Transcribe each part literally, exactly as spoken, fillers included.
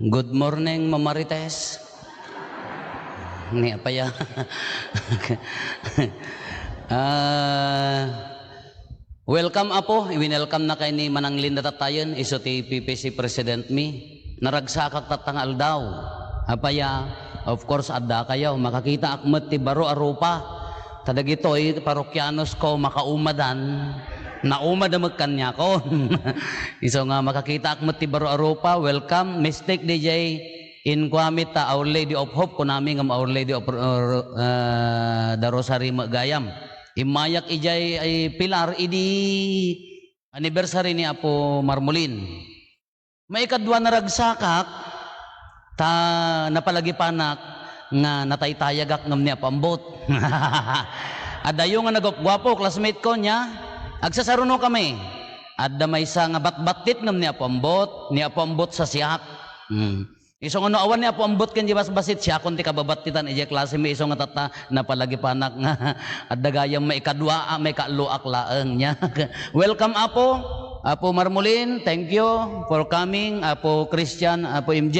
Good morning, Mamarites. Ni apaya. Ah, welcome, Apo. I-welcome na kay ni Manang Linda Tatayen, isu ti P P C President mi. Naragsakak tatta nga aldaw. Apaya, of course, adda kayo. Makakitaak met ti baro a rupa. Ta dagitoy, parokianos ko, makaumadan. Naumad a met kaniakon. Isu nga makakitaak met ti baro a rupa, welcome. Mistake D J, inkuami ta Our Lady of Hope, kunami ngem Our Lady of, uh, uh, the Rosary met gayam. Immayak idiay ay pilar idi anniversary ni Apo Marmolin. Maikadua, naragsakak, ta napalagipanak nga nataytayagak ngem ni Apo Ambot. Adayo nga nagupguapo, classmate ko, nia. Agsasaruno kami. Adda maysa nga batbattit ngem ni Apo Ambot, ni Apo Ambot sa siak. Hmm. Isu nga no awan ni Apo Ambot ken di basbasit, siakon ti kababattitan idiay klase mi, isu nga tatta, napalagipanak nga adda gayam maikadua, a, maikaalloak laeng, nia. Welcome, Apo. Apo Marmolin, thank you for coming. Apo Christian, Apo M J,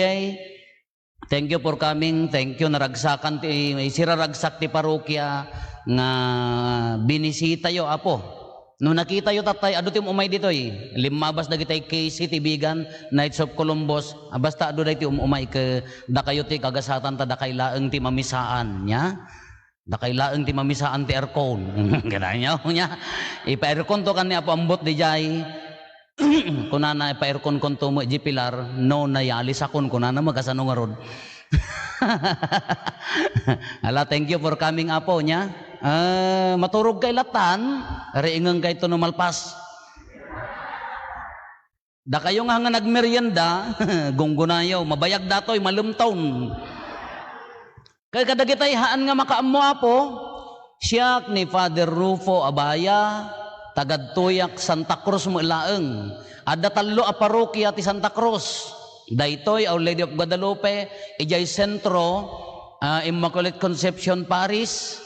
thank you for coming. Thank you, naragsakan ti, siraragsak ti parokia nga binisitayo, Apo. No nakitayo tattay, adu ti um-umay ditoy. Limmabas dagitay K C ti Bigan, Knights of Columbus. Ah, basta adu daytoy um-umay ket dakayo ti kagasatan ta dakay laeng ti mamisaan, nia? Dakay laeng ti mamisaan ti aircon. Kanayo, nia? Ipa-aircon to kan ni Apo Ambot dijay. Kunana, ipa-aircon konto met di pilar, no, nayalisakon, kunana, makasano ngarud. Ala, thank you for coming, Apo, nia. Ah, maturog kay latan, riingeng kayto no malpas. Dakayo nga, nga nagmerienda, gunggunayo, mabayag datoy, malemton. Kay kadagitay haan nga makaammo, Apo, siak ni Father Rufo Abaya, tagadtuyak Santa Cruz met laeng. Adda tallo a parokia ti Santa Cruz. Daytoy, Our Lady of Guadalupe, idiay sentro, ah, Immaculate Conception Parish.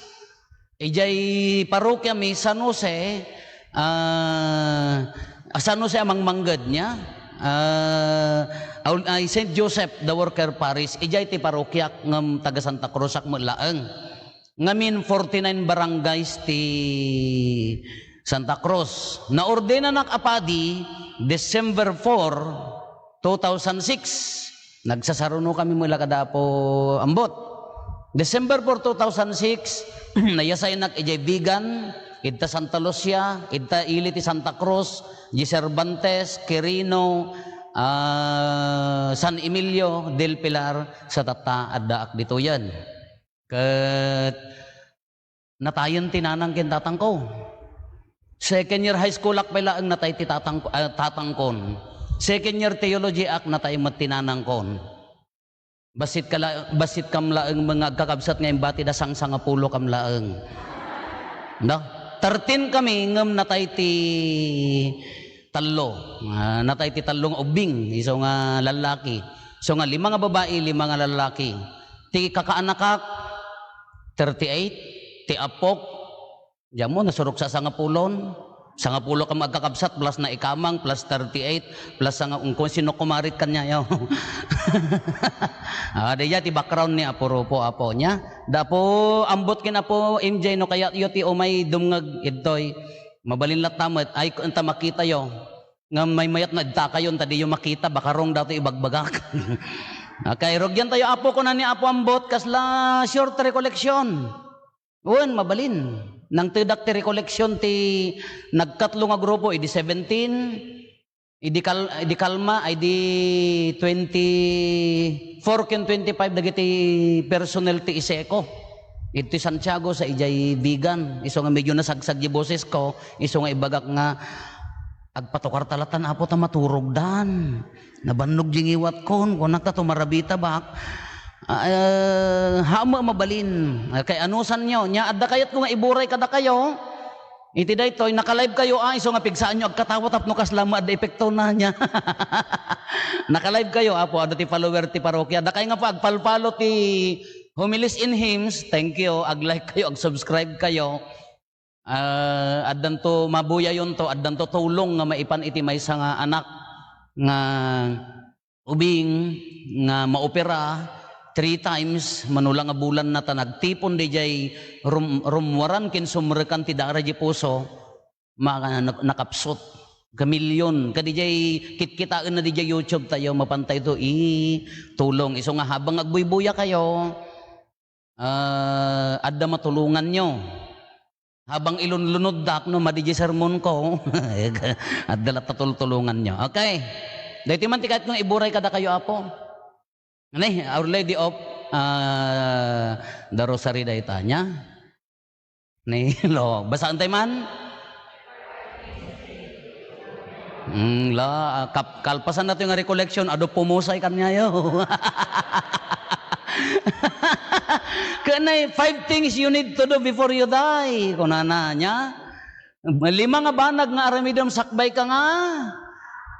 Idiay parokia mi, San Jose, ah, San Jose a Mangmangged, nia? Ah, aw-, ay, Saint Joseph the Worker Parish, idiay ti parokiak ngem taga Santa Cruzak met laeng. Ngamin, forty-nine barangays ti Santa Cruz. Naordenanak a padi December four, two thousand six. Nagsasaruno kami met la kada Apo Ambot. December four, two thousand six, nayasaynak idiay Vigan, idta Santa Lucia, idta ili ti Santa Cruz, di Cervantes, Quirino, ah, San Emilio, Del Pilar, sa tatta, addaak ditoyen. Ket natayen ti nanang ken tatangko. Second year high school ak pay laeng natay ti tatang-, ah, tatangkon. Second year theology ak natay met ti nanangkon. Bassit ka la-, bassit kam laeng nga agkakabsat nga imbatida sangsangapulo kam laeng. No? Thirteen kami ngem natay ti tallo. Ah, natay ti tallo nga ubbing, isu nga lallaki. Isu nga lima nga babai, lima nga lallaki. Ti kakaanakak, thirty-eight, ti apok, diammo, nasurok sa sangapulon. Sangapulo kam agkakabsat, plus na ikamang, plus thirty-eight, plus sanga-, kung sino kumarit kaniayo. Ah, daydiay ti background ni Apo Rufo, Apo, nia. Da Apo Ambot ken Apo M J, no kayatyo ti umay dumngeg idtoy. Mabalin latta met, ay, enta makitayo. Ngem maymayat na idtakayon ta diyo makita, baka wrong dato ibagbagak. Okay, rugyan tayo, Apo, kuna ni Apo Ambot, kasla short recollection. Wen, mabalin. Nangtedak ti recollection ti nagkatlo nga grupo, idi seventeen, idi kal-, idi kalma, ay di twenty-four ken twenty-five dagiti personnel ti ISECO. Iti Santiago sa idiay Vigan. Isu nga medyo nasagsag di boses ko, isu nga ibagak nga, "Agpatukar ta latan, Apo, ta maturogdan. Nabannog di ngiwatkon, kunak ta tumarabita bak." Ah, eh, haan met mabalin. Ah, kay anusanyo, nia adda kayatko nga iburay kadakayo. Iti daytoy, naka-live kayo, ah, isu nga pigsaanyo agkatawa tapno kasla met adda epektona, nia. Naka-live kayo, Apo, adda ti follower ti parokia. Dakay nga pa, agpalpalo ti Homilies and Hymns, thank you. Ag-like kayo, ag-subscribe kayo. Ah, addanto, mabuyayonto, addanto tulong nga maipan iti maysa nga anak nga ubing nga maopera three times, mano la nga bulanna ta nagtipon diay rum-, rummuaran ken sumrekan ti dara diay puso, ma-, nak-, nakapsut. Kamilyon. Kadi diay kitkitaenna diay YouTube tayo, mapantay to, i, tulong. Isu nga habang agbuybuya kayo, ah, adda matulonganyo. Habang ilunlunoddak, no, madi diay sermonko, adda latta tultulonganyo. Okay. Daytoy man ti kayat kong iburay kadakayo, Apo. Ano eh, Our Lady of, ah, the Rosary dayta niya. Ni, lo, basaan tayo man? Mm, la, ah, kap-, kalpasan na to yung recollection, adu pumusay kanyayo. Kanay, five things you need to do before you die. Kunana niya, lima nga banag nga aramidem sakbay ka nga.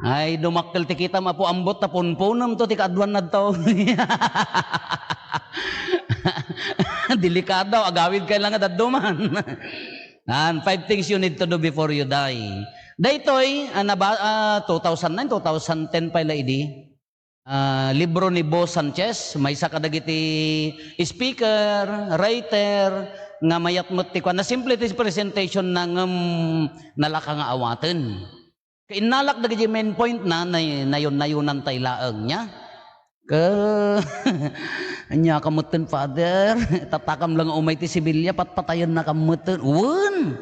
Ay, dumakkel ti kitam, Apo, ambot ta punpunem to ti kaaduan nadto. Delikado, agawid kay lang nga dadduman. Yan, five things you need to do before you die. Daytoy, ah, naba-, ah, two thousand nine, two thousand ten pay la idi. Ah, libro ni Bo Sanchez, maysa kadagiti speaker, writer, nga mayat met ti kuan. Nasimple ti presentation na ngem nalaka nga awaten. Kainnalak dagiti main point na, nay-, nayon-nayonan tay laeng niya. Ka-, anya ka metten, Father? Tatakam lang umay ti sibilya, patpatayen na ka metten. Wen!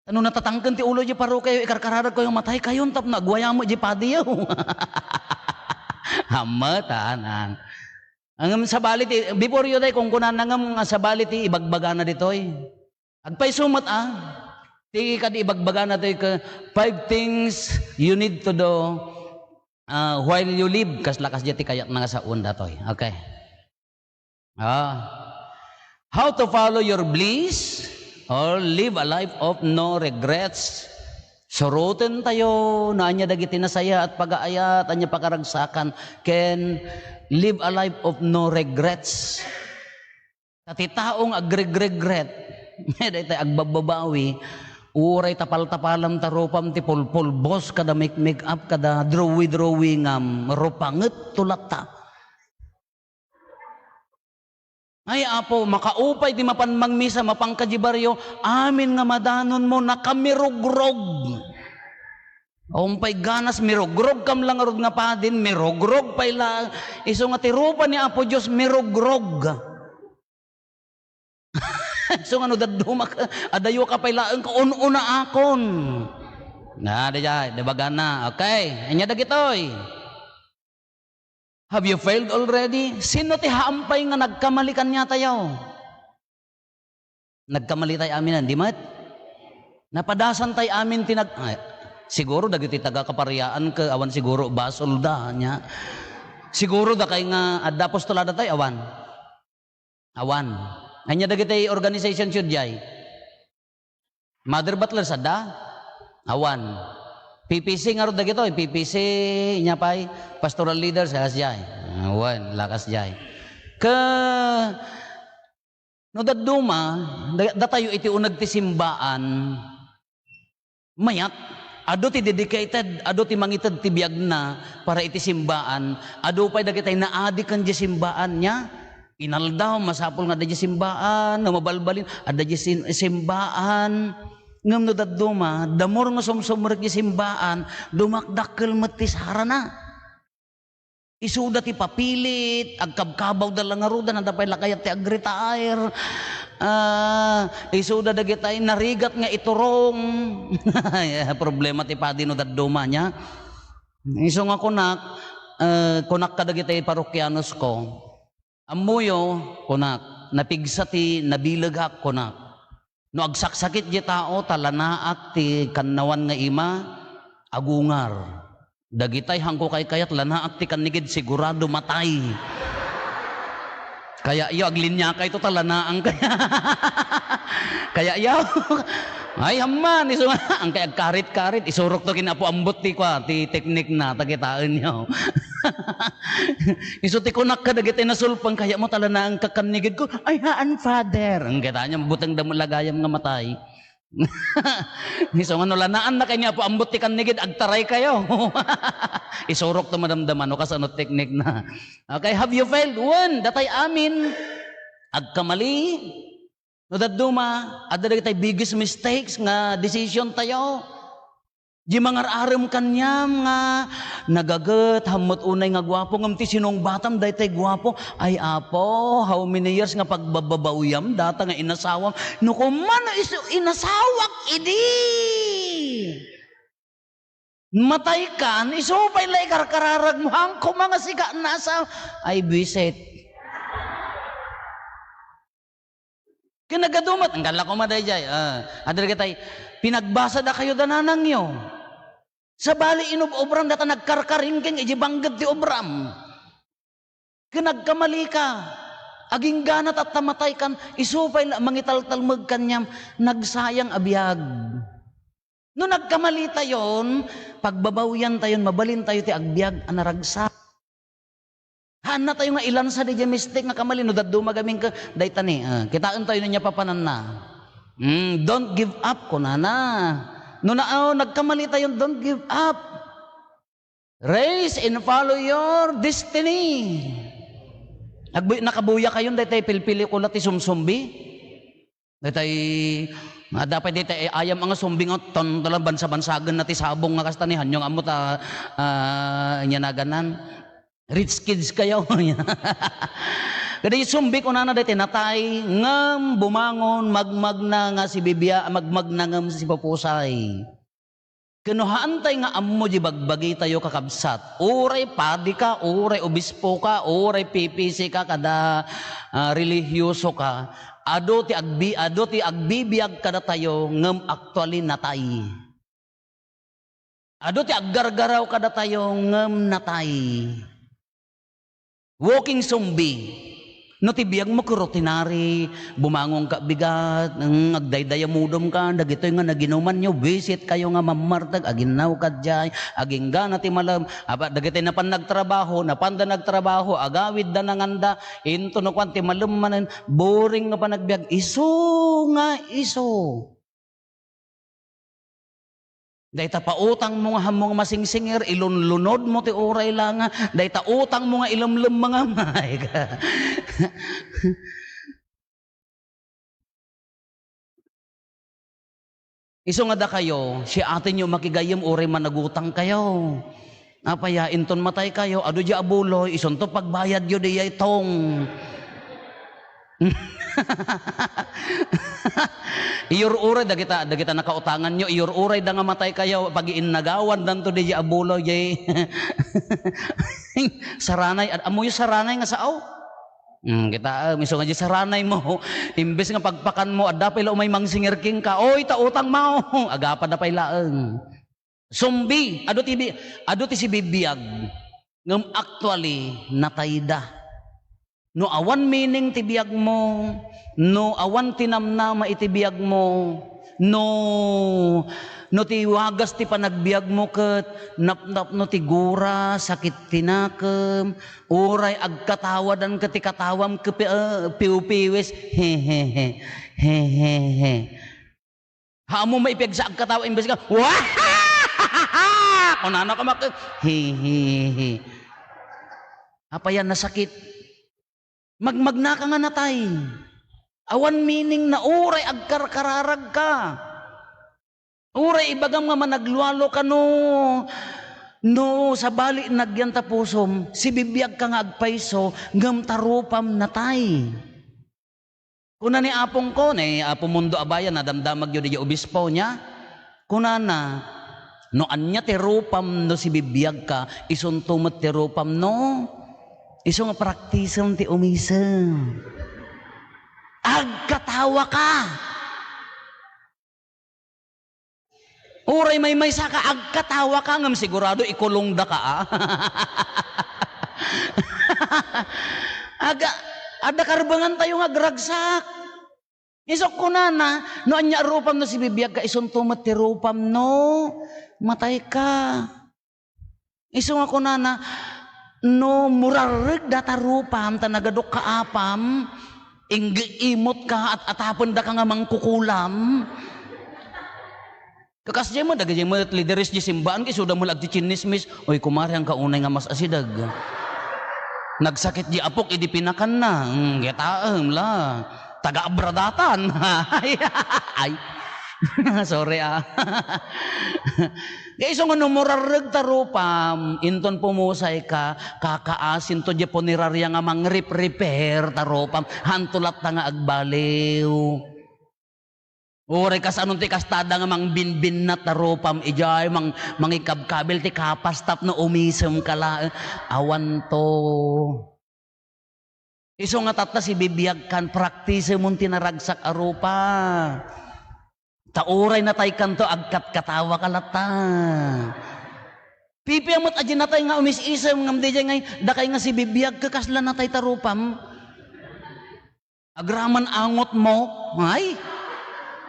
Ano natatangken ti ulo di parokyo, ikarkararag kayo, matay kayon, tapno agwayamo di padiyo. Hammatan, an. Ngem sabali ti, before you die, kung kunana ngem, sabali ti ibagbagana ditoy. Agpayso met, ah, ti kadi ibagbagana toy ke, five things you need to do, ah, while you live. Kasla kasdiay ti kayatna nga saoen datoy. Okay. Ah. How to follow your bliss or live a life of no regrets. Suroten tayo, no ania dagiti nasayaat, pagaayat, ania pakaragsakan, ken live a life of no regrets. Ta ti tao nga agregregret, daytoy agbabbabawi, uray tapaltapalam ta rupam ti pulpulbos kada make-make up, kada drawy-drawingam, rupanget to latta. Ay, Apo, makaupay ti mapan mangmisa, mapan ka di barrio, amin nga madanonmo, nakamirugrog. Umpay ganas, mirugrog kam lang arud nga padin, mirugrog pay la. Isu nga ti rupa ni Apo Dios, mirugrog. Isu nga no dadduma ka, adayo ka pay laeng ka un-unaakon. Na, dayjay, di ba gana? Okay, anya dagitoy? Have you failed already? Sino ti haampay nga nagkamali kaniatayo? Nagkamali tay amin, di met? Napadasan tay amin ti nag-, ay, siguro dagiti taga Kapariaan ke, awan siguro basolda, nya. Siguro dakay nga adda apostolada tay, awan. Awan. Anya dagiti organization siyo diay? Mother Butler, sadda? Awan. P P C ngarud dagitoy, P P C, nya pay, pastoral leaders, kas diay. Awan, lakas diay. Ke, no dadduma, da-, datayo iti uneg ti simbaan, mayat, adu ti dedicated, adu ti mangited ti biagna para iti simbaan, adu pay dagitay naadi ken di simbaan, nya, inaldaw, masapul nga adda di simbaan, no mabalbalin, adda di sin-, simbaan. Ngem no dadduma, the more nga sumsumrek di simbaan, dumakdakkel met ti sarana. Isuda ti papilit, agkabkabawda la ngaruden, adda pay la kayat ti agretire. Ah, isuda dagitay narigat nga iturong. Ay, problema ti padi no dadduma, nya. Isu nga kunak, eh, kunak kadagitay parokianos ko, "Ammoyo," kunak, "napigsa ti nabileghak," kunak. No agsaksakit di tao ta lanaak ti kannawan nga ima, agungar. Dagitay haanko kaykayat, lanaak ti kannigid, sigurado matay. Kayatyo, aglinyakayto ta lanaang kaya. Kayatyo. Ay, amman, isu nga, ang kay agkarit-karit, isurok to ken Apo Ambot ti kwa, ti teknik na, ta kitaenyo. Isu ti kunak kadagiti nasulpeng, kayatmo ta lanaang kakannigid ko. Ay, haan, Father. Ang kita niya, buteng damo lagayam nga matay. Isu nga no lanaan na kayo ni Apo Ambot ti kannigid, agtaray kayo. Isurok to madamdama no kasano teknik na. Okay, have you failed? Wen, datay amin, agkamali. No dadduma, adda dagitay biggest mistakes nga decision tayo. Di mangar-arem kaniam nga nagaget, hammet unay nga guapo, ngem ti sinungbatam daytay guapo. Ay, Apo, how many years nga pagbababawyam data nga inasawam? No kumano isu inasawak idi? Matay kan, isu pay la ikarkararag mo, hangko mga siga nasa. Ay, buwisit. Kinagadumat, ang kala ko madayjay. Ah, adda dagitay, pinagbasa da kayo da nanangyo. Sabali inub-obram data nagkarkaringking iti bangged ti obram. Ken agkamali ka. Aginggana ta matay kan, isu pay la mangitaltalmeg kaniam, nagsayang a biag. No nagkamali tayon, pagbabawian tayon, mabalin tayo ti agbiag a naragsak. Haanna tayo nga ilansa di mistake nga kamali no dadduma gamin ka, dayta ni, ah, kitaen tayo niya papananna. Mm, don't give up, kunana. No na, oh, nagkamali tayo, don't give up. Race and follow your destiny. Nagbu-, nakabuya kayon daytay pilpelikula ti sumsumbi? Daytay, nga dapat daytay ay ayam nga sumbi nga ton-, talang bansa-bansagen na ti sabong nga kasta ni Hanyong ammo ta, ah, anya naganan. Rich kids kayo. Kada sumbi kunana daytay natay, ngem bumangon, magmagna nga si bibia-, magmagna ngem si pupusay. Ken no haantay nga ammo di bagbagitayo, kakabsat, uray padi ka, uray obispo ka, uray P P C ka, kada, ah, relihiyoso ka, adu ti agbi-, adu ti agbibiag kadatayo ngem actually natay. Adu ti aggargaraw kadatayo ngem natay. Walking zombie. No ti biagmo ket rutinary, bumangon ka bigat, mm, agdaydayamudom ka, dagitoy nga naginumanyo, buisit kayo nga mammarteg, aginnaw ka diay, aginggana ti malem, apa, dagitoy napan nagtrabaho, napanda nagtrabaho, agawid da nanganda, into no kuan ti malem manen, boring no panagbiag, isu nga isu. Dayta pautangmo nga hammong masingsingir, ilunlunodmo ti uray la nga, dayta utangmo nga ilemlem nga may ka. Isu nga dakayo, siatenyo makigayyem uray managutang kayo. Apay a, inton matay kayo, adu diay abuloy, isunto pagbayadyo diay tong. Iyur-uray dagita, dagita nakautanganyo, iyur-uray da nga matay kayo, pagiinnagawan danto diay abuloy, diay saranay, ad-, ammoyo saranay nga sao? Hmm, kita, ah, isu nga diay saranay mo, imbes nga pagpakan mo, adda pay la umay mangsingirking ka, oy, ta utang mo, agapa da pay laeng. Sumbi, adu ti bi-, adu ti sibibiag. Ngem actually, natayda. No awan meaning ti biagmo, no awan tinamnama iti biagmo, no, no ti wagas ti panagbiagmo ket napnapno ti gura, sakit ti nakem, uray agkatawadan ket ti katawam ket pi-, eh, piwpiwis, he, he, he, he, he, he. Haan mo maipiagsa agkatawa imbes nga, "Wahahaha!" Kunana ka mak-, "Hi, hi, hi." Apay a nasakit. Magmagna ka nga natay. Awan meaning na uray agkarkararag ka. Uray ibagam nga managlualo ka no, no sabali nagyan ta pusom, sibibiag ka nga agpayso, ngem ta rupam natay. Kuna ni apongko, ni Apo Mundo Abaya, nadamdamagyo diay obispo niya. Kunana, "No ania ti rupam no sibibiag ka, isunto met ti rupam no." Isu nga praktisem ti umisem. Agkatawa ka. Uray maymaysa ka, agkatawa ka, ngem sigurado ikulong da ka, a. Aga, adda karbengan tayo nga agragsak. Isu kunana, no ania rupam no sibibiag ka, isunto met ti rupam no matay ka. Isu nga kunana, "No murarreg data rupam ta nagadok ka apam, ingge imot ka at atapen daka nga mangkukulam." Kakas diay met, dagiti met lideres diay simbaan, ket isuda met la agtitsinnismis, "Uy, kumare, haanka unay nga mas-asideg. Nagsakit diay apok idi pinakanna." Hmm, kitaem la. Taga-Abra daytan. Ay, ay. Sorry, ah. Kaya isu nga no murarreg ta rupam, inton pumusay ka, kakaasinto diay punerarya nga mangrep-repair ta rupam, haanto latta nga agbaliw. Uray kasano ti kastada nga mangbinbinnat ta rupam idiay, mang-, mangikabkabil ti kapas tapno umisem ka laeng. Awanto. Isu nga tatta, sibibiagkan, praktisemon ti naragsak a rupa. Ta uray nataykanto, agkatkatawa ka latta. Pipia met a dinatay nga umis-isem, ngem diay ngay, dakay nga sibibiag, kasla natay ta rupam. Agraman angotmo, ay?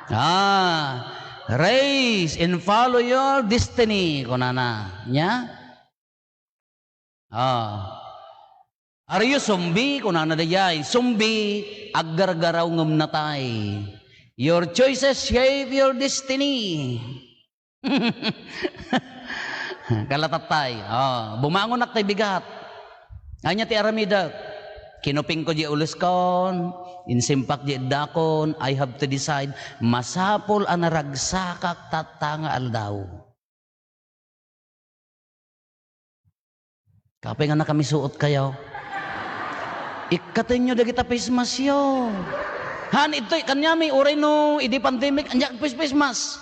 Ah, raise and follow your destiny, kunana. Nya? Ah. "Are you zombie?" kunana dayay. "Zombie, aggargaraw ngem natay." Your choices shape your destiny. Kalatatay. Oh, bumangonak tay bigat. Ania ti aramidek? Kinupingko di uleskon, insimpak di eddakon, I have to decide. Masapul a naragsakak tatta nga aldaw. Apay nga nakamisuot kayo? Ikkatenyo dagita face maskyo. Han, itoy, kaniami, uray no, idi pandemic, ania agfis-, face mask.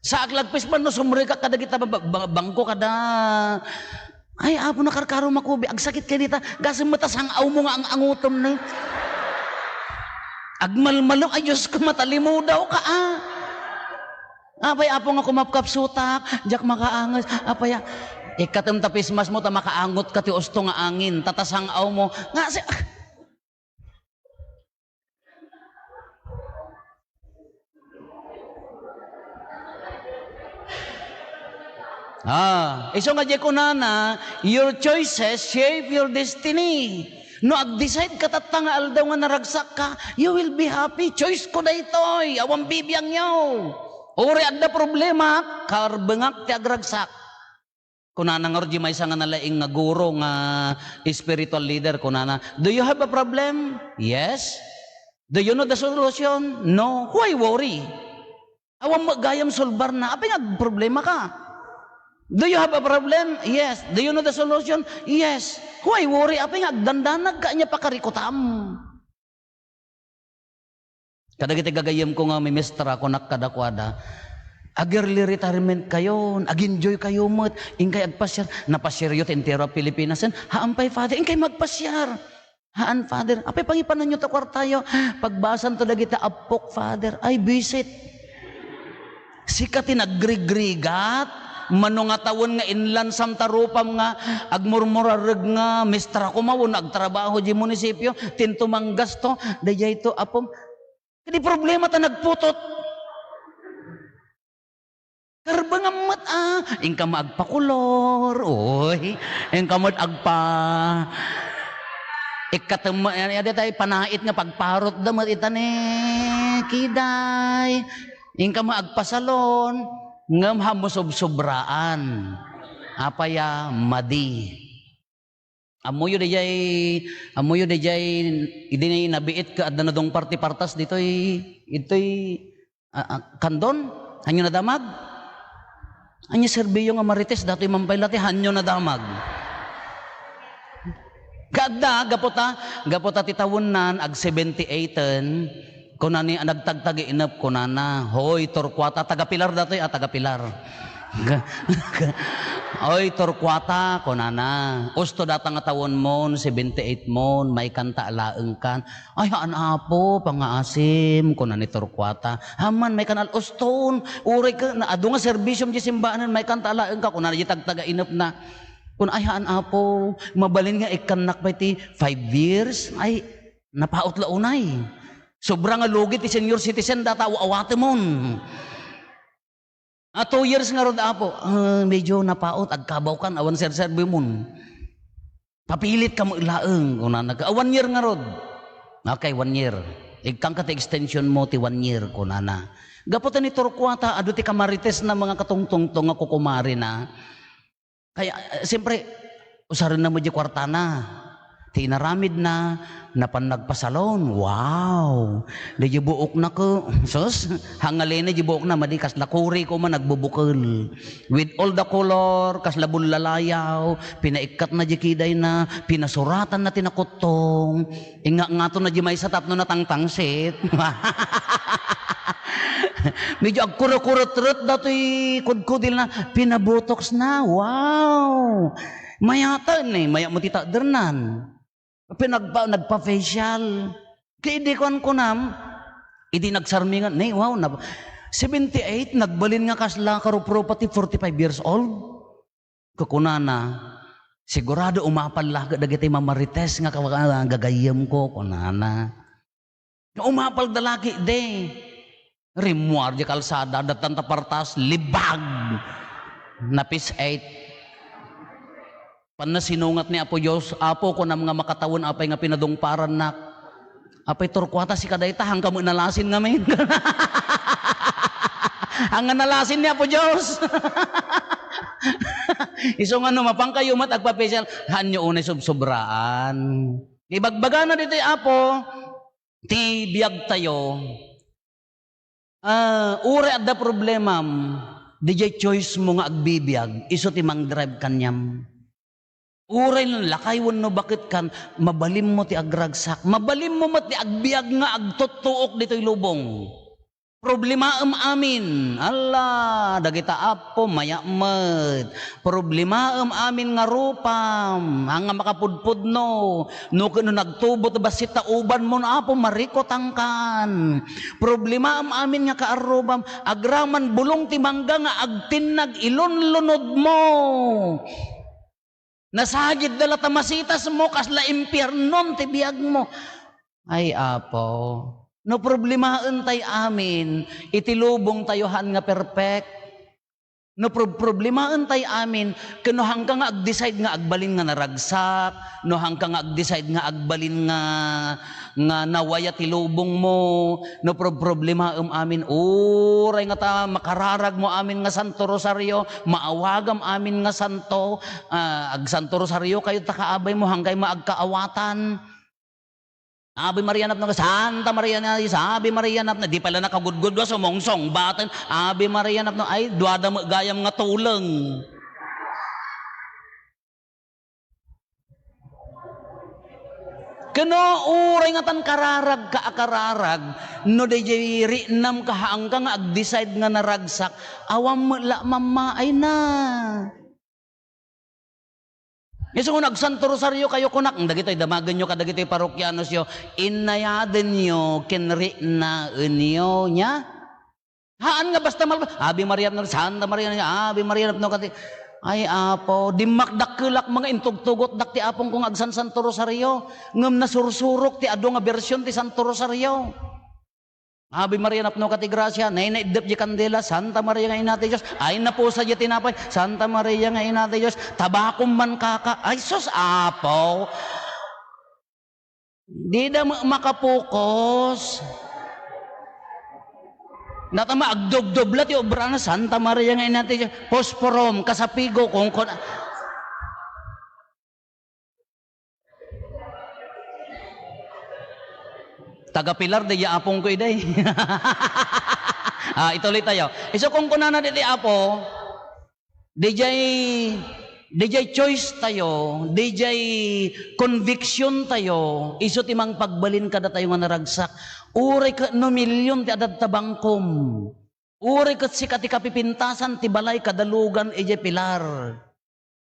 Saak la agfis mask no sumrekak kadagita ba-, ba-, bangko kada. Ay, Apo, nakarkaro makubi, agsakit kay dita, gasem met a sang-awmo nga ang-angutem ne. Agmalmalem, ay, Diyos ko, matalimudaw ka, ah. Apay, Apo, nga kumapkapsutak, diak makaanges. Apay, a-, ikkatem ta face mask mo ta makaangot ka ti usto nga angin, ta ta sang-awmo. Nga si-, Ah, isu nga di kunana, your choices shape your destiny. No ag-decide ka tatta nga aldaw nga naragsak ka, you will be happy. Choice ko daytoy, awan bibiangyo. Uray adda problema, karbengak ti agragsak. Kunana ngarud di maysa nga nalaing nga guro nga spiritual leader, kunana, "Do you have a problem?" "Yes." "Do you know the solution?" "No." "Why worry? Awan met gayam solbarna. Apay nga agproblema ka?" "Do you have a problem?" "Yes." "Do you know the solution?" "Yes." "Why worry? Apay nga agdandanag ka ania pakarikutam?" Kadagiti gagayyemko nga mimestra, kunak kadakuada, "Ag-early retirement kayon, ag-enjoy kayo met, inkay agpasiar." Napasiaryo ti entero a Pilipinas, haan pay, Father, inkay magpasiar. "Haan, Father." "Apay pangipananyo ta kuartayo?" "Pagbasanto dagiti appok, Father." Ay, bisit. Sika ti nagrigrigat, mano nga tawen nga inlansam ta rupam nga agmurmurarreg nga mestra koma wenno agtrabaho di munisipyo, tinto manggasto, dayjayto, apom. Kadi problema ta nagputot. Karbengam met, ah, inka met agpakulor, uy, inka met agpa-, ikkatem, eh, adatay panait nga pagparotda met ita ne, kiday. Inka met agpasalon, ngem haan mo sobsobraan. Apay a madi. Ammoyo dayjay, ammoyo dayjay, idi nabiit ket adda nadungpar ti partas ditoy, ditoy, ah, ah, Candon? Haanyo nadamag? Ania serbiyo nga Marites, datoy man pay la ti haanyo nadamag. Ket adda, gapu ta, gapu ta ti tawennan, ag seventy-eighten, kunana a nagtagtagiinep, kunana, "Hoy, Torquata," taga Pilar datoy, ah, taga Pilar. "Hoy, Torquata," kunana, "usto data nga tawenmon, seventy-eightmon, maikanta a laengkan." "Ay, haan, Apo, pangngaasim," kuna ni Torquata. "Haan man, maikan al-, uston. Uray ket, adu nga serbisyom di simbaanen, maikanta a laengka," kunana di tagtagainepna. Kuna, "Ay, haan, Apo, mabalin nga ikkannak pay ti five years?" Ay, napaut la unay. Sobra nga lugi ti senior citizen data, aw-awatemon. "Ah, two years ngarud, Apo." "Ah, medyo napaut, agkabawkan, awan serserbimon. Papilit ka met laeng," kunana. "Ah, one year ngarud." "Okay, one year." "Ikkam ka ti extension mo ti one year," kunana. Gapu ta ni Torquata, adu ti kamaritesna, mga katungtungtong, nga kukumarina. Kaya, eh, siyempre, usarenna met di kuartana. Ti inaramidna, napan nagpasalon. Wow! Di di buokna ko. Sus, hangalina di buokna, madi kasla kuri ko man nagbubukel. With all the color, kasla bullalayaw, pinaikkatna di kidayna, pinasuratanna ti nakuttong. Inga-, ngatonna di maysa tapno natangtangsit. Medyo agkurukuro-kurot datoy kudkudilna, pinabotox na. Wow! Mayatan eh, maya mo ti takdernan. Pinagpa-, nagpa-facial. Kaya idi kuan kunam, idi nagsarmingan, nay, wow, na, seventy-eight, nagbalin nga kasla karup-rupa ti forty-five years old. Kukunana, "Sigurado umapal la ket dagiti mamarites nga kawa-, gagayyemko," kunana. Umapal da lagi di. Rimmuar di kalsada, dattan ta partas, libag. Napis eight. Panna sinungat ni Apo Dios, "Apo, kunam nga makatawen apay nga pinadungparannak." Apay, Torquata, sika dayta, hangka met nalasin ngamin. Anga nalasin ni Apo Dios. Isu nga no mapankayo met agpapisyal, haanyo unay sobsobraan. Ibagbagana ditoy Apo, ti biagtayo, ah, uray adda problemam, dijay choice mo nga agbibiag, isu ti mangdrive kaniam. Uray no lakay wenno baket kan, mabalinmo ti agragsak. Mabalinmo met ti agbiag nga agtuttuok ditoy lubong. Problemaem amin. Alla, dagita Apo, maya met. Problemaem amin nga rupam, anga makapudpudno. No ket no nagtubo ti bassit ta ubanmon, Apo, marikutangkan. Problemaem amin nga kaarrubam, agraman bulong ti mangga nga agtinnag ilunlunodmo. Nasagidda la ta masitasmo, kasla impiernon ti biagmo. Ay, Apo, no problemaentay amin, iti lubongtayo haan nga perfect. No prob-, problemaentay amin, ken no hangka nga ag-decide nga agbalin nga naragsak, no hangka nga ag-decide nga agbalin nga nga nawaya ti lubongmo, no prob-, problemaem amin, uray nga ta makararagmo amin nga Santo Rosario, maawagam amin nga santo, ah, agsanto Rosario kayo ta kaabaymo, hangkay maagkaawatan. Ave Maria napno, Santa Maria na, Ave Maria napno, di pala nakagudgud, wa, sumongsong, baten, Ave Maria napno, ay, duada met gayam nga tuleng. Ken no, uray nga tan kararagka a kararag, no daydiay riknam ka, haanka nga ag-decide nga naragsak, awan met la mammaayna. Isu nga nagsanto rosario kayo, kunak, dagitoy damagenyo kadagitoy parokianosyo, innayadenyo ken riknaenyo, nia? Haan nga basta malpas, Ave Maria napno, Santa Maria napno, Ave Maria napno, kati, ay, Apo, dimmakdakkelak, mga intugtugotdak ti Apongko nga agsansanto rosario, ngem nasursurok ti adu nga bersion ti Santo Rosario. Ave Maria napno, kati gracia, naynaiddep di kandela, Santa Maria nga Ina ti Dios, ay, napusa di tinapay, Santa Maria nga Ina ti Dios, tabakom man kaka, ay, sus, Apo. Dida ma-, makapukos. Natama, agdubdubla ti obrana, Santa Maria nga Ina ti Dios, posporom, kasapigo, kung kun-, taga Pilar, di ya Apongko iday. Ah, ituloy tayo. Isu kung kunana diti Apo, Dijay, dijay choice tayo, dijay conviction tayo, isu ti mangpagbalin kadatayo nga naragsak. Uray ket no milyon ti adda ta bangkom, uray ket sika ti kapipintasan ti balay kada lugan idiay Pilar,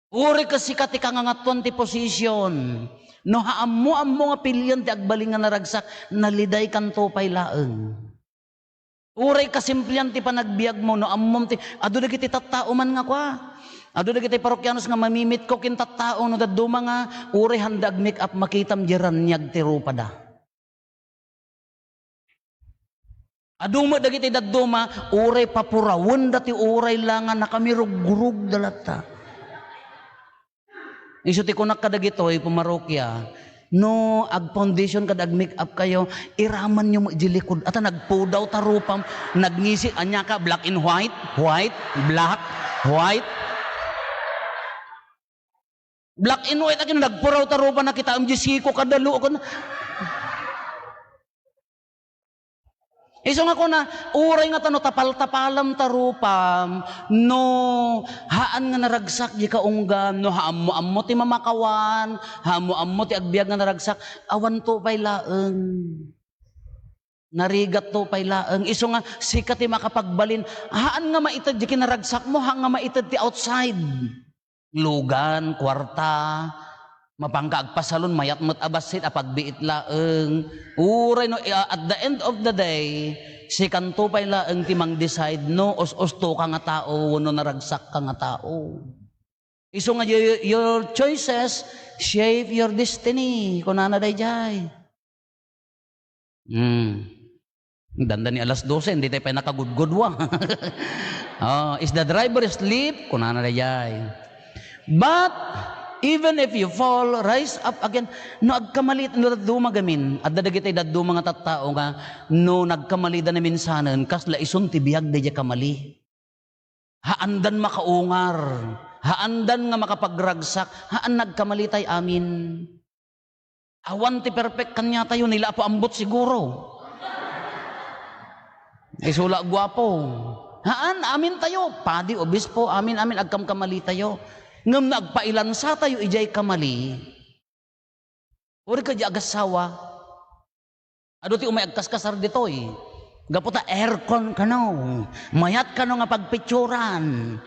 uray ket sika ti kangangatuan ti position, no haammo-ammo nga pilien ti agbalin nga naragsak, nalidaykanto pay laeng. Uray kasimplian ti panagbiagmo, no ammom ti, adu dagiti tattao man nga kua. Adu dagiti parokianos nga mamimitko ken tattao no dadduma nga uray handa ag-make up, makitam di raniag ti rupada. Adu met dagiti dadduma, uray papurawenda ti uray la nga nakamirugrugda latta. Isu ti kunak kadagitoy, pumarokia, No ag-foundation kad ag-makeup kayo, iramanyo met di likod. Ata nagpudaw ta rupam, nagngisi, ania ka, black and white, white, black, white. Black and white, akin nagpuraw ta rupa, nakitaem di siko, kadalo, kun-, Isu nga kuna, uray nga ta no tapal-tapalem ta rupam, no haan nga naragsak di kaunggam, no haammo-ammo ti mamakawan, haammo-ammo ti agbiag nga naragsak, awanto pay laeng. Narigatto pay laeng. Isu nga, sika ti makapagbalin. Haan nga maited di kinaragsakmo, haan nga maited ti outside. Lugan, kuarta, mapanka agpasalon, mayat met a bassit a pagbiit laeng. Uray no, ah, at the end of the day, sikanto pay laeng ti mang-decide no us-usto ka nga tao wenno naragsak ka nga tao. Isu nga, your, your choices shape your destiny, kunana daydiay. Hmm. Dandani alas dose, hindi tayo pa nakagudgudwa. Oh, is the driver asleep? Kunana daydiay. But even if you fall, rise up again. No agkamali, no dadduma gamin, adda dagiti dadduma nga tattao nga no nagkamalida naminsanen, kasla isun ti biag daydiay kamali. Haandan makaungar, haandan nga makapagragsak, haan nagkamalitay amin. Awan ti perfect kaniatayo, ni la Apo Ambot siguro. Isu la guapo. Haan, amin tayo, padi, obispo, amin, amin, agkamkamali tayo. Ngem no agpailansa tayo idiay kamali, uri ka di agassawa. Adu ti umay agkaskasar ditoy. Gapu ta aircon kano. Mayat kano nga pagpitsuran.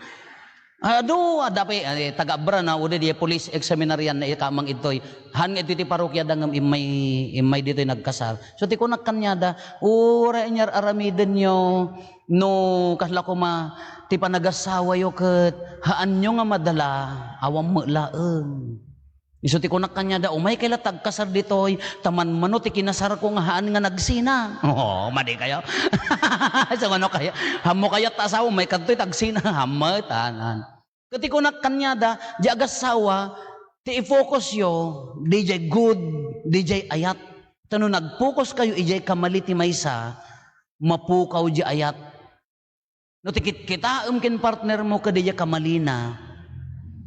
Adu, adda pay, eh, taga-abra na, udi di police examinarian na ikamang idtoy. Han nga idtoy ti parokia da ngem immay, immay ditoy nagkasar. So, ti kunak kaniada, uray inyar aramidenyo, no, kasla koma, ti panagassawayo ket, haanyo nga madala, awan met laeng. Isu ti kunak kaniada, "Umay kay la tagkasar ditoy, ta manmano ti kinasarko nga haan nga nagsina." Oo, madi kayo. So, ano kayo? Hammo kayo ta asawa, umay kadtoy tagsina. Hammo, tanan. Ket ti kunak kaniada, di agassawa, ti i-focus yo, di jay good, di jay ayat. Ta no nag-focus kayo, ijay kamali ti maysa, mapukaw di ayat. No ti kitkitaem ken partner mo ket diay kamalina,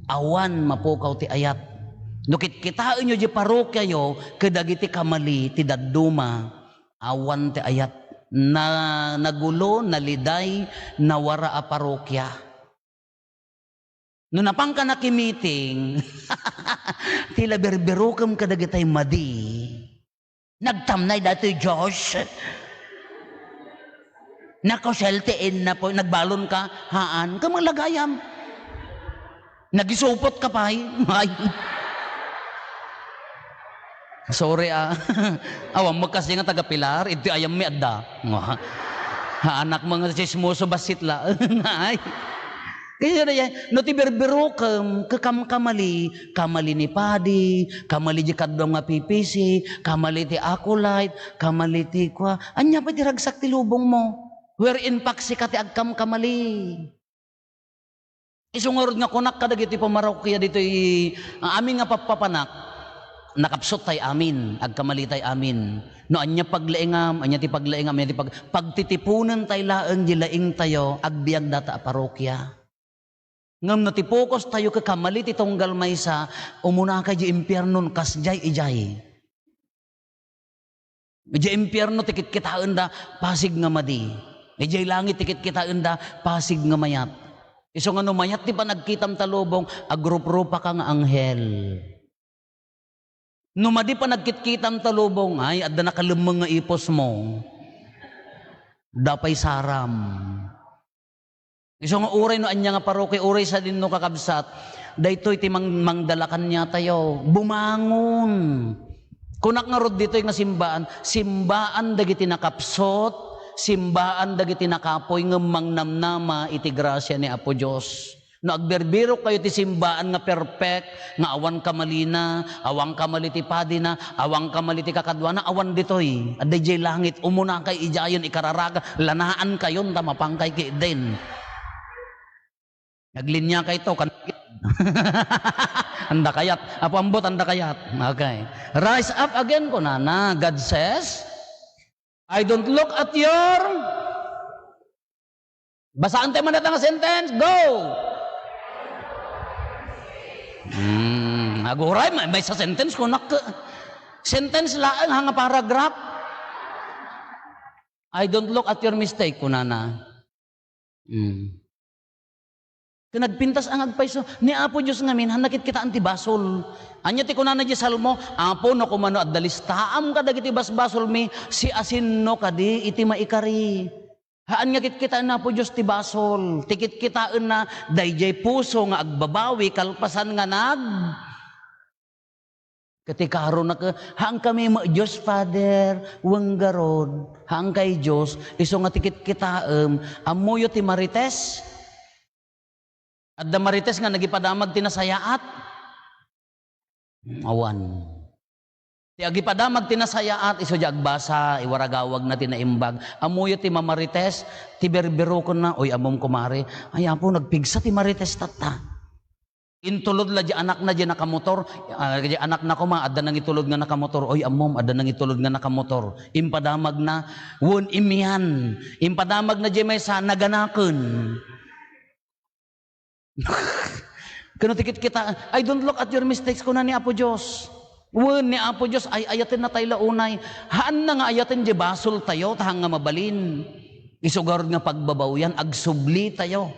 awan mapukaw ti ayat. No kitkitaenyo diay parokiayo ket dagiti kamali ti dadduma, awan ti ayat. Na-, nagulo, naliday, nawara a parokia. No napanka nakimiting, ti la berberokem kadagitay madi. Nagtamnay datoy Josh. Nakusel ti inna po, nagbalon ka, haan, ka malagayam. Nagisupot ka pay. Ay. Sorry, ah. Awan mo kasi nga taga Pilar, iti ayam mi adda. Ha, anak mo nga chismoso, basit la. Ay. Kaya na yan, no ti berberokem, kakamkamali, kamali ni padi, kamali di kaduam nga pipisi, kamali ti acolyte, kamali ti kua. Anya pa ti ragsak ti lubong mo? Wherein paksi ka ti agkamkamali. Isu ngarud nga kunak kadagiti pamarokia ditoy, ah, amin nga pappapanak, nakapsut tay amin, agkamali tay amin. No anya paglaingam, anya ti paglaingam, anya ti pag-, pagtitipunen tay laeng di laing tayo, agbiag data a parokia. Ngem no ti focus tayo ket kamali ti tunggal maysa, umuna kay di impiernon, kasdiay idiay. Idiay impierno ti kitkitaenda, pasig nga madi. Idiay langit ti kitkitaenda, pasig nga mayat. Isu nga no mayat ti panagkitam ta lubong, agruprupa ka nga anghel. No madi panagkitkitam ta lubong, ay, adda nakalemmeng nga ipos mo. Dapay saram. Isu nga uray no anya nga paroki, uray sadin no kakabsat, daytoy ti mang-, mangdala kaniatayo. Bumangon. Kunak ngarud ditoy nga simbaan, simbaan dagiti nakapsut, simbaan dagiti nakapuy ngem mangnamnama iti grasia ni Apo Dios. No agbirbirok kayo ti simbaan nga perfect, nga awan kamalina, awan kamali ti padina, awan kamali ti kakaduana, awan ditoy. Adda idiay langit, umuna kay idiayen ikararaga, lanaan kayon ta mapan kay ketdin. Naglinia kayto, kan-, Anda kayat? Apo Ambot, anda kayat? Okay. Rise up again, kunana. God says, "I don't look at your," basaan tayo man data nga sentence. Go! Hmm, aguray, may, may sa sentence ko nak-, sentence laeng ha nga paragraph. "I don't look at your mistake," kunana. Hmm. Ket nagpintas nga agpayso, ni Apo Dios ngamin, han nakitkitaan ti basol. Ania ti kunana di Salmo? "Apo, no kumano adda listaam kadagiti basbasolmi, siasinno kadi iti maikari?" Haan nga kitkitaen ni Apo Dios ti basol. Ti kitkitaenna, daydiay puso nga agbabawi kalpasan nga nag-, ket ti karona, "Haankami met Dios, Father, wen garud. Haankay Dios, isu nga ti kitkitaem, ammoyo ti Marites?" Adda Marites nga nagipadamag ti nasayaat? Awan. Ti agipadamag ti nasayaat, isu di agbasa, iwaragawagna ti naimbag. Ammoyo ti mamarites, ti berberokenna, "Oy, ammom, kumare, ay, Apo, nagpigsa ti marites tatta." Intulod la di anakna di nakamotor, ah, di anakna koma, adda nangitulod nga nakamotor. "Oy, ammom, adda nangitulod nga nakamotor." Impadamagna, wen imian. Impadamagna di maysa, naganaken. Kano ti kitkita, "I don't look at your mistakes," kuna ni Apo Dios. Wen, ni Apo Dios, ay-ayatenna tay la unay. Haanna nga ayaten di basoltayo, ta haan nga mabalin. Isu garud nga pagbabawian, agsublitayo.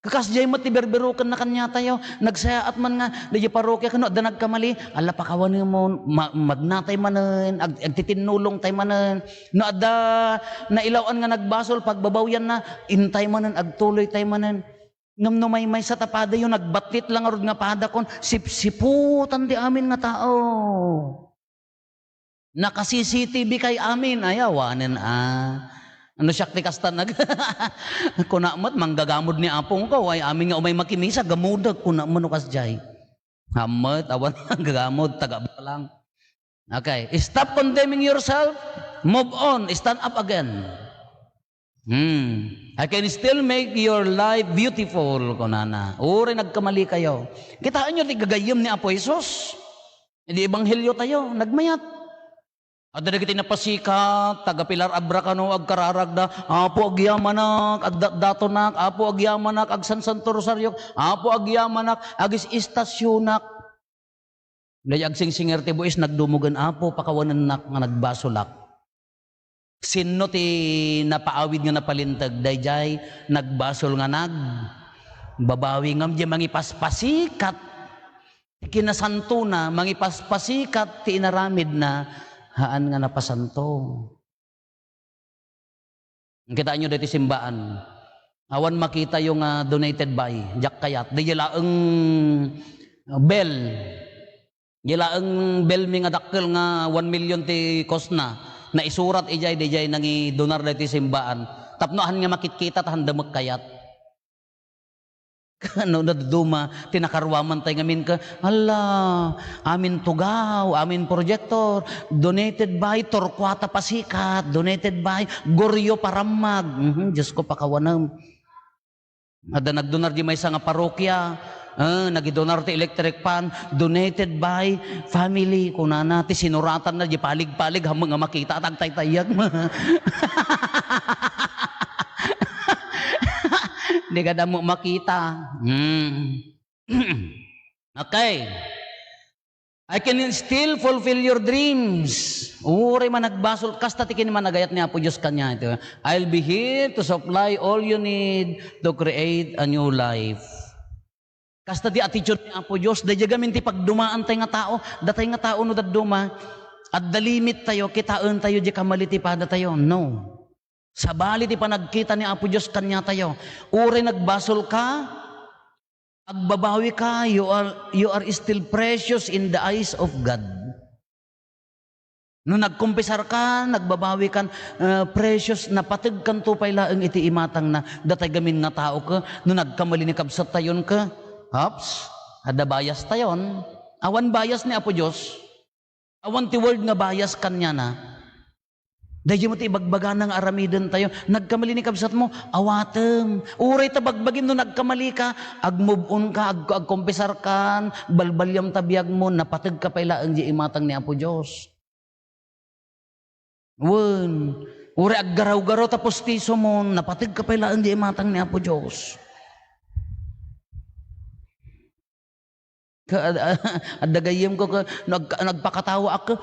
Kasdiay met ti berberokenna kaniatayo. Nagsayaat man nga, daydiay parokia, kano adda nagkamali, "Ala, pakawanemon, ma-, magnatay manen, ag-, agtitinnulongtay manen." No adda nailaw-an nga nagbasol, pagbabawianna, intay manen, agtuloytay manen. Ngem no maymaysa ta padayo, nagbattit la ngarud nga padakon, sipsiputan ti amin nga tao. Naka-C C T V kay amin, ay, awanen, ah. Ano siak ti kasta nag-, kuna met, manggagamod ni apongko, ay, amin nga umay makimisa, gamodek, kuna met no kasdiay. Hammet, awan gagamod, taga lang. Okay, stop condemning yourself, move on, stand up again. Hmm. "I can still make your life beautiful," kunana. Uray nagkamali kayo. Kitaenyo ti gagayyem ni Apo Jesus. Idi ebanghelyo tayo, nagmayat. Adda dagiti napasikat, taga Pilar Abra kano, agkararagda, "Apo, agyamanak, agdatdatonak, Apo, agyamanak, agsansanto rosariok, Apo, agyamanak, agis-istasionak." Daydiay agsingsinger ti buis, nagdumogen, "Apo, pakawanennak nga nagbasolak." Sinno ti napaawid nga napalinteg? Daydiay nagbasol nga nagbabawi. Ngem diay mangipaspasikat ti kinasantona, mangipaspasikat ti inaramidna, haan nga napasanto. Kitaenyo daytoy simbaan. Awan makitayo nga donated by, diak kayat. Daydiay laeng bell. Diay laeng bellmi nga dakkel nga one million ti cost na. Naisurat idiay, daydiay nangidonar daytoy simbaan. Tapno haan nga makitkita, ta haan da met kayat. No dadduma ti nakaruaman tay ngamin ket, "Alla, amin tugaw, amin projector, donated by Torquata Pasikat, donated by Goryo Parammag." Mhm, Diosko, pakawanem. Adda nagdonar di maysa nga parokia, eh, nagidonar ti electric fan, "Donated by family," kunana, ti sinuratanna di palig-palig, hammeng nga makita, ta agtaytayag. Di ka da mo makita. Hmm. Okay. "I can still fulfill your dreams." Uray man nagbasol, kasta ti kinmanagayat ni Apo Dios kaniayo. "I'll be here to supply all you need to create a new life." Kasta ti attitude ni Apo Dios, daydiay gamin ti pagdumaan tay nga tao, datay nga tao no dadduma, adda limit tayo, kitaen tayo di kamali ti pada tayo. No. Sabali ti panagkita ni Apo Dios kaniatayo, uray nagbasol ka, agbabawi ka, you are, you are still precious in the eyes of God. No nagkumpisar ka, nagbabawi kan, eh, precious, napateg kanto pay laeng iti imatangna, datay gamin nga tao ke, no nagkamali ni kabsat tayon ke, haps, adda bias tayon. Awan bias ni Apo Dios. Awan ti word nga bias kaniana. Daydiay met ti ibagbagana nga aramidentayo. Nagkamali ni kabsatmo, awatem. Uray ta bagbagim no nagkamali ka, agmove on ka, ag-, agkompisar kan, balbaliam ta biagmo, napateg ka pay laeng di imatang ni Apo Dios. Wen, uray aggaraw-garaw ta pustisom, napateg ka pay laeng di imatang ni Apo Dios. Ka-, ad-, adda gayyemko ka, nag-, nagpakatawaak ka,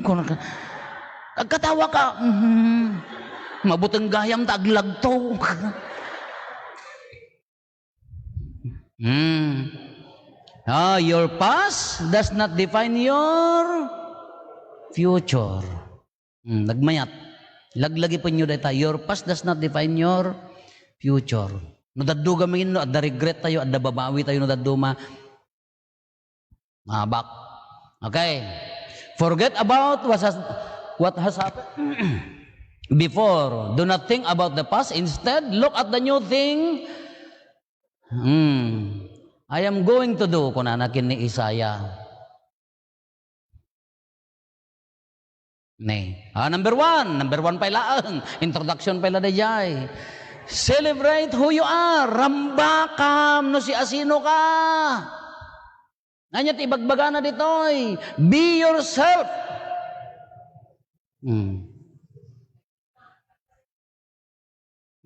kunak-, agkatawa ka, mabuteng gayam ta aglagto. Hmm. Ah, your past does not define your future. Hmm, nagmayat. Laglagipenyo dayta, your past does not define your future. No dadduma ngamin, no adda regret tayo, adda babawi tayo, no dadduma, mabak. Okay. Forget about what has, what has happened before. Do not think about the past. Instead, look at the new thing. Hmm. I am going to do, kunana ken ni Isaiah. Ne. Ah, number one. Number one pay laeng. Introduction pay la daydiay. Celebrate who you are. Rambakam no siasino ka. Ania ti ibagbagana ditoy? Be yourself. Hmm.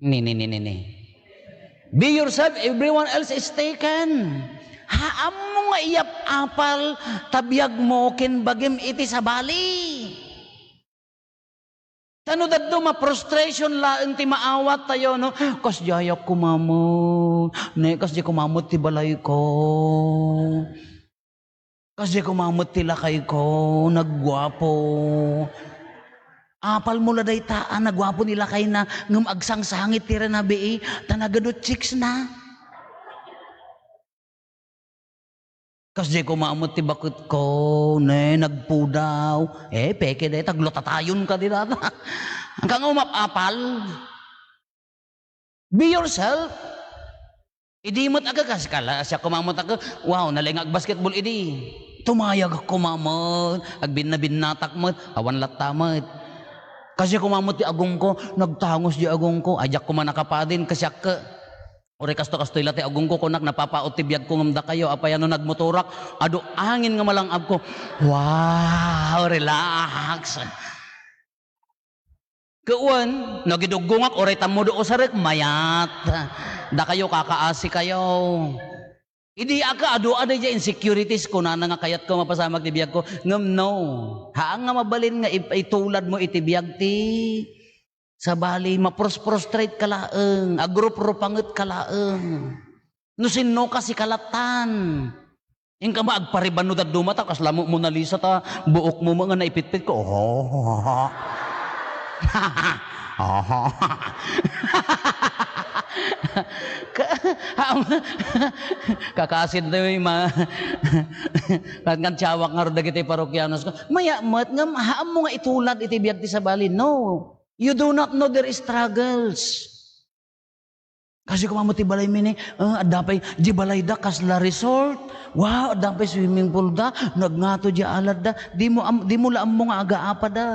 Ni, ni, ni, ni, ni. Be yourself, everyone else is taken. Haammo nga iyap-apal ta biagmo ken bagim iti sabali. Ta no dadduma, frustration laeng ti maawat tayo, no? Kasdiay koma met. Ne, kasdiay koma met ti balayko. Kasdiay koma met ti lakayko, nagguapo. Apalmo la dayta a nagguapo ni lakayna, ngem agsangsangit ti rinabii, ta nagadu chicks na. Kasdiay koma met ti baketko, ne, nagpudaw. Eh, peke dayta, aglutatayonka dita. Ania nga umap-apal? Be yourself. Idi met a kas-, kala, siak koma met a, wow, nalaing nga agbasketball idi. Tumayag koma met, agbinna-binnatak met, awan latta met. Kasdiay koma met ti agongko, nagtangos di agongko, ay diak koma nakapadin, kasiak ke. Uray kasto, kastoy la ti agongko, kunak, napapaot ti biagko ngem dakayo, apay a no nagmotorak, adu angin nga malang-abko. Wow, relax. Ket wen, no agiduggongak, uray tammudo usarek, mayat. Dakayo, kakaasikayo. Idi aka, adu a daydiay insecurities, kunana nga kayatko mapasamak ti biagko. Ngem no, haan nga mabalin nga ip-, ituladmo iti biag ti sabali, mapros-prostrate ka laeng, agruprupanget ka laeng. No sinno ka, sika lattan. Inka ma agpariban no dadduma ta kasla mo Mona Lisa ta buokmo nga naipitpit ko. Oho. Oho. Ka-, ha-, kakasin tayo yung mga kan-, kantiawak nga ro dagiti parokianos ko. Maya met nga haammo nga itulad iti biag ti sabali. No. You do not know their struggles. Kasdiay koma met ti balaymi ni, ah, adda pay, di balayda, kasla resort. Wow, adda pay swimming pool da, nagngato di aladda. Di mo am-, di mo la ammo nga agaapada.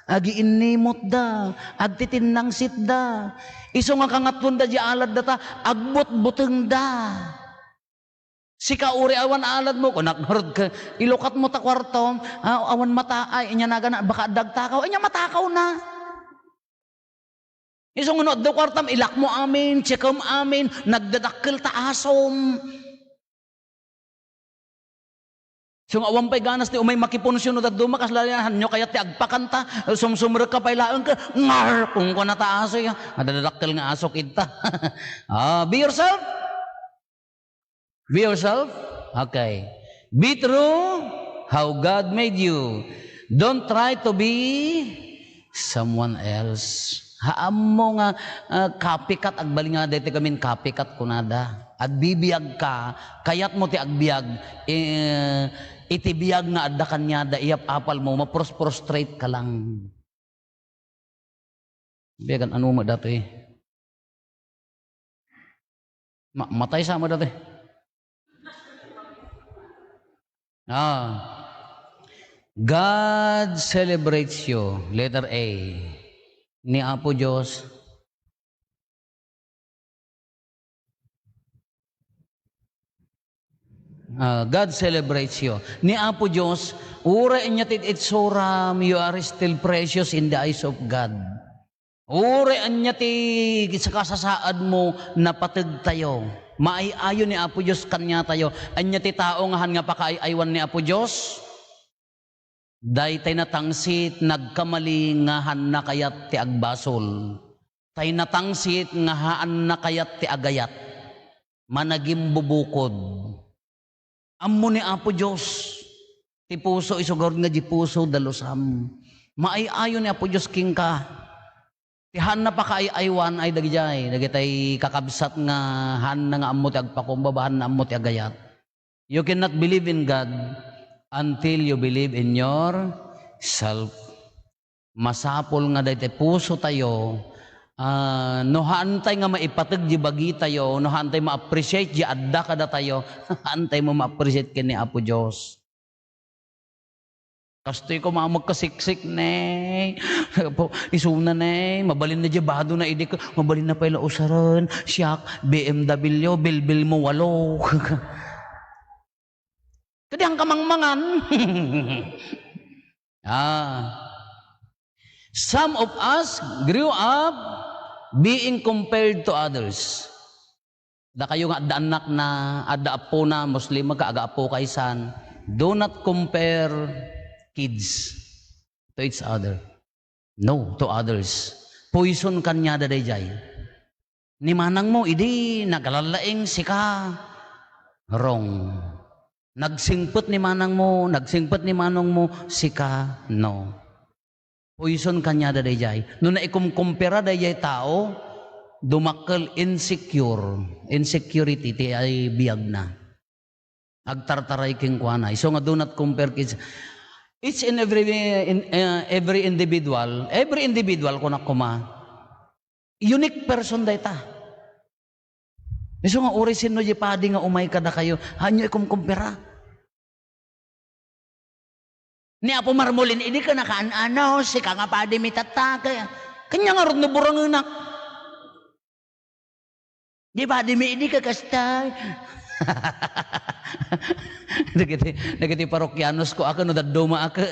Agiinnimotda, agtitinnangsitda. Isu nga kangatoenda di aladda ta, agbutbutengda. Sika uray awan aladmo, kunak ngarud ka, ilukatmo ta kuartom, ah, awan mataay, inya nagana, baka adda agtakaw, inya matakawna. Isu nga no adda kuartam, ilakmo amin, chekem amin, nagdadakkel ta asom. Isu nga awan pay ganas ti umay makipunsiyon no dadduma, kasla yan, hanyo kayat ti agpakanta, sumsumrek ka pay laeng ka, ngar, kung kuna ta aso, ya. Adadadakkel nga aso kita. Ah, be yourself. Be yourself. Okay. Be true how God made you. Don't try to be someone else. Haammo nga, ah, copycat, agbalin nga daytoy gamin copycat kunada. Agbibiag ka, kayatmo ti agbiag, eh, iti biag nga adda kaniada, iyap-apalmo, mapros-prostrate ka lang. Biagan, ano mo dati? Ma-, matay sa mo dati. Ah. God celebrates you. Letter A. Ni Apo Dios, ah, God celebrates you. Ni Apo Dios, uray ania ti itsuram, you are still precious in the eyes of God. Uray ania ti kasasaadmo, napateg tayo. Maay-ayo ni Apo Dios kaniatayo. Ania ti tao nga haan nga pakaay-aywan ni Apo Dios? Daytay natangsit, nagkamali nga haanna kayat ti agbasol. Tay natangsit nga haanna kayat ti agayat. Managimbubukod. Ammo ni Apo Dios ti puso, isu ngarud nga di puso, dalusam. Maay-ayo ni Apo Dios kenka. Ti haanna pakaay-aywan ay dagidiay, dagitay kakabsat nga haanna nga ammo ti agpakumbaba, haanna ammo ti agayat. You cannot believe in God until you believe in yourself. Masapul nga daytay puso tayo, ah, no haantay nga maipateg di bagitayo, no haantay ma-appreciate di adda kadatayo, haantay mo ma-appreciate ken ni Apo Dios. Kastoy ko, mamagkasiksik, ne. Apo, isuna, ne. Mabalin na di bado na idi ka, mabalin na pay la usaren. Siak, B M W, bilbil mo walo. Kadi ang kamangmangan. Ah. Some of us grew up being compared to others. Dakayo nga adda annakna, adda appona, Muslim ka, aga-appo ka isan, do not compare kids to each other. No, to others. Poison kaniada daydiay. Ni manangmo, idi nagalallaing sika, wrong. Nagsingpet ni manangmo, nagsingpet ni manongmo, sika, no. Poison kaniada daydiay. No naikumkumpara daydiay tao, dumakkel, insecure, insecurity ti ay biagna. Agtartaray kenkuana. Isu nga do not compare kids. Each and every in, uh, every individual, every individual kunak koma, unique person dayta. Isu nga uray sinno di padi nga umay kadakayo, haanyo ikumkumpara. Ni Apo Marmolin, idi ka nakaan-ano, sika nga padi mi tatta, ka-, kanya nga rod no burangenak. Di padi mi idi ka kasta. Dagiti, dagiti parokianos ko, ako no dadduma ako.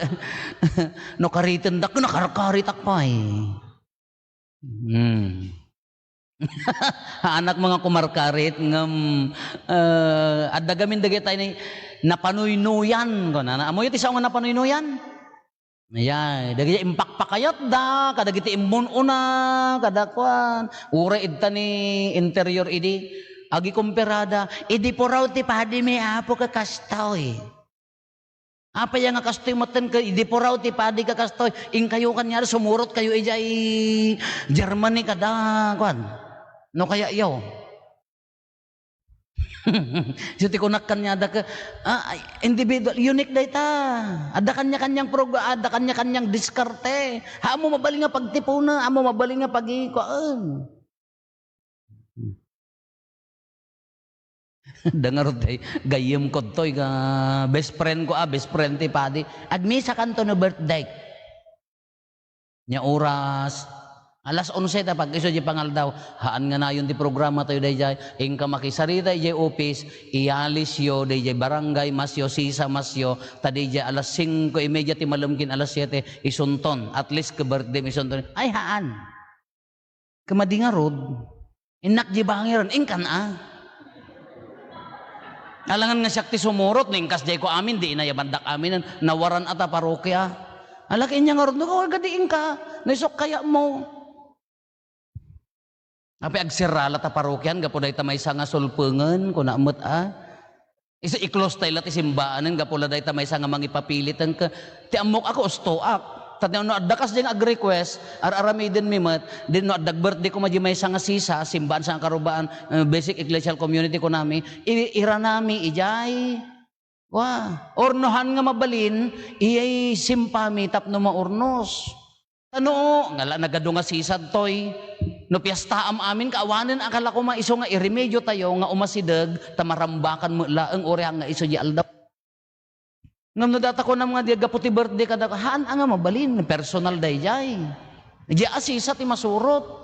No karitendak, nakarkaritak pay. Hmm. Anak mga kumarkarit ngem, eh, adda gamin dagitay ni napanuynuyan, kunana. Ammoyo ti sao nga napanuynuyan? Ayay, dagiti impakpakayatda, kadagiti immun-una, kada kuan. Uray idta ni interior idi, agikumperada, idi puraw ti padi mi, Apo, kakastoy. Apay nga kastoy metten ket idi puraw ti padi kakastoy, inkayo kaniada, sumurot kayo idiay Germany kada, kuan, no kaya iyo. So, ti kunak kaniada ket, ah, ay, individual, unique dayta. Adda kanya-kanyang prog-, adda kanya-kanyang diskarte. Haan mo mabalin nga pagtipuna, haan mo mabalin nga pagikuan. Dangarod tay gayyem kodtoy nga best friend ko, ah, best friend ti padi. Agmisa kanto no birthday. Nia oras, alas onse ta pag-isu di pangaldaw. Haan nga nayon ti programa tayo dayjay. Inka makisarita idiay office, ialisyo dayjay barangay, masyo, sisa, masyo, ta dayjay alas singko y media ti malem ken alas siete, isunton. At least ka birthday mo isunton. Ay, haan. Ket madi ngarud, innak di bangiran, inkan a. Alangan nga siak ti sumurot, no inkas jay ko amin, di inayabandak aminen, nawaran a ta parokia. Ala, ket inya ngarud, no, kadi inka, no isok kaya mo. Apay agserra la ta parokian, gapu dayta maysa nga sulpengen, kuna met a. Isu i-close tay la ti simbaanen gapu la dayta maysa nga mangipapiliten ket ti ammok a ustoak. Ta no adda kasdiay nga ag-request, ar-aramidenmi met, din no adda birthday koma di maysa nga sisa, simbaan sa karubaan, eh, basic ecclesial community kunami, i-, iranami idiay. Wa, ornohan nga mabalin, iyay simpami tapno maurnos. Ta no, nga la nagadu nga sisa ditoy, no piestaam amin, kaawanen a kala koma isu nga iremediotayo nga umasideg, ta marambakan met laeng uray nga isu di aldaw. Ngem no data kunam nga di gapu ti birthday kada, haan a nga mabalin, personal daydiay. Di asisa ti masurot.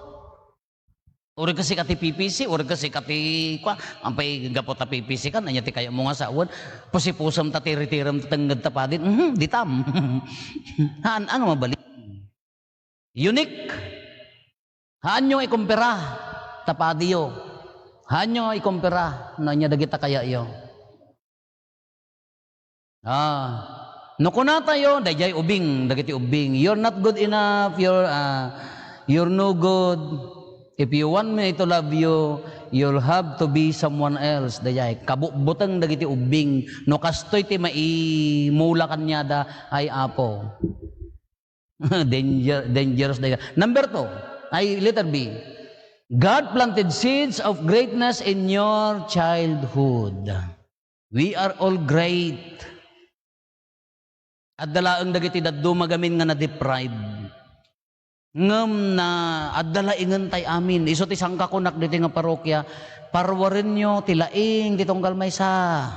Uray ka sika ti P P C, uray ka sika ti kua, ampay gapu ta P P C ka, ania ti kayatmo nga sawen? Pusipusem ta tiritirem ta tengnged ta padin, mhm, ditam. Haan a nga mabalin. Unique. Haanyo nga ikumpara ta padiyo. Haanyo nga ikumpara no ania dagita kayatyo. Ah, no kunatayo, daydiay ubing, dagiti ubing, "You're not good enough, you're, ah, you're no good. If you want me to love you, you'll have to be someone else." Daydiay, kabutbuteng dagiti ubing. No kastoy ti maimula kaniada, ay Apo. Danger, dangerous na yan. Number two, ay letter B. God planted seeds of greatness in your childhood. We are all great. Adda laeng dagiti dadduma gamin nga na-deprive. Ngem na, adda laengen tay amin. Isu ti sangkakunak ditoy nga parokya, parwarenyo ti laeng ti tunggal maysa.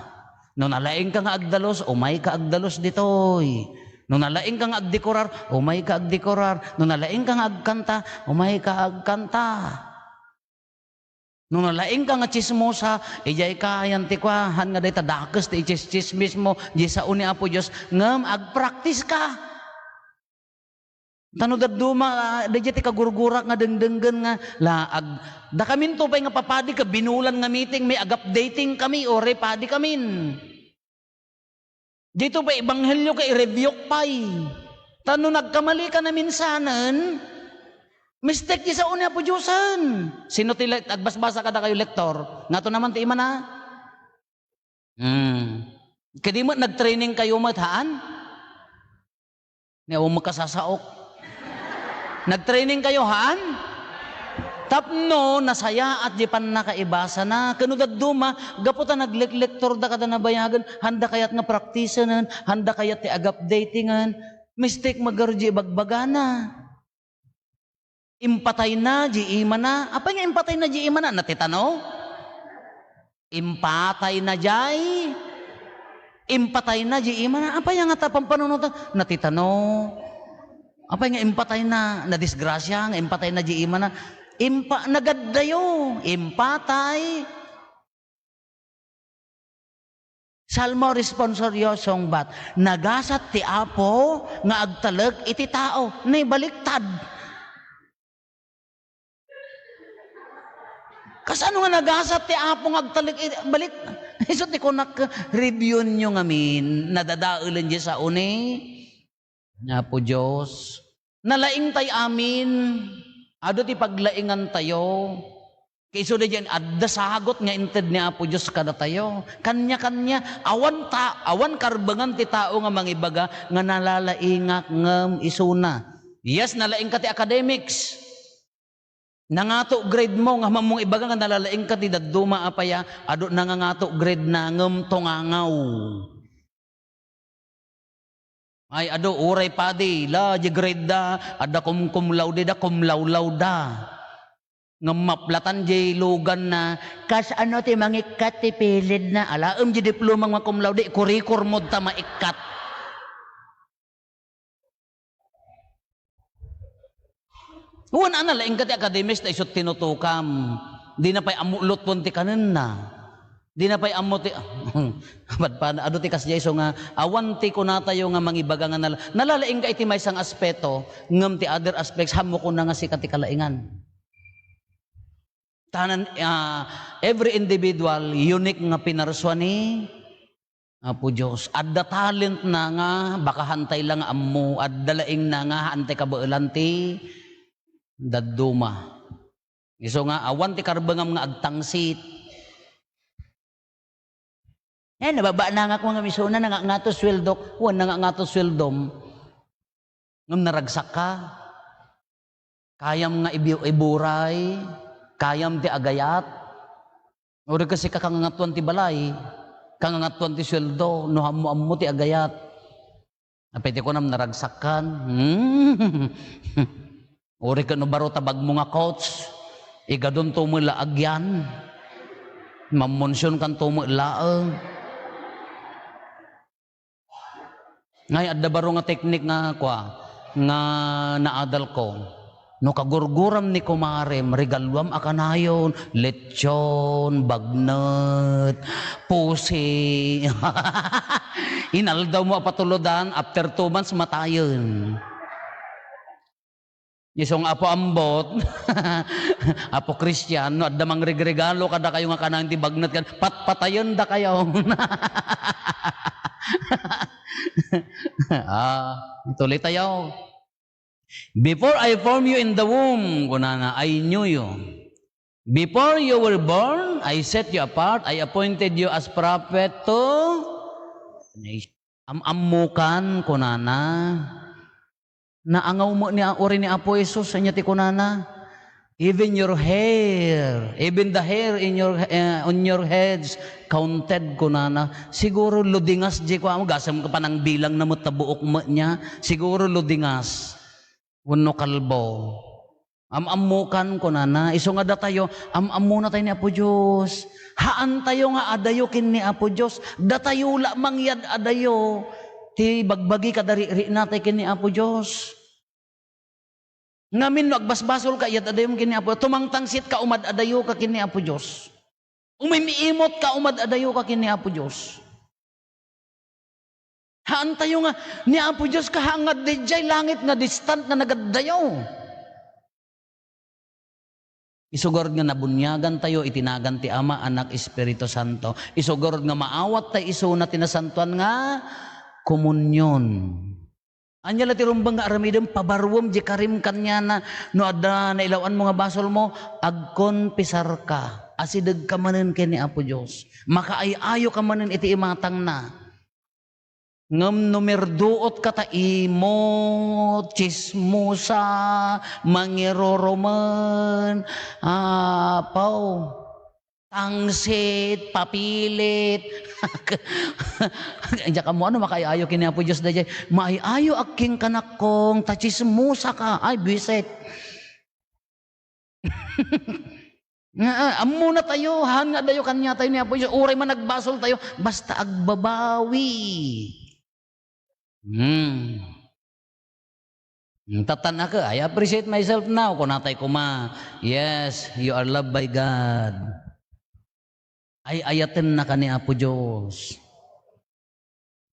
No nalaingka nga agdalus, umayka agdalus ditoy. No nalaingka nga agdekorar, umayka agdekorar. No nalaingka nga agkanta, umayka agkanta. No nalaingka nga tsismosa, idiay ka, ayan ti kua, han nga dayta dakes ti itsistsismismo, di sao ni Apo Dios, ngem agpraktiska. Ta no dadduma, ah, daydiay ti kagurgurak nga dengdenggen nga laag. Dakaminto pay nga papadi ket binulan nga meeting, may ag-updating kami, uray padi kamin. Dito pay ebanghelio ket i-rebuke pay. Ta no nagkamali ka na minsanen, mistake di sao ni Apo Diosen. Sino ti le-, agbasbasa kadakayo, lektor? Ngato naman ti imana? Hmm. Kadi met nag-training kayo met, haan? Ni awan makasasaok. Nag-training kayo, haan? Tapno nasayaat di pannakaibasana. Ken no dadduma, gapu ta nagleklektorda kada nabayagen, handa kayat nga praktisenen, handa kayat ti ag-updatingen. Mistake magarud di ibagbagana. Impatayna di imana. Apay nga impatayna di imana? Natitano? Impatayna jay. Impatayna di imana. Apay nga ta pampanunotan? Natitano? Apay nga impatayna? Nadisgrasya nga impatayna di imana. Impa-, nagaddayo. Impatay. Salmo responsorio sungbat, nagasat ti Apo nga agtalek iti tao. Naibaliktad. Kasano nga nagasat ti Apo nga agtalek iti, balik, isu ti kunak, reviewyo ngamin, nadadaelen di sao ni Apo Dios. Nalaingtay amin, adu ti paglaingantayo. Kaiso daydiay, adda sagut nga inted ni Apo Dios kadatayo. Kania-kania, awan ta-, awan karbengan ti tao nga mangibaga nga nalalaingak ngem isuna. Yes, nalaingka ti academics. Nangato grade mo nga mamong ibaga nga nalalaingka ti dadduma a paya, adu nangangato grade na ngem tungangaw. Ay, adu, uray padi, la, di grade da, adda cum, cum laude da, cum laulau da. Ngem maplatan di lugan na, kas ano ti mangikkat ti pilid na, alaem di diploma nga cum laude, ikurikor mod ta maikkat. Wen a nalaingka ti academics ta isu ti tinutukam. Di na pay ammo lutpon ti kanenna. Di na pay ammo ti, padpada, adu ti kasdiay isu nga, awan ti kunatayo nga mangibaga nga nala-, nalalaingka iti maysa nga aspeto, ngem ti other aspects, hammo kuna nga sika ti kalaingan. Tanan, ah, every individual, unique nga pinarsua ni Apo Dios. Adda talent na nga, baka hantay la nga ammo, adda laing na nga, hantay kabaelan ti dadduma. Isu nga, awan ti karbengam nga agtangsit. Eh, nababa na nga kung nga misuna, nangangato sweldok, wan nangangato sweldom. Ngem naragsak ka. Kayam nga ibi-, iburay, kayam ti agayat. Uri kasi ka kangangatuan ti balay, kangangatuan ti sueldo, no ammo-ammo ti agayat. Apay ti kunam naragsak kan? Hmm. Uri ka no baro tabagmo nga coach, igadon to mo la agyan. Mamonsion kan to mo laeng. Ngay, adda baro nga teknik nga, kua, nga naadalko. No kagurguram ni kumarem, regaluam a kanayon, lechon, bagnet, pusi. Inaldawmo a patulodan, after two months, matayen. Isu nga Apo Ambot, Apo Christian, no adda mangregregalo kadakayo nga kanayon ti bagnet ken, patpatayen dakayo. Ah, tuloy tayo. "Before I formed you in the womb," kunana, "I knew you. Before you were born, I set you apart. I appointed you as prophet to nation." Am-ammokan, kunana. Naangaw met ni, uray ni Apo Jesus, ania ti kunana? "Even your hair, even the hair in your, eh, on your heads, counted," kunana. Siguro ludingas di kua, gasem ka panangbilang na met ta buok met nia. Siguro ludingas. Wenno kalbo. Am-ammokan, kunana. Isu nga datayo, am-ammona tayo ni Apo Dios. Haan tayo nga adayo ken ni Apo Dios. Datayo la mangyad adayo ti bagbagi kada rikna tayo ken ni Apo Dios. Ngamin no agbasbasol ka, iyad adayo ken ni Apo, tumangtangsit ka, umad adayo ka ken ni Apo Dios. Umim-imot ka, umad adayo ka ken ni Apo Dios. Haan tayo nga, ni Apo Dios ka, haan nga dijay langit nga distant nga nagaddayo. Isu garud nga nabuniagan tayo iti nagan ti Ama, Anak, Espiritu Santo. Isu garud nga maawat tayo isuna ti nasantoan nga komunion. Ania la ti rumbeng nga aramidem? Pabaruem di karim kaniana. No adda nailaw-anmo nga basolmo, agkonpisarka. Asidegka manen ken ni Apo Dios. Makaay-ayoka manen iti imatangna. Ngem no mirduotka ta imot, tsismosa, mangirurumen, apaw, tangsit, papilit. Diak ammo no makaay-ayo ken ni Apo Dios daydiay. Maay-ayoak ken kanakkong, ta tsismosaka. Ay, buisit. Nga, ah, ammona tayo, haan nga adayo kaniatayo ni Apo Dios. Uray man nagbasol tayo, basta agbabawi. Hmm. Hmm, tattan-ak, "I appreciate myself now." Kunatay koma, "Yes, you are loved by God." Ay-ayatennaka ni Apo Dios.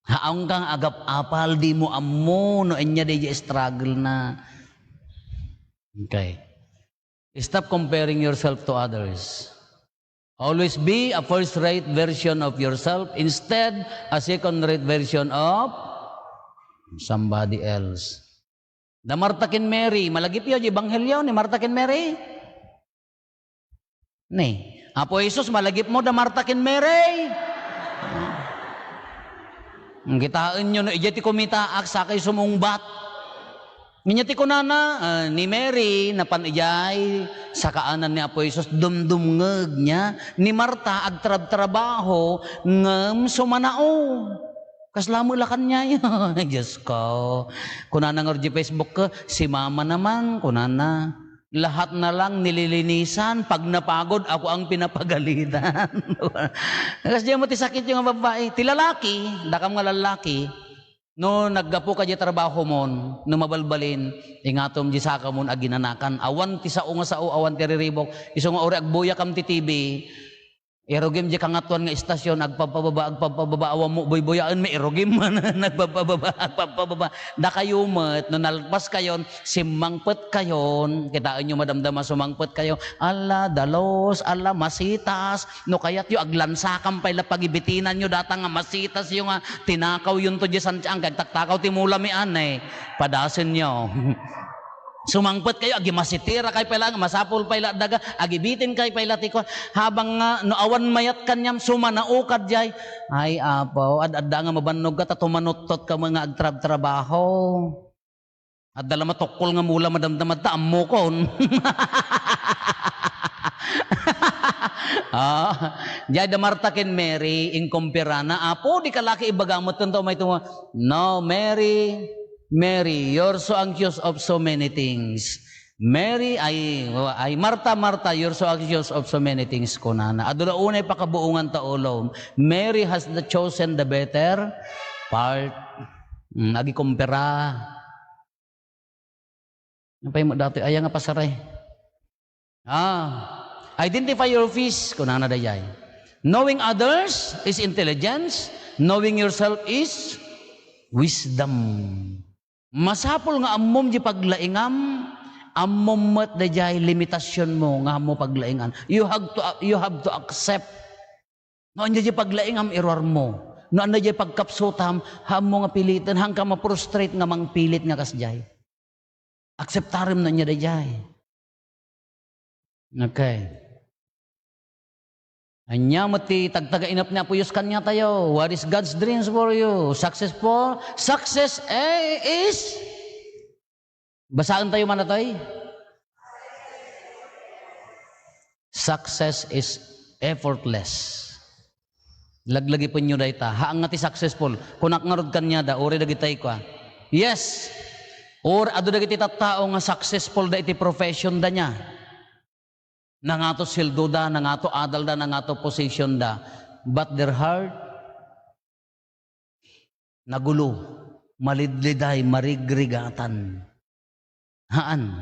Haanka nga agap-apal, dimo ammo no ania daydiay struggle na. Okay. Stop comparing yourself to others. Always be a first-rate version of yourself, instead a second-rate version of somebody else. Da Marta ken Mary, malagipyo di ebanghelio ni Marta ken Mary? Ni, Apo Jesus, malagipmo da Marta ken Mary? Kitaenyo no idiay ti kumitaak, sakay sumungbat. Ania ti kunana? Ah, ni Mary, napan idiay sakaanan ni Apo Jesus, dumdumngeg nia. Ni Marta, agtrabtrabaho, ngem sumanao. Kasla met la kaniayo. Diyos ko. Kunana ngarud di Facebook ko, "Si mama naman," kunana. "Lahat na lang nililinisan, pag napagod, ako ang pinapagalitan." Kas di mo ti sakit yung babae. Ti lalaki, dakam nga lalaki, no naggapu ka di trabaho mon, no mabalbalin, ingatom di saka mon aginanakan. Awan ti sao nga sao, awan ti riribok. Isu nga uri agbuyakam ti T V, irugim di kangatoan nga istasyon, agpabpababa, agpabpababa, awan mo buybuyaen, may irugim man, nagpabpababa, agpabpababa. Dakayo met, no nalpas kayon, simmangpet kayon, kitaen nyo madamdama, sumangpet kayo, "Ala, dalos, ala, masitas." No kayat yo, aglansakan pay la pagibitinan yo, data nga masitas yo nga, tinakaw yun to di santiang, kag taktakaw ti mula mi anay, padasen yo. Sumangpet kayo, agimasitira kay pay la, masapul pay la daga, agibitin kay pay la ti kuan. Habang nga, no awan mayat kaniam, sumanao ka diay. Ay, Apo, ad-adda nga mabannog ka, ta tumanuttot ka nga agtrab-trabaho. Adda la matukkol nga mula madamdama ta, ammokon. Ah, diay da Marta ken Mary, inkumpirana, "Apo, di ka laki ibaga met ken tao may tuma-," "No, Mary, Mary, you're so anxious of so many things. Mary, ay, ay, Marta, Marta, you're so anxious of so many things," kunana. Adu la unay pakabuongan ta ulo. Mary has the chosen the better part. Mm, agikumpara. Apay met datoy, aya nga pasaray? Ah, identify your fish, kunana dayay. Knowing others is intelligence, knowing yourself is wisdom. Masapul nga ammom di paglaingam, ammom met dayay limitasionmo nga ammo paglaingan. You have to, you have to accept. No ania di paglaingam, iruarmo. No ania di pagkapsutam, ammo nga piliten, haanka ma-frustrate nga mangpilit nga kasdiay. Akseptarem no ania daydiay. Okay. Ania met ti tagtagainep ni Apo Dios kaniatayo? What is God's dreams for you? Successful? Success, eh, is, basaen tayo man datoy. Success is effortless. Laglagipenyo dayta. Haan nga ti successful. Kunak ngarud kaniada, uray dagitay kua. Yes. Or adu dagiti tattao nga successful da iti profession da nia. Nangato sueldoda, nangato adalda, nangato positionda. But their heart, nagulo, malidliday, marigrigatan. Haan.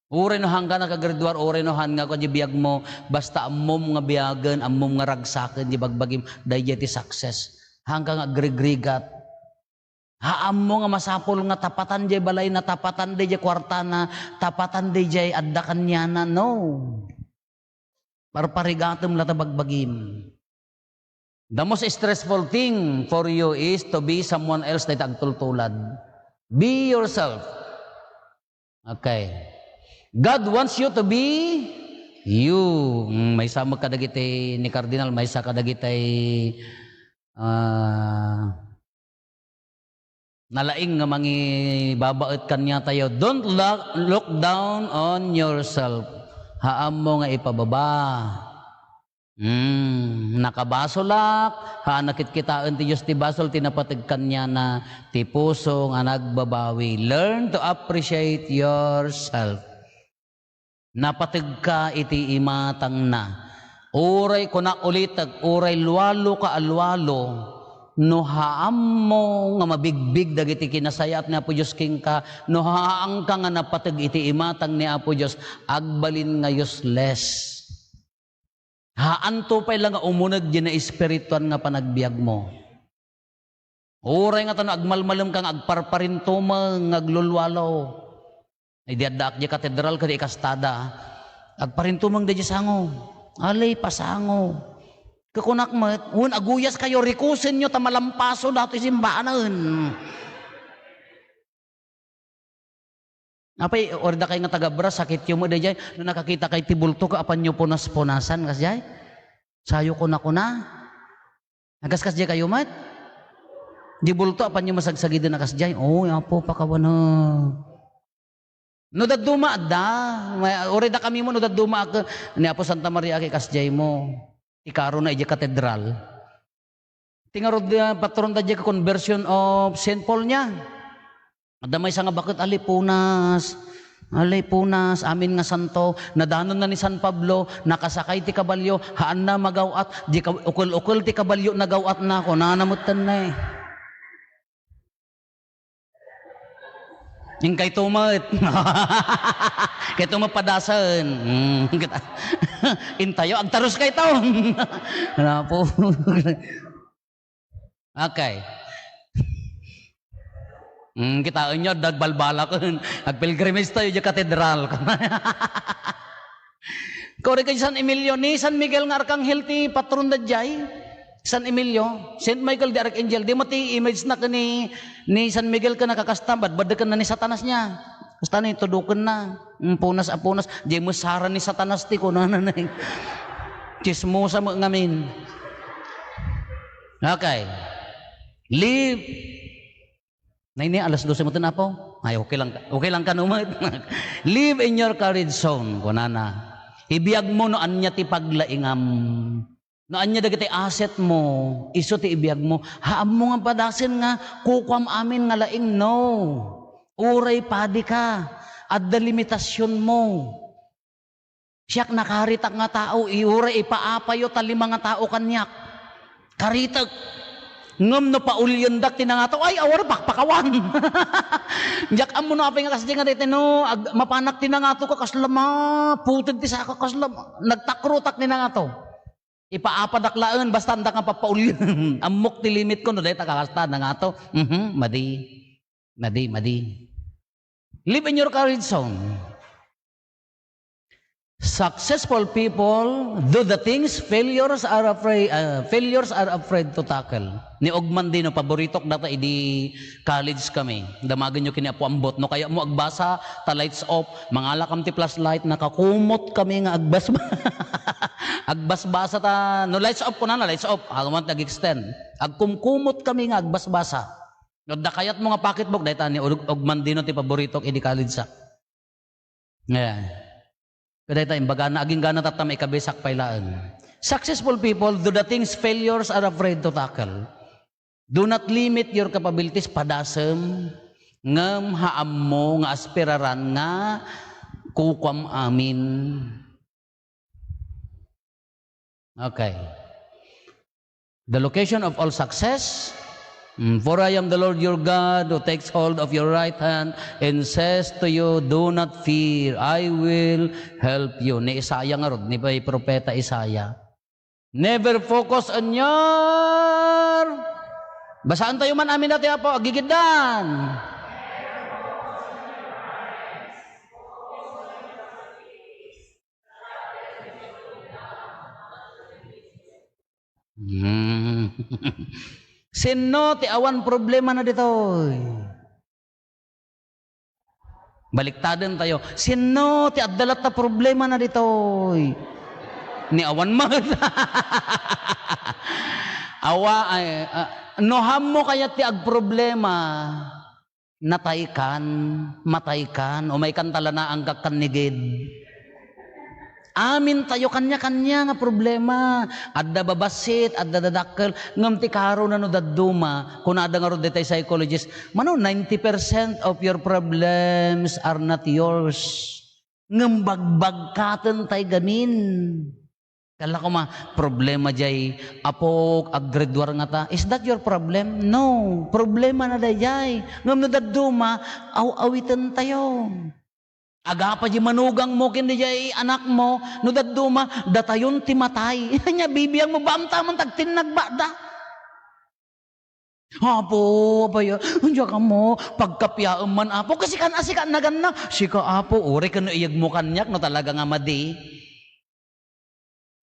Uray no haanka nakagraduar, uray no haan nga kua di biagmo, basta ammom nga biagen, ammom nga ragsaken di bagbagim, daydiay ti success. Haanka nga agrigrigat. Ha, ammo nga masapul nga tapatan diay balayna, tapatan diay kuartana, tapatan diay adda kaniana. No. Parparigatem la ta bagbagim. The most stressful thing for you is to be someone else dayta agtultulad. Be yourself. Okay. God wants you to be you. Mm, maysa met kadagiti ni Cardinal, maysa kadagiti, ah, nalaing nga mangibabaet kaniatayo. Don't look, look down on yourself. Haammo nga ipababa. Hmm, nakabasolak, haan a kitkitaen ti Dios ti basol ti napateg kaniana, ti puso nga nagbabawi. Learn to appreciate yourself. Napategka iti imatangna. Uray, kunak ulitek, uray lualoka a lualo, no haammo nga mabigbig dagiti kinasayaat ni Apo Dios kenka, no haanka nga napateg iti imatang ni Apo Dios, agbalin nga useless. Haanto pay la nga umuneg diay naespirituan nga panagbiagmo. Uray nga ta no agmalmalemka nga agparparintumeng nga aglulualo. Idi addaak diay katedral ket ikastada, agparintumeng daydiay sango. Alay, pasango. Kakunak met, wen aguyaskayo, rikusenyo ta malampaso datoy simbaanen. Apay, uray dakay nga taga-Bras, sakityo met daydiay. No nakakitakay ti bulto, ket apanyo punas-punasan, kasdiay? Sayo kunakuna. Agaskasdiay kayo met? Di bulto, apanyo masagsagiden a kasdiay? Oy, Apo, pakawana. No dadduma, adda. May, uray dakami mo, no dadduma, ak-, ni Apo Santa Maria, aki kasdiay mo. Ikarona idiay katedral. Ti ngarud, ah, patron da diay conversion of Saint Paul nia. Adda maysa nga baket, ali punas. Ali punas, amin nga santo. Nadanonna ni San Pablo, nakasakay ti kabalio, haanna magaw-at, di ka-, ukel-ukel ti kabalio nagaw-atna, kunana metten, eh. Inkayto met. Kayto met padasen. Mm, kita. Intayo, agtarus kayto. Apo. Okay. Mm, kitaenyo, dagbalbalak. Agpilgrimage tayo diay katedral. Kuri ken San Emilio, ni San Miguel nga Arkanghel ti patron da diay. San Emilio, Saint Michael the Archangel, di met ti image na ken ni, ni San Miguel ken nakakasta, badbadekenna ni Satanas nia. Kasta ni tudukenna. Mm, punas a punas, di met sara ni Satanas ti kunana na. Chismosa met ngamin. Okay. Live. Nay, ni alas dose met, Apo. Ay, okay lang ka. Okay lang ka no met. Live in your courage zone, kunana. Ibiag mo no ania ti paglaingam. No ania dagiti asset mo, isu ti ibiag mo. Haammo nga padasen nga kukuam amin nga laing, no. Uray padi ka, adda limitasion mo. Siak nakaritak nga tao, i-, uray ipaapayo ta lima nga tao kaniak. Karitek. Ngem no paulyendak ti nangato, ay, awar pakpakawan. Diak ammo no apay nga kasdi nga daytoy no, ag-, mapanak ti nangato ka kasla maputed ti saka kasla ma-, nagtakrotak ti nangato. Ipaapadak laeng, basta andak nga papaulyen. Ammok ti limit ko no dayta kakasta nangato. Mhm, madi. Madi, madi. Live in your courage zone. Successful people do the things failures are afraid, uh, failures are afraid to tackle. Ni Ogman Dino, paboritok data idi college kami. Damagenyo ken ni Apo Ambot. No kayatmo agbasa, ta lights off. Mangalakam ti flashlight, nakakumot kami nga agbas-, agbasbasa ta. No lights off, kunana, lights off. Haruman ti ag-extend. Agkumkumot kami nga agbasbasa. No adda kayatmo nga pocketbook, dayta ni Og-, Ogman Dino ti paboritok idi college-ak. Ayan. Kadayta, imbagana, agingga na tatta maikabay sakbay laeng. Successful people do the things failures are afraid to tackle. Do not limit your capabilities, padasem, ngem haammo nga aspiraran nga kukuam amin. Okay. The location of all success. Mm, "For I am the Lord your God who takes hold of your right hand and says to you, 'Do not fear, I will help you.'" Ni Isaiah ngarud, ni bay propeta Isaiah. Never focus on your, basaan tayo man amin dati, Apo, agigiddan. Hmm. Sinno ti awan problemana ditoy? Baliktaden tayo. Sinno ti adda latta problemana ditoy? Ni awan met. Awa, ay, ah, no haammo kayat ti agproblema, nataykan, mataykan, umaykan ta la naanggak kannigid. Amintayo kania-kania nga problema. Adda babassit, adda dadakkel, ngem ti karona no dadduma, kunada ngarud daytay psychologist, "Mano, ninety percent of your problems are not yours." Ngem bagbagkaten tay gamin. Kala koma, problema jay apok, ag-grade war ngata. Is that your problem? No. Problemana dayjay. Ngem no dadduma, aw-awiten tayo. Agapa jay manugangmo ken dayjay anakmo, no dadduma, datayon ti matay. Ania, bibiangmo, baamtaman tagtinnag bada. Apo, apay, diak ammo, pagkapiaem man, Apo. Kasi kan, asika, naganna. Sika, Apo, uray ken no iyegmo kaniak, no talaga nga madi.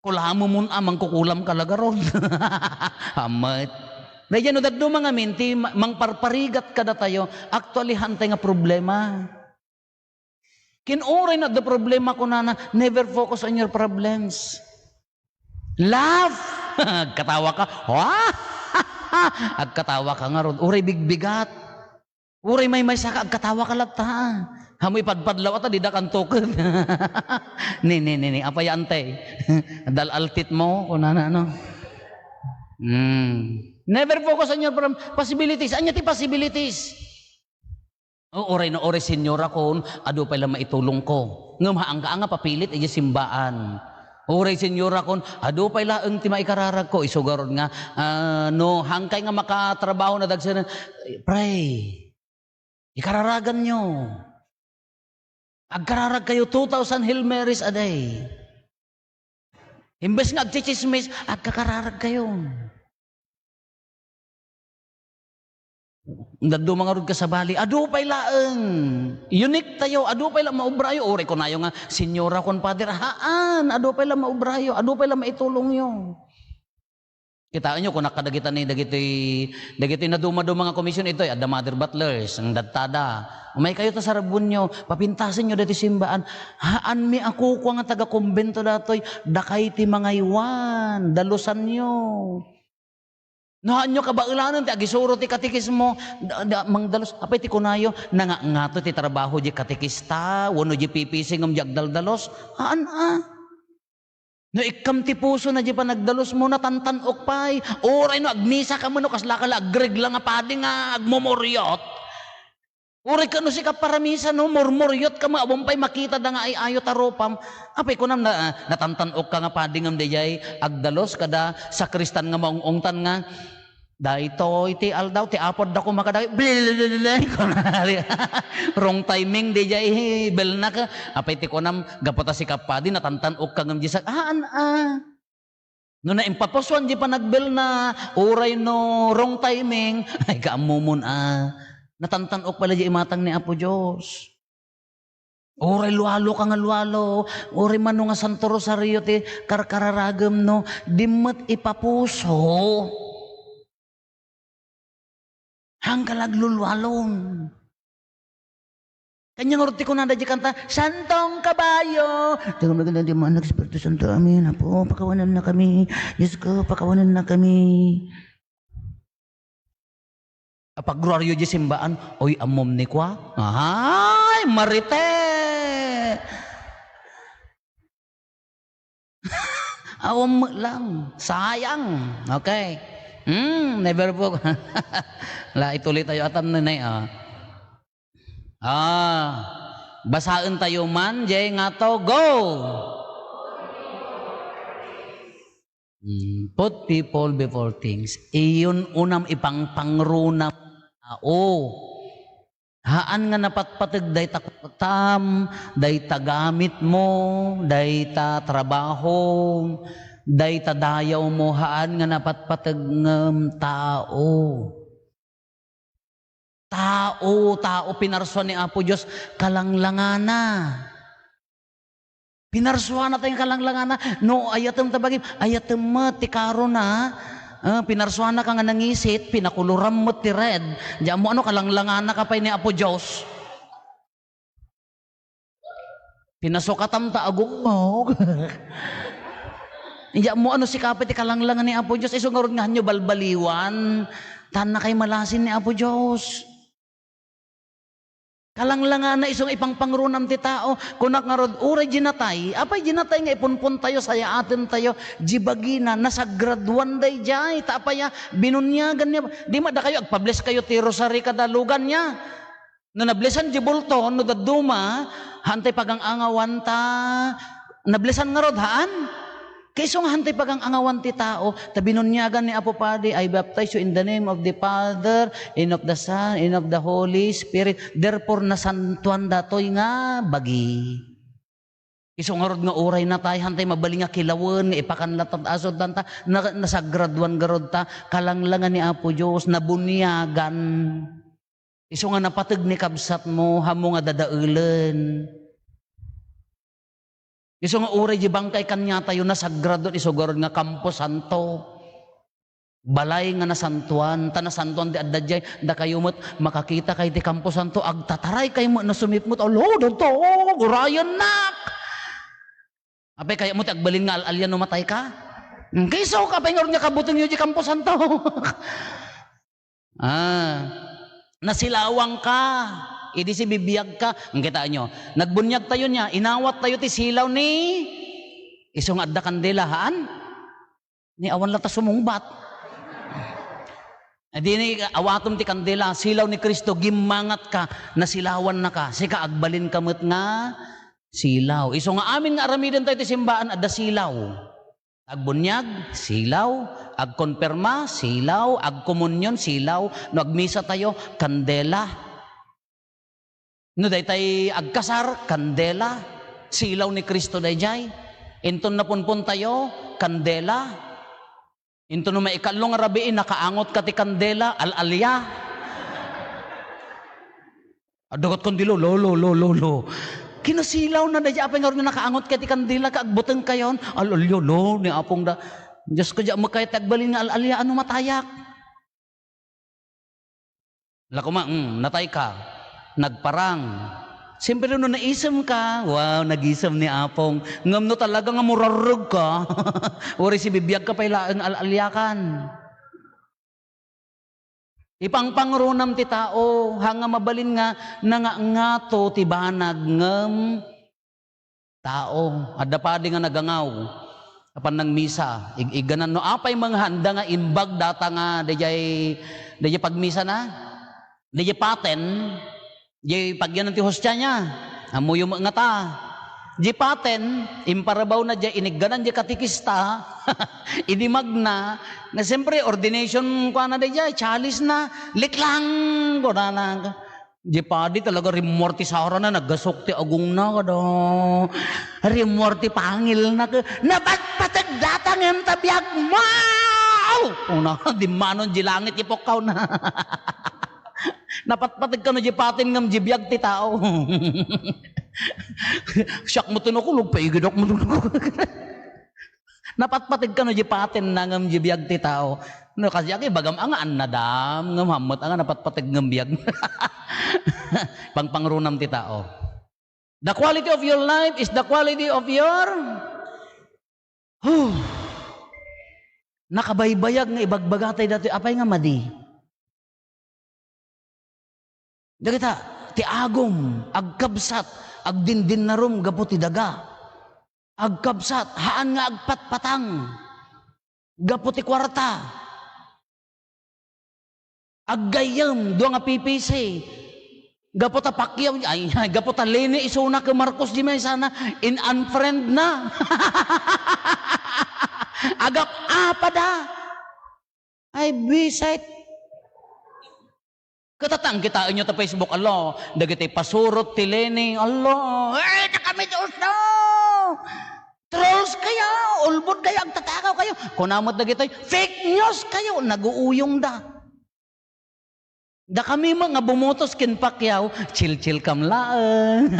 Kulamemon a, mangkukulam ka la garud. Amet. Daydiay no dadduma ngamin, ti ma-, mangparparigat kadatayo, actually, haantay nga problema. Ken uray no adda problema, kunana, "Never focus on your problems. Laugh!" Agkatawa ka. Agkatawa ka ngarud. Uray bigbigat. Uray maymaysa ka, agkatawa ka latta. Hamoy padpadlaw ata, dida kantoken. Ni, ni, ni, ni. Apay, antay? Dal-altit mo, kunana, no? Hmm. Never focus on your problem. Possibilities. Ania ti possibilities? O, uray no, uray senyorakon, adu pay la maitulongko. Ngem haanka nga papilit idiay simbaan. Uray senyorakon, adu pay laeng ti maikararagko. Isu garud nga, ah, no, haankay nga makatrabaho na dagsen, pray. Ikararaganyo. Agkararagkayo two thousand Hail Marys a day. Imbes nga agtsitsismis, agkakararagkayo. Dadduma ngarud kasabali, adu pay laeng. Unique tayo, adu pay la maobrayo. Uray kunayo nga, "Senyora," kon Pader, haan, adu pay la maobrayo, adu pay la maitulongyo. Kitaenyo, kunak kadagita ni, dagitoy, dagitoy naduma-duma nga komisyon, itoy, adda Mother Butlers, ang dadtada. Umaykayo ta sarabuenyo, papintasenyo daytoy simbaan. Haanmi a kukua nga taga-kumbento datoy, dakay ti mangaywan, dalusanyo. No haanyo kabaelanen ti agisuro ti katekismo, da, da, mangdalus. Apay ti kunayo, nangangato ti trabaho di katekista, wenno di P P C ngem di agdaldalus? Haan, a. No ikkam ti pusona di panagdalusmo, natantan-ok pay. Uray no agmisa ka man, no kasla ka la agregla nga padi nga agmumuriot. Uray ket no sika paramisa, no, murmuriot ka, awan pay makita da nga ay-ayo ta rupam. Apay kunam na, ah, natantan-ok ka nga padi ngem daydiay agdalus kada sakristan nga maung-ungtan nga, Daytoy ti aldaw ti Apo, adda koma kadagiti, blililililil, kunana. Wrong timing, diay belnak. Apay ti kunam, gapu ta sika padi, natantan-ok ka ngem diay sak-, haan, a. No naimpapusuan diay panagbelna, uray no wrong timing, ay, kaammomon, a. Natantan-ok pay la diay imatang ni Apo Dios. Uray lualo ka nga lualo, uray mano nga Santo Rosario ti karkararagem, no, di met ipapuso. Hangka laglulualon. Kanya ngarud ti kunada diay kanta, "Santong kabayo." Ti kumaganda di man Espiritu Santo, amen. Apo, pakawanan na kami. Diyos ko, pakawanan na kami. Apagroario diay simbaan, oy, ammom ni kua? Ay, marite! Awan met lang. Sayang. Okay. Hmm, never po. La, ituloy tayo. Atam na na, ah. Ah, basaen tayo man. Jay nga to. Go! Mm, put people before things. Iyon unam ipangpangrunam tao. Haan nga napatpateg dayta kuartam, dayta gamitmo, dayta trabaho, dayta dayawmo, haan nga napatpateg ngem tao. Tao, tao, pinarsua ni Apo Dios, kalanglangana. Pinarsuana tayo nga kalanglangana. No, ayatem ta bagim, ayatem met ti karona. Ah, pinarsuana ka nga nangisit, pinakuluram met ti red. Di mo ano, kalanglangana ka pay ni Apo Dios. Pinasukatam ta agungog. Di mo ano, sika pay ti kalanglangan ni Apo Dios. Isu ngarud nga hanyo balbaliwan. Tan nakay malasin ni Apo Dios. Kalanglangana isu nga ipangpangrunam ti tao. Kunak ngarud, uray diay natay, apay diay natay nga ipunpon tayo, sayaaten tayo, diay bagina, nasagraduan daydiay, ta apay a, binuniagan niya. Di ma, dakayo, agpabless kayo ti rosary kada lugan niya. No nablesan diay bulto, no dadduma, hantay pagang-angawan ta, nablesan ngarud, haan? Kaiso nga hantay pagang-angawan ti tao, ta binuniagan ni Apo Padi, "I baptize you in the name of the Father, and of the Son, and of the Holy Spirit." Therefore, nasantuan datoy nga bagi. Isu ngarud nga uray natay, hantay mabalin nga kilawen, nga ipakan latta, asudtan ta, na, nasagraduan garud ta, kalanglangan ni Apo Dios, nabuniagan. Isu nga napateg ni kabsatmo, haanmo nga dadaelen. Isu nga uray di bangkay kaniatayo, nasagraduan isu garud nga kamposanto. Balay nga nasantuan, ta nasantuan ti adda diay, dakayo met makakita kay ti kamposanto, agtataray kay met no sumipnget, "Alo, dagta, gurayennak!" Apay kayatmo ti agbalin nga al-alia no matay ka? Hmm, kaiso ka pay ngarud nga kabutengyo di kamposanto. Ah, nasilawang ka, idi sibibiag ka. Ang kita nyo, nagbuniag tayo niya, inawat tayo ti silaw ni, isu nga adda kandela, haan? Ni awan latta sumungbat. Idi ni awatom ti kandela, silaw ni Cristo, gimmangat ka, nasilawan na ka, sika agbalin ka met nga silaw. Isu nga amin nga aramiden tayo ti simbaan, adda silaw. Agbuniag, silaw. Agkonperma, silaw. Agkomunion, silaw. No agmisa tayo, kandela. No daytay agkasar, kandela. Silaw ni Cristo dayjay. Inton napunpon tayo, kandela. Inton no maikaallo nga rabii, nakaangot ka ti kandela, al-alia. Adda ket kandela, lolo, lolo, lolo. Kinasilawna dayjay, apay ngarud nga nakaangot ka ti kandela, ka agbuteng kayon, al-alia, lo, ni apong da. Diyos ko, diak makayat ti agbalin nga al-alia, ano matayak? La koma, mm, natay ka. Nagparang. Siyempre, no naisem ka, wow, nagisem ni Apong. Ngem no talaga nga murarreg ka, uray sibibiag ka pay laeng al-aliakan. Ipangpangrunam ti tao, haan nga mabalin nga nangangato ti banag, ngem tao. Adda padi nga nagangaw. Apan nagmisa, ig-igganan no apay manganda nga imbag data nga dayjay, dayjay pagmisana, dayjay paten, dayjay pagyanan ti hostia niya. Ammoyo met ngata. Di paten, imparabawna diay inigganan diay katikista, idimagna, nga siyempre, ordination, kuana diay, chalice na, liklang, kunana. Di padi talaga rimmuar ti sarana, naggasok ti agongna, kada rimmuar ti pangilna, ke, napatpateg data ngem ta biagmo! Kuna, dimmanon di langit, ipukkawna. Napatpateg kano di paten ngem di biag ti tao. Siak met no kulog, paigidok met no kulog. Napatpateg kano di patenna ngem di biag ti tao. No, kasi agi, bagam anga annadam, ngem hammet anga napatpateg ngem biag. Pangpangrunam ti tao. The quality of your life is the quality of your, huh. Nakabaybayag nga ibagbagatayo datoy, apay nga madi? Dagita, ti agum, agkabsat, agdindinnarum gapu ti daga. Agkabsat, haan nga agpatpatang gapu ti kuarta. Aggayyem, dua nga pipisi. Gapu ta Pacquiao, ay, gapu ta Leni isuna ken Marcos di maysana, in-unfriend na. Agap-apada. Ay, buisit. Katatang kitaenyo ta Facebook, Allah, dagiti pasurot ti Leni, Allah, eh, nakami Dios, no? Trolls kayo, ulbod kayo, agtatakaw kayo. Kuna met dagitoy, fake news kayo, naguuyongda. Dakami met nga bumotos ken Pacquiao, chill-chill kam laeng.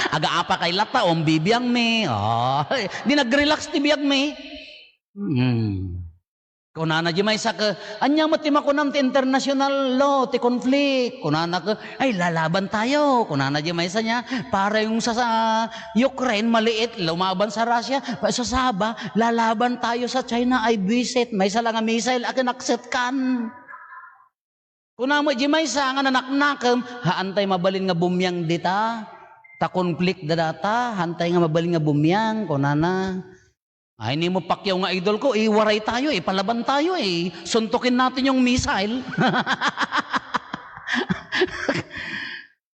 Agaapa kay latta, um, bibiangmi. Oh, di nagrelax ti biagmi. Hmm. Kunana di maysa ke, "Ania met ti makunam ti international law, ti conflict?" Kunana ke, "Ay, lalaban tayo." Kunana di maysa niya, "Para yung sa, sa Ukraine, maliit, lumaban sa Russia. Sa Sabah, lalaban tayo sa China." Ay, buisit, maysa lang nga missile, akin akset kan. Kuna met di maysa nga nanaknakem, "Haantay mabalin nga bumiang dita. Ta conflict da data, haantay nga mabalin nga bumiang," kunana. Ay, ni mo Pacquiao nga idol ko, eh, waray tayo, eh, palaban tayo, eh. Suntukin natin yung missile.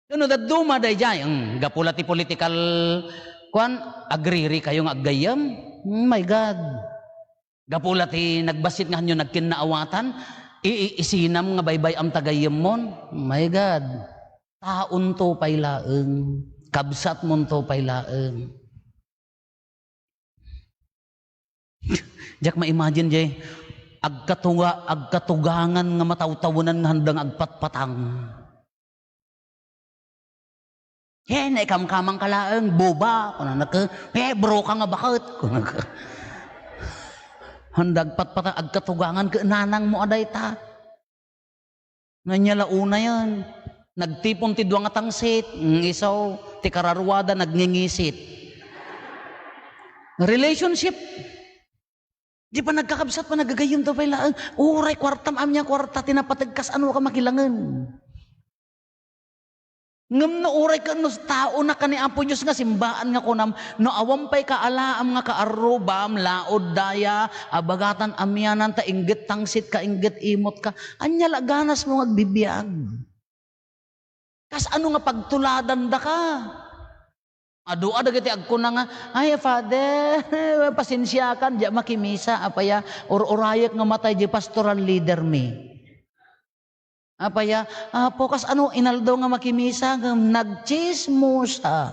Ano, dadduma, dayjay, mm, gapu la ti political, kuan, agriri kayo nga aggayyem. Mm, my God. Gapu la ti nagbassit nga hanyo nagkinnaawatan, i-, i-, isinam nga baybay-am ta gayyemmon. My God. Taonto pay laeng. Kabsatmonto pay laeng. Diak ma-imagine, jay, agkatuga-, agkatugangan nga matawtawenan nga handang agpatpatang. "He, naikamkamang ka laeng, boba," kunana ke, "He, bro ka nga baket," kunana ke. Handang agpatpatang, agkatugangan ke, nanang mo a dayta. Ania la unayen? Nagtipon ti dua nga tangsit, mm, isu ti kararuada, nagngingisit. Relationship. Di pa nagkakabsat, pa nagagayyem to pay laeng. Uray kuartam, ania kuarta ti napateg, kas-ano ka makilangen? Ngem no uray ket no tao na ka ni Apo Dios nga simbaan nga kunam, no awan pay kaalaam nga kaarrubam, laod daya, abagatan amianan ta ingget tangsit ka, ingget imot ka, ania la ganas mo nga agbibiag? Kas-ano nga pagtuladan daka? Adu a dagiti agkuna nga, "Ay, Father, pasensiakan, diak makimisa, apay a, ur-urayek nga matay di pastoral leader mi." Apay a, "Apo, kas-ano inaldaw nga makimisa ngem nagtsismosa?"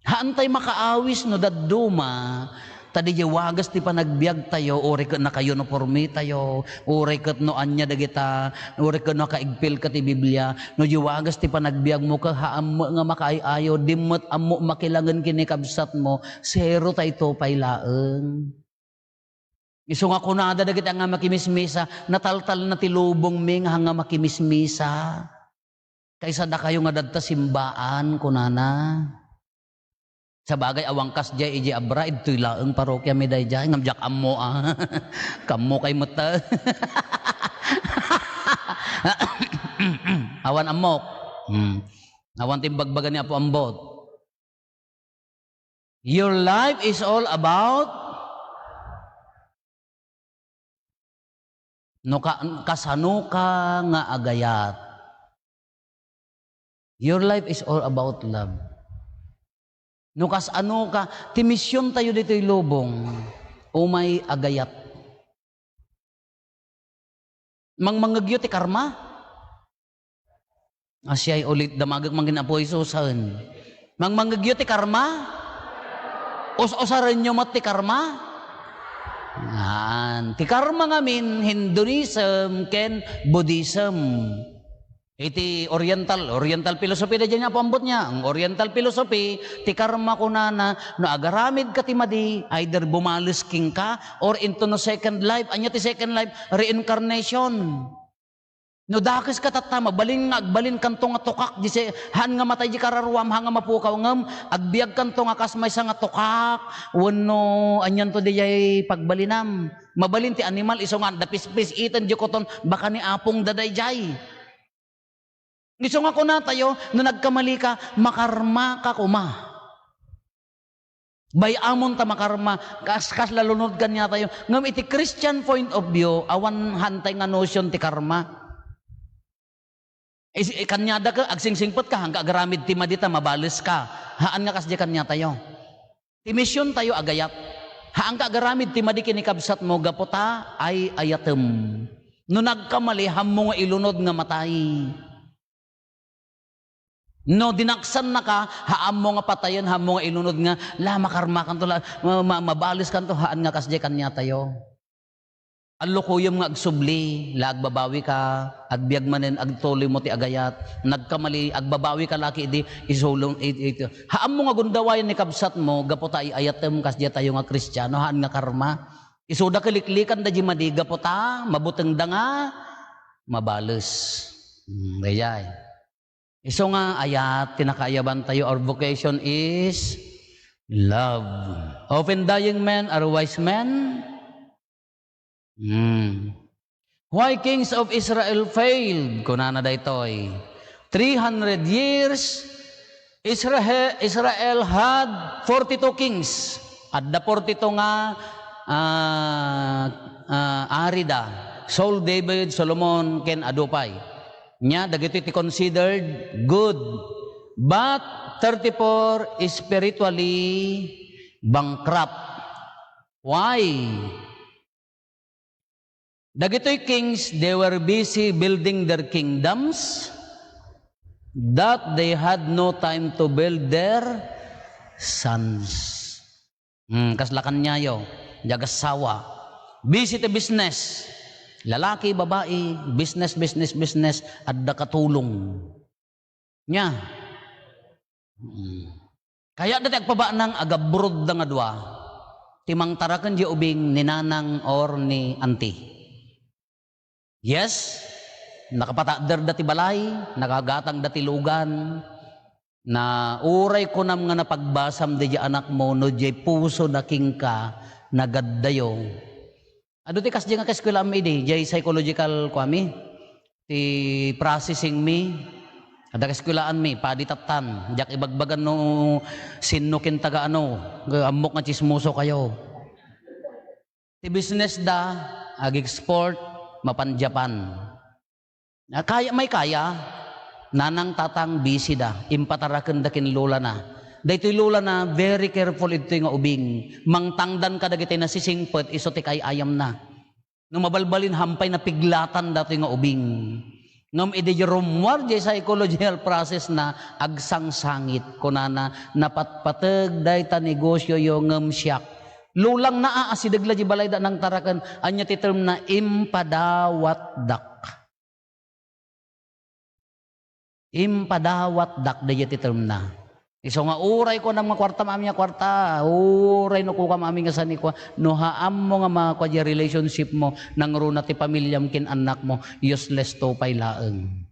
Haantay makaawis no dadduma, ta diay wagas ti panagbiagtayo, uray ket naka-uniformetayo, uray ket no ania dagita, uray ket nakaigpil ka ti Biblia, no diay wagas ti panagbiagmo ket haammo nga makaay-ayo, dimmet ammo makilangen ken ni kabsatmo, zero tayto pay laeng. Isu nga kunada dagiti anga makimismisa, "Nataltalna ti lubongmi nga anga makimismisa. Kaysa dakayo nga dadta simbaan," kunana. Sabagay, awan kasdiay idiay Abra, idtoy laeng parokiami daydiay, ngem diak ammo, a. Kammo kay met. Awan ammok. Hmm. Awan ti imbagbaga ni Apo Ambot. Your life is all about no ka-, kasano ka nga agayat. Your life is all about love. No kasano ka, ti misiontayo ditoy lubong, umay agayat. Mangmangngegyo ti karma? Asiay ulit, damagek mangin Apo Jesus, saan? Mangmangngegyo ti karma? Us-usarenyo met ti karma? Yan. Ti karma ngamin, Hinduism ken Buddhism. Iti Oriental, Oriental philosophy da diay nga apo ambot niya. Ang Oriental philosophy, ti karma kunana, no agaramid ka ti madi, either bumales kenka, or into no second life. Anya ti second life? Reincarnation. No dakes ka tatta, mabalin nga agbalinkanto nga tukak, di se-, haan nga matay di kararuam, haan nga mapukaw, ngem agbiagkanto nga kas maysa nga tukak, wenno anianto diay pagbalinam. Mabalin ti animal, isu nga adda pispis, iten di kuton, baka ni apong da daydiay. Isu nga kunatayo, no nagkamali ka, makarma ka koma. Bay-amon ta makarma, kas-, kasla lunod kaniatayo. Ngem iti Christian point of view, awan hantay nga notion ti karma. Is-, eh, kaniada ka, agsingsingpet ka, haanka agaramid ti madi ta mabales ka. Haan nga kasdi kaniatayo. Ti misiontayo agayat. Haanka agaramid ti madi ken ni kabsatmo gapu ta ay-ayatem. No nagkamali, haanmo nga ilunod nga matay. No dinaksannaka, haanmo nga patayen, haanmo nga ilunod nga, la, makarmakanto, la, ma-, ma-, mabaleskanto, haan nga kasdiay kaniatayo. Allukoyem nga agsubli, la, agbabawi ka, agbiag manen, agtuloymo ti agayat, nagkamali, agbabawi ka la ket idi, isulong, it-, it-, haanmo nga gundawayen ni kabsatmo, gapu ta ay-ayatem, kasdiay tayo nga Kristiano, haan nga karma. Isuda kaliklikan da di madi, gapu ta, mabutengda nga, mabales. Hmm, daydiay. Isu nga ayat, ti nakaayabantayo, our vocation is love. Often dying men are wise men. Hmm. Why kings of Israel failed? Kunana daytoy. Three hundred years, Israel, Israel had forty-two kings. Adda forty-two nga, ah, ah, ari da. Saul, David, Solomon, ken adu pay. Nya, dagitoy ti considered good. But thirty-four spiritually bankrupt. Why? Dagitoy kings, they were busy building their kingdoms that they had no time to build their sons. Hmm, kasla kaniayo, di agassawa. Busy ti business. Lalaki, babai, business, business, business, adda katulong. Nya. Hmm. Kayatda ti agpabaanang agabrodda nga dua. Ti mangtaraken di ubing ni nanang or ni auntie. Yes, nakapatakderda ti balay, nakagatangda ti lugan. Na uray kunam nga napagbasam daydiay anakmo, no diay puso na kenka, nagaddayo. Adu ti kasdiay nga kaeskuelaanmi idi, diay psychological kuami, ti processing mi. Adda kaeskuelaanmi, padi tattan. Diak ibagbagan no sinno ken taga ano, ammok nga tsismoso kayo. Ti business da, ag-export, mapan Japan. Ah, kaya, may kaya, nanang tatang busy da, impatarakenda ken lolana. Daytoy lolana, very careful idtoy nga ubing. Mangtangdan kadagiti nasisingpet, isu ti kay-ayamna. No mabalbalin, hampay napiglatan datoy nga ubing. Ngem idi rummuar diay psychological process na, agsangsangit, kunana, napatpateg dayta negosioyo ngem siak. Lolangna a, asideg la di balayda nangtaraken, ania ti termna, impadawatdak. Impadawatdak daydiay ti termna. Isu nga uray kunam nga kuarta, maami nga kuarta, uray no kukam, maami nga sani kua, no haammo nga makua diay relationshipmo, nangruna ti pamiliam ken annakmo, useless to pay laeng.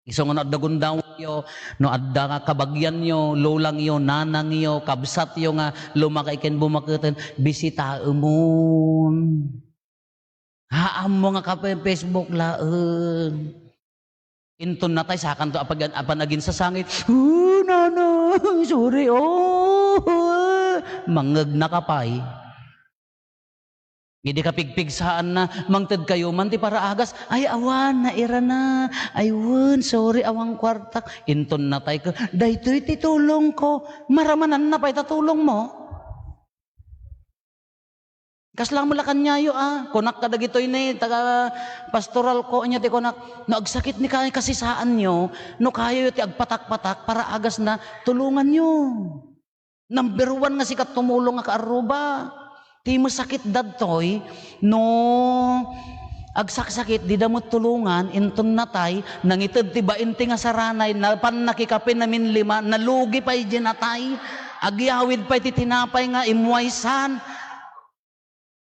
Isu nga no adda gundawyo, no adda nga kabagianyo, lolangyo, nanangyo, kabsatyo nga lumakay ken bumaketen, bisitaemon. Haammo nga ka-Facebook laeng. Inton natay, sakanto apag-, apan aginsasangit, "Oh, nanay, sorry, oh." Mangngegna ka pay. Idi kapigpigsaanna, mangted kayo man ti paraagas, "Ay, awan, nairana. Ay, wen, sorry, awan kuartak." Inton natay ka, "Daytoy ti tulongko." Maramananna pay ta tulongmo. Kasla mo la kaniayo, ah. Kunak kadagitoy ni taga pastoral ko, anya ti kunak, "No agsakit ni kay kasisaanyo, no kayayo ti agpatak-patak, paraagasna, tulonganyo." Number one nga sikat tumulong nga kaarruba. Ti masakit dadtoy, no agsaksakit, dida met tulongan, inton natay, nangited ti bain ti nga saranay, napan nakikape namin lima, nalugi pay di natay. Agyawid pay ti tinapay nga imwaysan.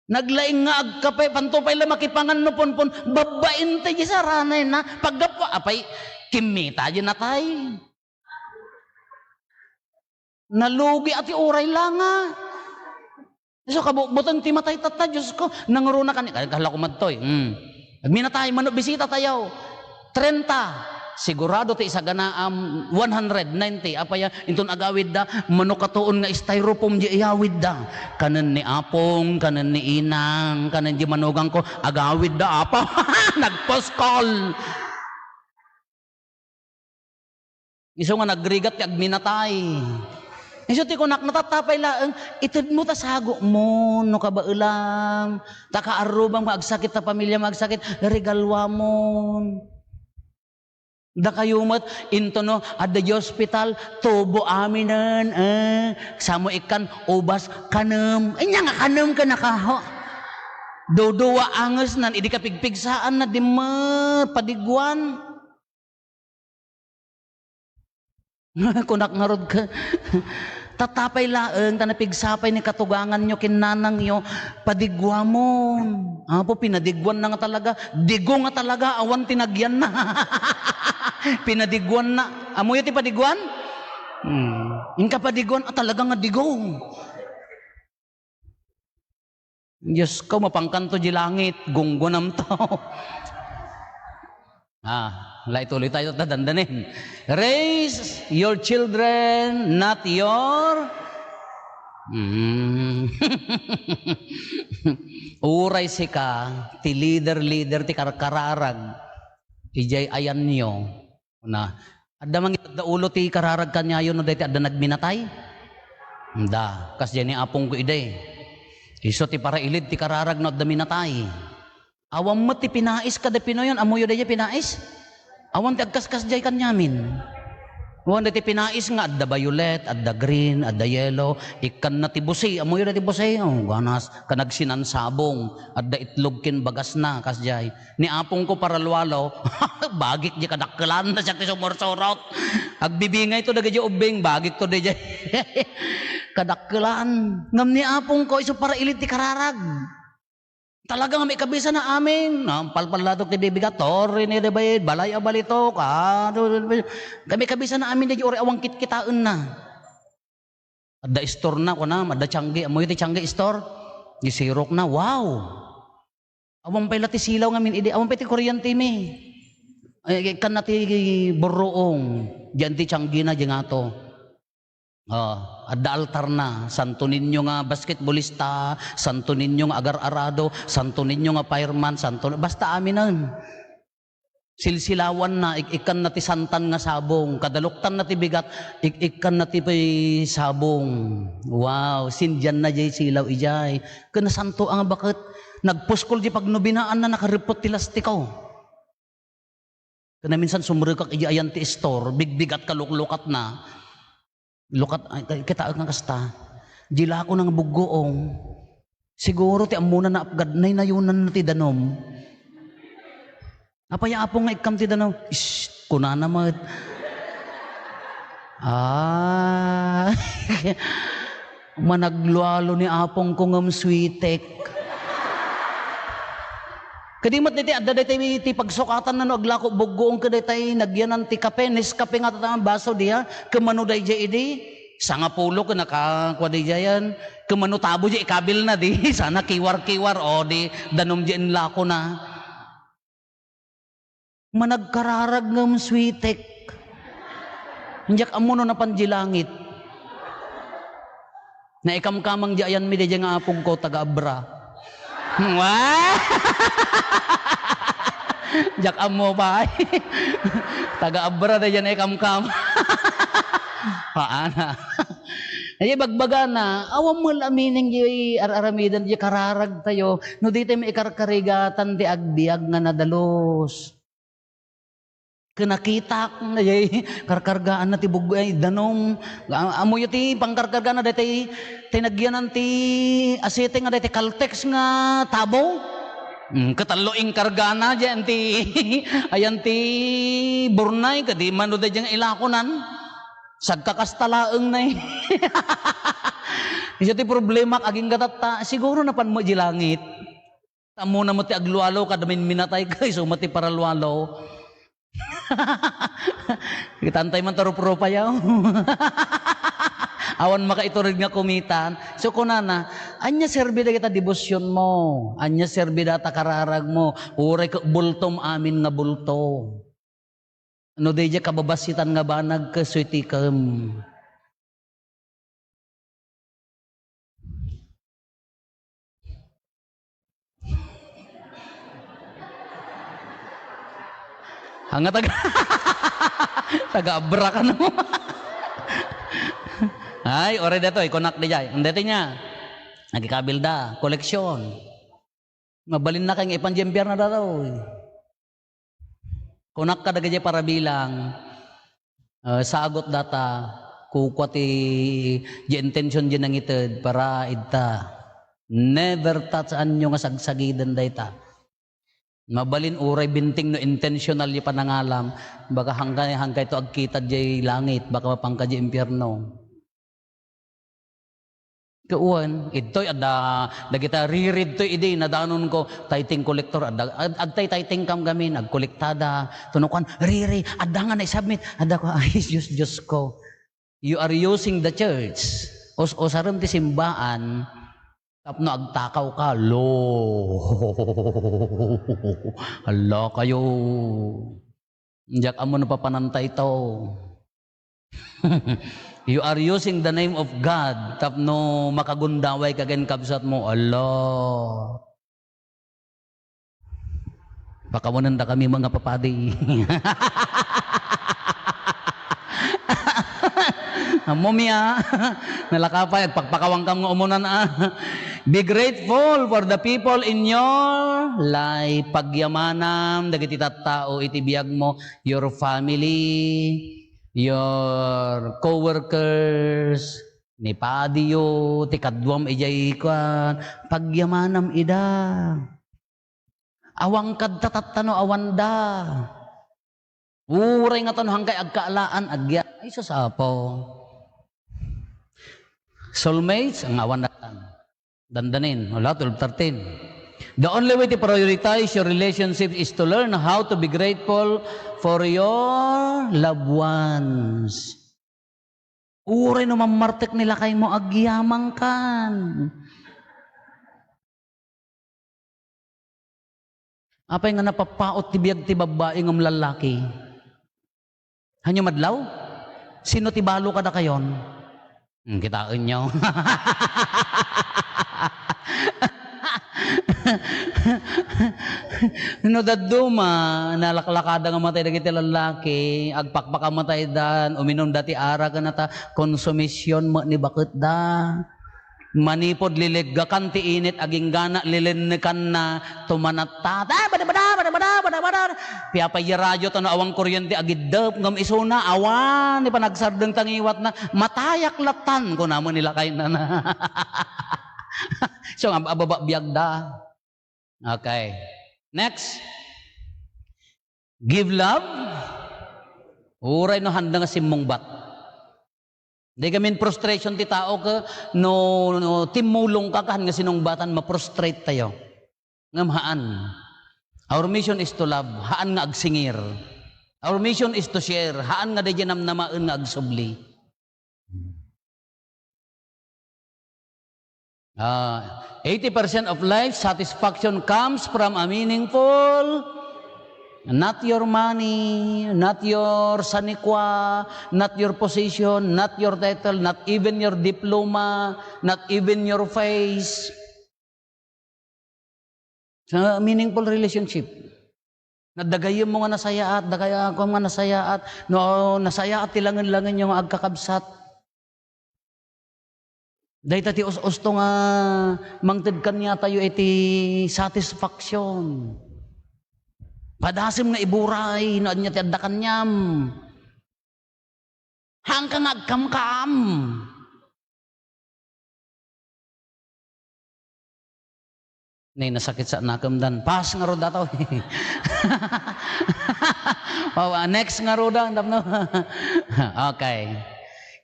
Naglaing nga agkape, panto pay la makipangan no ponpon, babbain ti di saranay na, paggapu, apay, kimmita di natay. Nalugi a ti uray la nga. So, kabutbutan ti matay tatta, Diyos ko, nanguruna kani, kala ko madtoy. Hmm. Agminatay, mano, bisita tayo. Trenta. Sigurado ti isaganaam, one hundred ninety. Apaya, inton agawidda, mano katuon nga styrofoam di iyawidda. Kanen ni Apong, kanen ni Inang, kanen di manugang ko, agawidda, Apo. Nagpuskol. Isu nga nagrigat ti agminatay. Isu ti kunak, natattapay laeng, itedmo ta sagomo, no kabaelam, ta kaarrubam nga agsakit, ta pamiliam nga agsakit, regaluamon. Dakayo met, intono, adda di hospital, tubo aminen, eh, samo ikkan, ubas, kanem. Anya nga kanem ka nakaho? Dudua angesnan, idi kapigpigsaanna, dimmet, padiguan. Kunak ngarud ka, tattapay laeng, ta napigsa pay ni katuganganyo ken nanangyo, padiguamon. Apo, pinadiguanna nga talaga. Digo nga talaga, awan ti nagyanna. Pinadiguanna. Ammoyo ti padiguan? Hmm. Inka padiguan, ah, talaga nga digo. Diyos ko, mapangkanto di langit, gunggunam to. Ah, la ituloy tayo ta dandanin. Raise your children, not your... Mm. Uray sika, ti leader-leader, ti karkararag, ijay ayanyo. Kuna, adda mangitedda ulo ti kararag kaniayo no daytoy adda nagminatay? Anda, kasdiay ni apongko idi. Isu ti parailid ti kararag no adda minatay. Awan met ti pinais kada Pinoy, ammoyo daydiay pinais? Awan ti agkaskasdiay kaniamin. Awan daytoy pinais nga adda violet, adda green, adda yellow, ikkanna ti busi, ammoyo daytoy busi? Oh, ganas, kanagsinan-sabong, adda itlog ken bagasna, kasdiay. Ni apongko paralualo, bagik di kadakkelan, na siak ti sumursurot. Agbibingay to dagiti ubbing, bagik to di, kadakkelan. Ngem ni apongko, isu parailid ti kararag. Talaga nga maikabisana amin. Nampalpallatok ti bibigat, torre ni David, balay a balitok, ah, kami kabisana amin, di uray awan kitkitaenna. Adda istorna, kunam, adda tianggi. Ammoyo ti tianggi, istor? Di sirokna, wow! Awan pay la ti silaw ngamin idi, awan pay ti kuryente mi. Ay, ikkanna ti burruong, diyan ti tianggina, di ngato. Ah, adda altarna, Santo Niño nga basketballista, Santo Niño nga agar-arado, Santo Niño nga fireman, Santo, basta aminen. Silsilawanna, ik-, ikkanna ti santan nga sabong, kadaluktanna ti bigat, ik-, ikkanna ti pay sabong. Wow, sindianna jay silaw ijay. Ken nasanto a nga baket, nagpuskol di pagnobinaanna, nakareppot ti lastiko. Ken naminsan sumrekak ijay ayan ti istor, bigbigat kaluklukatna. Lukat, ay, ay, kitaek nga kasta. Di lako nga buggoong. Siguro ti ammona naapgad, naynayonanna ti danum. Apay, Apo, nga ikkam ti danum? Shh, kunana met. Ah, managlualo ni apongko ngem sweetek. Kadi met daytoy, adda daytoy ti pagsukatanna no aglako buggoong kadaytoy nagyanan ti kape, Nescafe nga tataan baso diay, ken mano daydiay idi, sangapulo ken naka-, kua daydiayen, ken mano tabo diay ikabilna di, sana kiwar-kiwar, o di, danum diay inlakona. Managkararag ngem sweetek. Diak ammo no napan di langit. Naikamkamang di ayanmi daydiay nga apongko, taga Abra. Wa! Diak ammo pay. Taga-abra daydiay ikamkam. Paana. Ay, bagbagana, awan met la meaning diay ar-aramiden diay kararagtayo, no di tayo maikarkarigatan ti agbiag nga nadalus. Ken nakitak, ay, karkargaanna ti bug-, ay, danum. A-, ammoyo ti pangkarkargaanna daytoy, ti nagyanan ti asete nga daytoy Caltex nga tabo. Hmm, katallo inkargana, diyan ti, ayan ti burnay, kadi mano daydiay nga ilakonan. Sagkakasta laeng nay. Isu ti problema, agingga tatta, siguro napan met di langit. Ammona met ti aglualo, kada minminatay ka, isu met ti paralualo. Kitantay man ta ruprupayaw. Awan makaitured nga kumitan. So, kunana, ania serbi dagita debosionmo? Ania serbi data kararagmo? Uray ket bultom amin nga bulto. No daydiay kababasitan nga banag, kastoy ti kem. Anga taga, taga-abra ka no? Ay, oray datoy, kunak diay. Ang dati niya, nagikabil da, koleksyon. Mabalin na kay nga ipan di impyerno datoy. Kunak kadagiti parabilang, eh, sagot data, kukua ti, di intention di nangited, para idta. Never touch anyo nga sagsagiden dayta. Mabalin uray binting no intentional di panangalam, baka hangkay, hangkay to agkita di langit, baka mapanka di impyerno. Kawan, idtoy adda dagita riridtoy idi nadanonko, tithing collector, adda, ag-, agtay-tithing kam gamin, agkolektada, tuno kuan, riri, adda nga na-submit, adda ko, ay, Diyos, Diyos ko. You are using the church. Us-, usarem ti simbaan, tapno agtakaw ka, lo. Hala kayo. Diak ammo no papananta ito. You are using the name of God tapno makagundaway ka ken kabsatmo. Allah. Pakawanen da kami mga papadi. Ammo mi a. Nalakapay, agpakpakawang kam nga umunan a. Be grateful for the people in your life. Pagyamanam dagiti tattao iti biagmo, your family, your co-workers, ni padiyo, ti kaduam idiay kuan, pagyamanam ida. Awan kadta tattano awanda. Uray nga ton hangkay agkaalaan, agya-, ay, sus, Apo. Soulmates, ang awan datan. Dandanin, wala, twelve thirteen. The only way to prioritize your relationship is to learn how to be grateful for your loved ones. Uray no mammartek ni lakaymo, agyamangkan. Apay nga napappaot ti biag ti babbai ngem lallaki? Hanyo madlaw? Sino ti balo kadakayon? Hmm, kitaenyo. No dadduma, nalaklakada nga matay dagiti lallaki, agpakpakamataydan, uminumda ti arak, ken ata konsumision met ni baketda. Manipud lileggakan ti init, aginggana lilennekanna, tumanatta. Ah, bada, bada, bada, bada, bada, bada. Piapay ya radyo ta no awan kuryente, agiddep, ngem isuna, awan, ni panagsardeng ta ngiwatna, matayak latan, kuna met ni lakayna. So, ab-, ababa biagda. Okay. Next. Give love. Uray no handa nga simmungbat. Di gamin frustration ti tao ke, no, no timmulong ka, haan nga sinungbatan, ma-frustrate tayo. Ngem haan. Our mission is to love, haan nga agsingir. Our mission is to share, haan nga daydiay namnamaen nga agsubli. Ah, eighty percent of life satisfaction comes from a meaningful, not your money, not your sanikwa, not your position, not your title, not even your diploma, not even your face. Sa meaningful relationship. Nadagayem mo nga nasayaat, dagay-, ako nga nasayaat, no, nasayaat ti langen-langen nga agkakabsat. Dayta ti us-usto nga mangted kaniatayo iti satisfaction. Padasem nga iburay no ania ti adda kaniam. Haanka nga agkamkam. Nay, nasakit sa nakem dan. Pass ngarud dataw. Oh, ah, next ngarud, ah, tapno. Okay.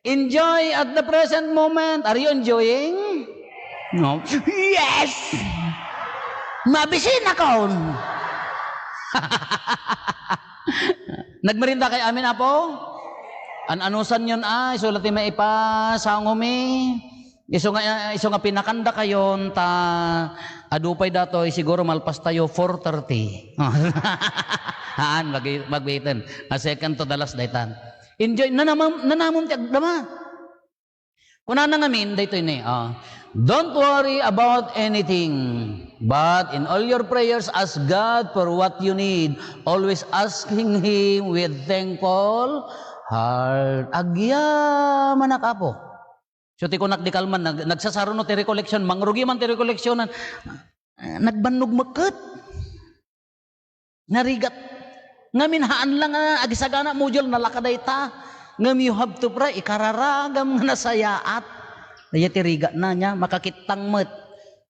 Enjoy at the present moment. Are you enjoying? No. Yes! Mabisin akon. Nagmerienda kay amin, Apo? An-anusan yon, ah, isu la ti maipasangomi. Isu nga, isu nga pinakandakayon, ta adu pay datoy, siguro malpas tayo four thirty. Haan, mag-, magbiiten. A second to the last daytan. Enjoy, nanamam-, nanamom ti agdama. Kunana ngamin, daytoy ni, ah, "Don't worry about anything, but in all your prayers, ask God for what you need, always asking Him with thankful heart." Agyamanak, Apo. So, ti kunak di kalman, nag-, nagsasaruno ti recollection, mangrugi man ti recollectionan, ah, nagbannog meket. Narigat. Ngamin, haan lang nga agisagana module, nalaka dayta. Ngem you have to pray, ikararagam nga nasayaat. Dayta ti rigatna, nia, makakittang met.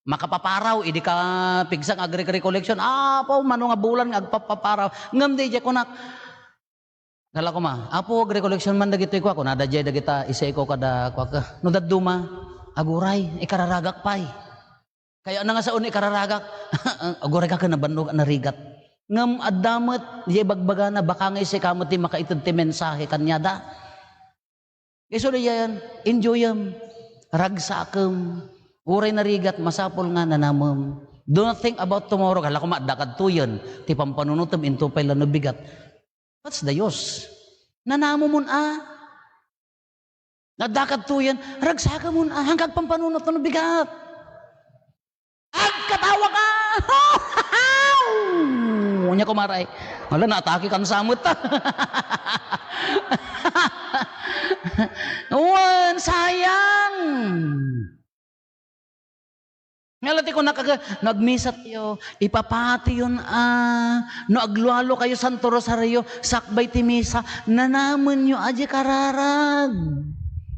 Makapaparaw, idi ka pigsa nga agre-, recollection. Apo, mano nga bulan nga agpapaparaw. Ngem di, di kunak, kala ko ma, Apo, agrecollection man dagitoy kua, kunada jay dagita, isay ko kada kua ka. No dadduma, aguray, ikararagak pay. Kayatna nga sao nga ikararagak. Aguray ka ken nabannog a narigat. Ngem adda met, diay ibagbagana, baka nga sika met ti makaited ti mensahe kaniada. Isu diayen, enjoyem, ragsakem. Uray narigat, masapul nga nanamem. Do not think about tomorrow. Kala ko ma, adda kadtoyen. Ti pampanunotem, into pay la no bigat. What's the use? Nanamemon a. Adda kadtoyen, ragsakamon a, haanka agpampanunot no bigat. Agkatawa ka! Ania, kumare. Wala, naatake kan samot. Wen, sayang. Nga la ti kunak, aga, no agmisa tayo, ipapatiyon a, no aglualo kayo, Santo Rosario, sakbay ti misa, nanamenyo a di kararag.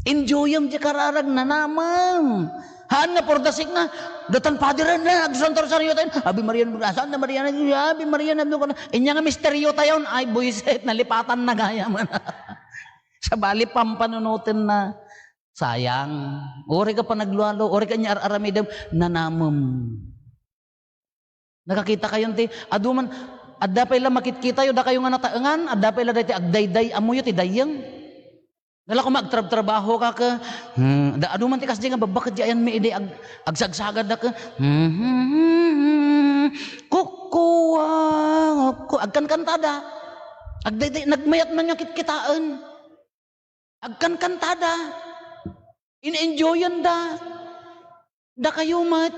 Enjoyem di kararag, nanamem. Haan nga purdasik nga, datan paderen na, ag-Santo Rosario tayo, Ave Maria, Santa Maria, Ave Maria, Ave Maria, inya nga misteryo tayo, ay, buisit, nalipatan na gayam. Sabali, pampanunoten na. Sayang. Uray ka panaglualo, uray ka nia ar-aramidem, nanamem. Nakakita kayon ti, adu man, adda pay la makitkitayo, dakayo nga nataengan, adda pay la daytoy agdayday-ammoyo ti dayeng. Dala ko magtrabtrabaho ka ka, hmm, da, adu man ti kasdi nga babbaket di ayanmi idi ag-, agsagsagad da ka, hmm, kukua, kukua, agkankantada. Agdayday, nagmayat man nga kitkitaen. Agkankantada. In-enjoyanda. Dakayo met.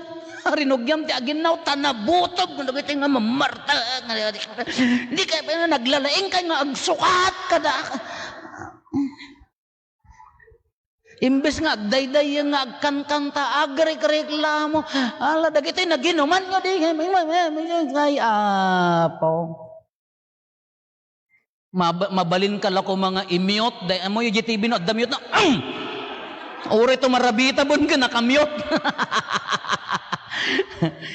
Rinugiam ti aginnaw, ta nabutob, kun dagiti nga mamarta, nga, di ka, naglalaing ka nga agsukat kada. Imbes nga agdayday nga agkankanta, agrekreklamo. Ala, dagiti naginuman nga di, ay, Apo. Mab-, mabalin ka la koma nga i-mute, day, ammoyo, G T V no, adda mute na, "Am!" Uray to marabita ben nga naka-mute.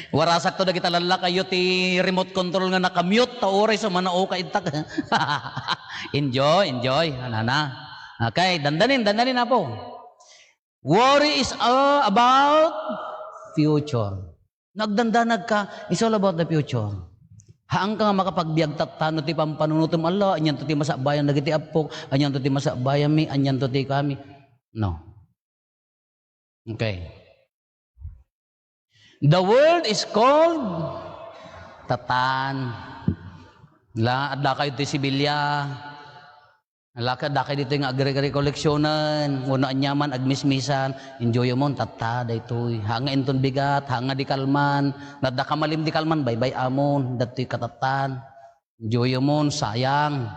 Warasak to dagita lallakayo ti remote control nga naka-mute, ta uray so manao ka intak. Enjoy, enjoy. Anana. Okay, dandanin, dandanin, Apo. Worry is all about future. Nagdandanag ka, it's all about the future. Haan ka nga makapagbiag tatta no ti pampanunotem, "Ala, anian to ti masakbayan dagiti appok, anian to ti masakbayanmi, anian to ti kami." No. Okay. The world is called tatan. La, adda kayo ti sibilya. Alakad, dakay ditoy nga agre-, rekoleksionen, wenno aniaman, agmismisan, enjoyemon, tatta, daytoy. Haan nga inton bigat, haan nga di kalman, nadda kamalim di kalman, baybay-amon, daytoy katattan. Enjoyemon, sayang.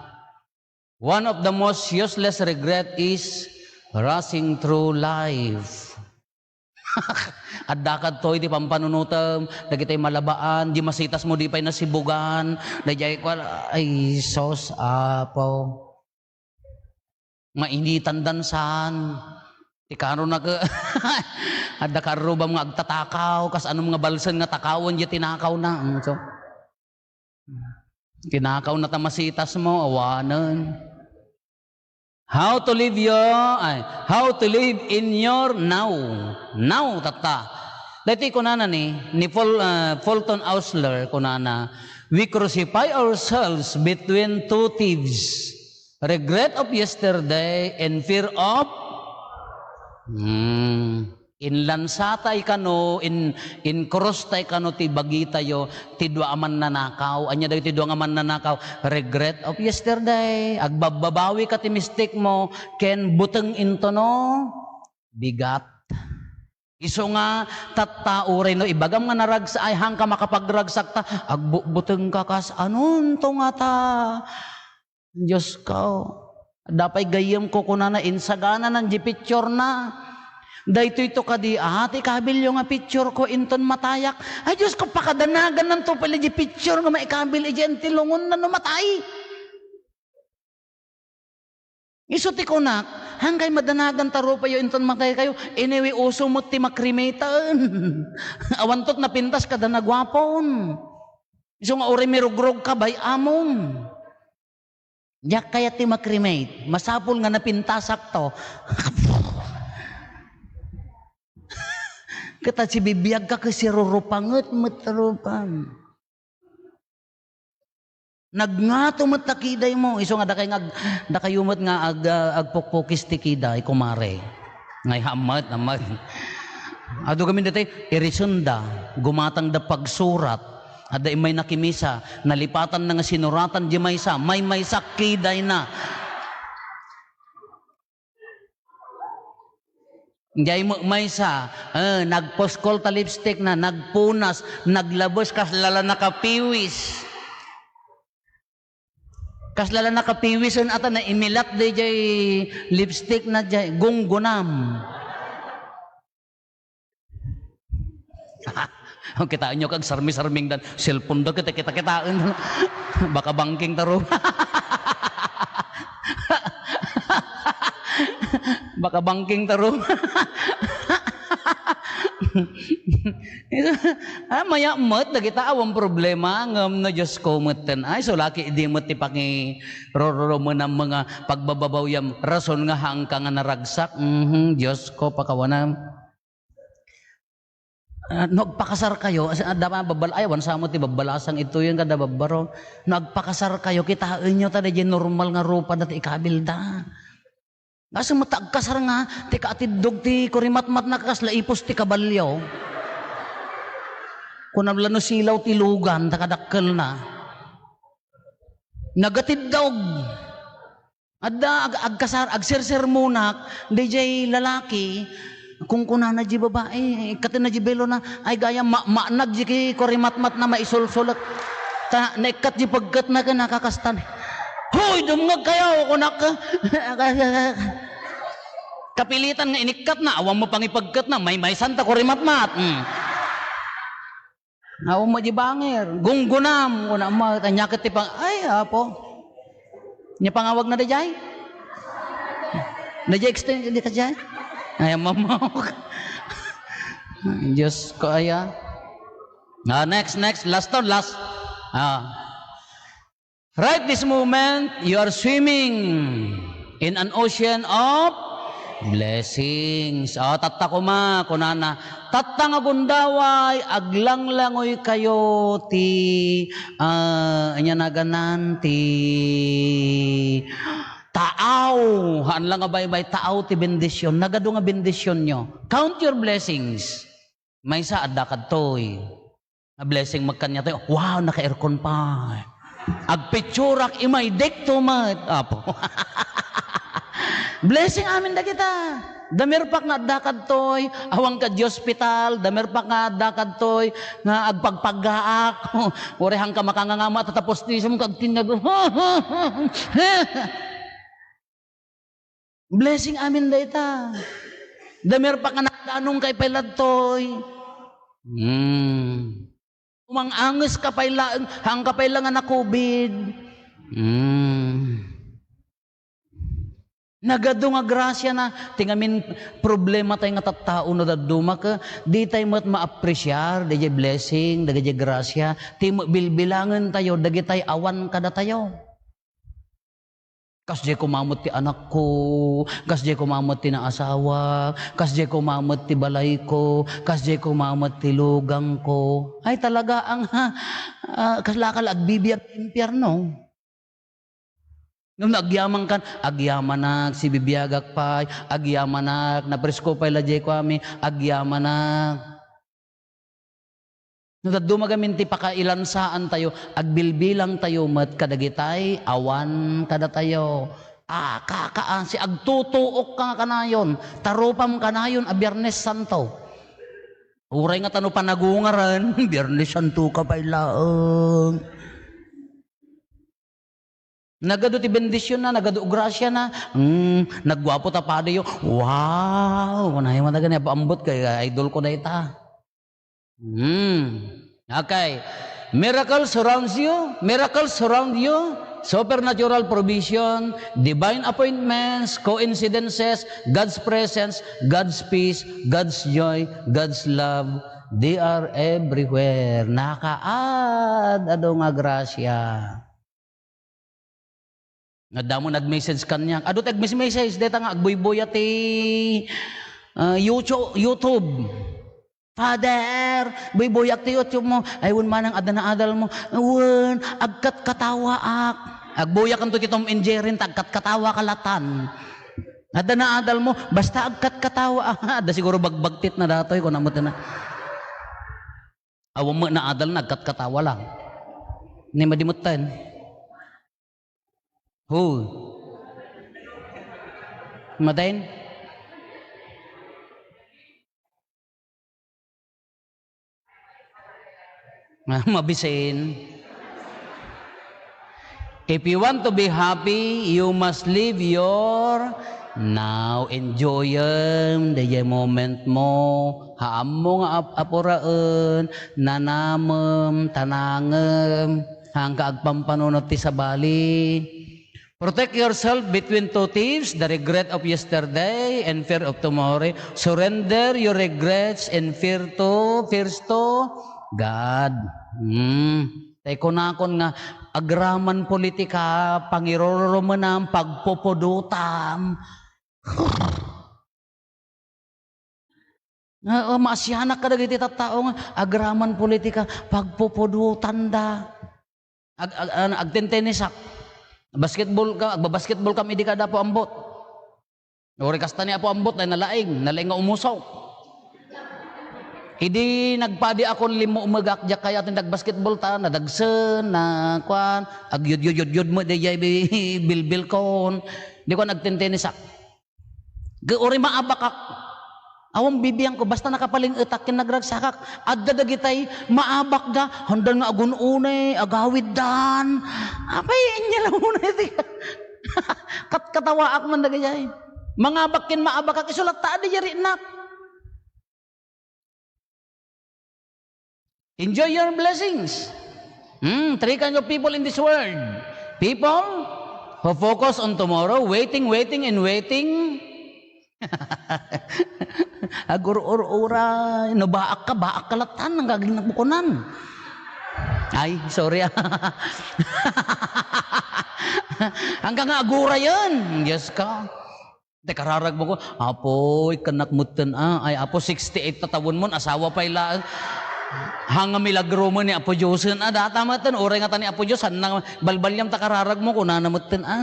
One of the most useless regret is rushing through life. Adda kadtoy ti pampanunotem, dagitoy malabaan, di masitasmo di pay nasibugan, daydiay kuan, ay, sus, Apo. Mainitan dansan. Ti kano na ke-, adda karrubam nga agtatakaw, kas anum nga balsen nga takawen, di tinakawna. Mm, so, tinakawna ta masitasmo, awanen. How to live your, ay, how to live in your now. Now, tatta. Daytoy kunana ni, ni Ful-, ah, Fulton Ausler, kunana, "We crucify ourselves between two thieves, regret of yesterday and fear of," hmm. Inlansatay kano, in-, inkrustay kano ti bagitayo, ti dua a mannanakaw. Ania dagiti dua nga mannanakaw? Regret of yesterday. Agbabbabawi ka ti mistake mo, ken buteng into no bigat. Isu nga, tatta, uray no ibagam nga naragsa-, ay, haanka makapagragsak ta, agbutbuteng ka kas, anonto nga ta? Dios ko, adda pay gayyem ko kunana, insagananan di picture na. Daytoy to kadi, ah, ti ikabilyo nga picture ko inton matayak. Ay, Dios ko, pakadanagan nanto pala di picture nga maikabil iti antilungon na no matay. Isu ti kunak, hankay madanagan ta rupayo inton matay kayo. Anyway, uso met ti makremate. Awan tot napintas kada naguapon. Isu nga uray mirugrog ka, bay-amon. Diak kayat ti makremate. Masapul nga napintasak to. Ket ta sibibiag ka ket sirurupanget met rupan. Nagngato met ta kiday mo. Isu nga dakay nga ag-, dakayo met nga ag-, ah, agpukpukis ti kiday, kumare. Ngay hammet, hammet. Adu gamin dati, irisenda, gumatangda pagsurat. Adda immay nakimisa, nalipatanna nga sinuratan di maysa, maymaysa kiday na. Diay met maysa, eh, nagpuskol ta lipstick na, nagpunas, naglabes, kasla la nakapiwis. Kasla la nakapiwisen ata na imilat daydiay lipstick na diay gunggunam. Kitaenyo kag sarmi-sarmingdan, cellphone da, kita, kita, kitaen. Baka bangking ta ru-, baka bangking ta ru-, ah, maya met, dagita awan problema, ngem no, Dios ko, metten. Ay, sulaki, di met ti pangirururumem nga pagbababawyam, rason nga haanka nga naragsak. Mhm, Dios ko, pakawanam. Ah, no agpakasar kayo, as-, adda nga babbal-, ay, awan sa mo ti babbalasang ituyen kada babbaro. No agpakasar kayo, kitaenyo ta daydiay normal nga rupa dati ikabilda. Kaso met ta agkasar nga, ti kaatiddog ti kurimatmat na kasla ipus ti kabalyo. Kunam la no silaw ti lugan, ta kadakkel na. Nagatiddog. Adda ag-, agkasar-, agsersermonak, daydiay lalaki, kunkunana di babai, ikkatenna di belona, ay gayam, ma-, maanag di ki-, kurimatmatna, maisulsulek. Ta naikkat di pagketna ken nakakastan. "Hoy, dumngeg kayo," kunak. Kapilitan nga inikkatna, awan mo pangipagketna, maymaysan ta kurimatmat. Hmm. Awan met di bangir. Gunggunam, kuna met, ania ket ti pang-, ay, Apo. Ania pangawagna daydiay? Daydiay extend, di ka diay? Ay, mamawag. Ay, Diyos ko, aya. Ah, next, next. Last to, last. Ah. Right this moment, you are swimming in an ocean of blessings. Oh, tatta koma, kunana, tatta nga gundaway, aglanglangoy kayo ti, ah, ania naganan, ti taaw. Haan la nga baybay, taaw ti bendision. Nagadu nga bendisionyo. Count your blessings. Maysa, adda kadtoy. A blessing met kaniatayo. Wow, naka-aircon pa. Agpitsurak, imay, dikto met. Apo. Blessing amin dagita. Damerpak nga adda kadtoy, awan ka di hospital, damerpak nga adda kadtoy, nga agpagpaggaak. Uray hangka makangangama, tatapos ti isum kag tinnag. Blessing amin dayta. Damerpak nga nagdanong kay pay ladtoy. Hmm. Umang-anges ka pay laeng, hangka pay la nga na-covid. Hmm. Nagadu nga grasia na, ti ngamin problema tayo nga tattao no dadduma ket, di tayo met ma-appreciar, dagiti blessing, dagiti grasia, ti bilbilangen tayo, dagiti awan kadatayo. Kasdiay koma met ti anakko, kasdiay koma met ti naasawak, kasdiay koma met ti balayko, kasdiay koma met ti lugangko. Ay, talaga ang, ah, kasla ka la agbibiag impierno. Ngem no agyamankan, agyamanak, sibibiagak pay, agyamanak, napresko pay la diay kuami, agyamanak. No dadduma gamin ti pakailansaantayo, agbilbilangtayo met kadagitay awan kadatayo. Ah, kaka, ah, si agtutuok ka nga kanayon, ta rupam kanayon a Biernes Santo. Uray nga tano panagungaren, Biernes Santo ka pay laeng. Nagadu ti bendisionna, nagadu grasia na. Mm, nagguapo ta padiyo. Wow! Kunay mo na gani, ambot kay idol ko dayta. Mm. Okay. Miracles surrounds you. Miracles surround you. Supernatural provision, divine appointments, coincidences, God's presence, God's peace, God's joy, God's love. They are everywhere. Nakaad, adu nga grasia. Adda mo nag-message kaniak. Adu ti agmessage, dayta nga agbuybuya ti, ah, YouTube, YouTube. "Father, buybuyak ti YouTube mo." "Ay, wen manang adda naadal mo." "Wen, agkatkatawaak." Agbuyakanto ti Tom and Jerry, ta agkatkatawa ka latan. "Adda naadal mo." "Basta agkatkatawa." "Adda siguro bagbagtit na datoy," kuna met na. Awan met naadal na, agkatkatawa lang. Ni madimutten. Who? Maten? Ma-, mabisin. If you want to be happy, you must live your now. Enjoyem dayjay moment mo. Haammo nga ap-, apuraen, nanamem, tanangem, hangka agpampanunot ti sabali. Protect yourself between two thieves, the regret of yesterday and fear of tomorrow. Surrender your regrets and fear to, fears to God. Hmm. Tay kunakon nga agraman politika, pangirurumenam, pagpupudotam. Nga, oh, maasianak kadagiti tattao nga agraman politika, pagpupudotanda. Ag-, ag-, ano, agtentenisak. Basketball ka, agbabasketball kami idi kada Apo Ambot. Uray kasta ni Apo Ambot, ay nalaing, nalaing nga umusok. Idi nagpadi akon limmo umegak, diak kayat ti nagbasketball ta, nadagsen, na kuan, agyudyudyudyud mo, di jay bi-, bilbilkon. Di ko nagtentenisak. Uray maabakak. Awan bibiangko, basta nakapaling-etak ken nagragsakak. Adda dagitay maabakda, handan nga agun-unay, agawiddan. Apay, inya la unay ti katkatawaak man dagijay. Mangabak ken maabakak, isu latta a di yarinak. Enjoy your blessings. Hmm, three kinds of people in this world. People who focus on tomorrow, waiting, waiting, and waiting. Agur-ur-uray. No baak ka, baak ka latan, ang gaging nakukunan. Ay, sorry ah. Hanggang nga agurayan. Diyos ka. Ti kararag mo ko, "Apo, ikkanak metten, ah. Ay, Apo, sixty-eight ta tawen mon, asawa pay laeng." Hanga milagro mo ni Apo Diosen, ah. Data metten, uray nga ta ni Apo Dios, saan na balbaliam ta kararag mo, kunana metten, ah.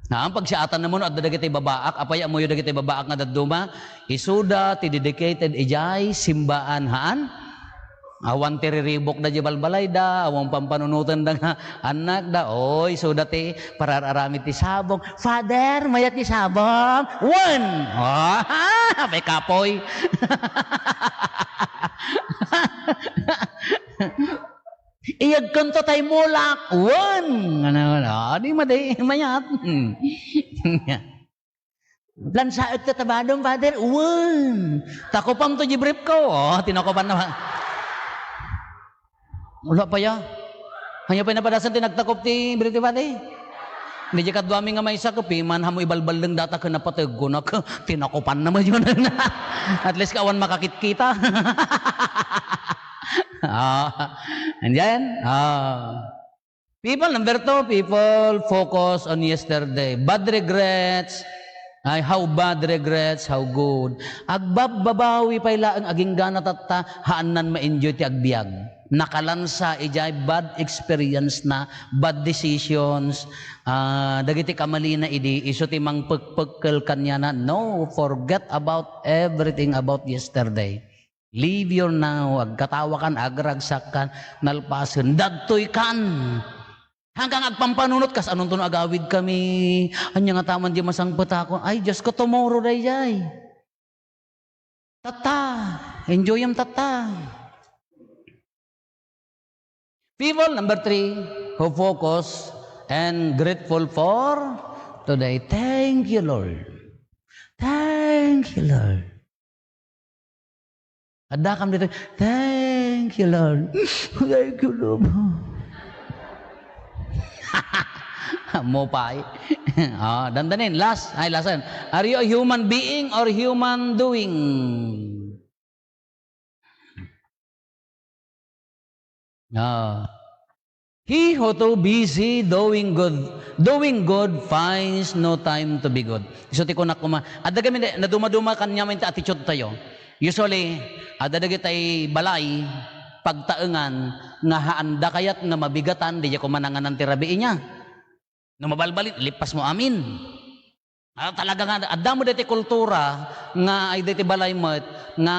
Haan, pagsiatan na mo, no, adda dagiti babaak, apay, ammoyo dagiti babaak nga dadduma, isuda ti dedicated idiay simbaan, haan? Awan ti riribukda diay balbalayda, awan pampanunotenda nga annakda. Oy, isuda ti parar-aramid ti sabong. "Father, mayat ti sabong?" "Wen!" Ah, apay kapoy. "Iyegkonto tay mulak?" "Wen!" Ano, ano, di madi-, mayat. Hmm. "Lansaek ta tabadom, Father?" "Wen." "Takopam to di brief ko." Oh, tinakopan na. Wala pa ya. Ania pay napadasan ti nagtakop ti brief ti Father? Di diay kaduami nga maysa, kapiman, hamo ibalballeng data ken napategko, nak-, tinakopan na met yun. At least, awan makakitkita. Ah, and then, ah, people, number two, people focus on yesterday. Bad regrets. Ay, how bad regrets, how good. Agbabbabawi pay laeng agingga na tatta, haannan ma-enjoy ti agbiag. Nakalansa idiay bad experience na, bad decisions, ah, dagiti kamalina idi, isu ti mangpekpekkel kaniana. No, forget about everything about yesterday. Live your now, agkatawakan, agragsakkan, nalpasen, dagtoykan. Hanggang agpampanunot, kas anonto no agawidkami, ania nga taman di masangpetakon, ay, Diyos ko, tomorrow daydiay. Tatta, enjoyem tatta. People, number three, who focus and grateful for today. Thank you, Lord. Thank you, Lord. Addakam ditoy, "Thank you, Lord. Thank you, Lord." Ammom pay. Ah, dandanin. Last. Ay, last. Are you a human being or human doing? Ah. He who too busy doing good, doing good finds no time to be good. Isu ti kunak koma, adda kami, naduma-duma kaniamin ti attitude tayo. Usually, adda dagiti balay, pagtaengan, nga haanda kayat nga mabigatan, di koma nanganan ti rabii niya. No mabalbalin, ilippas mo amin. Ah, talaga nga, adda met daytoy kultura nga ay daytoy balay met nga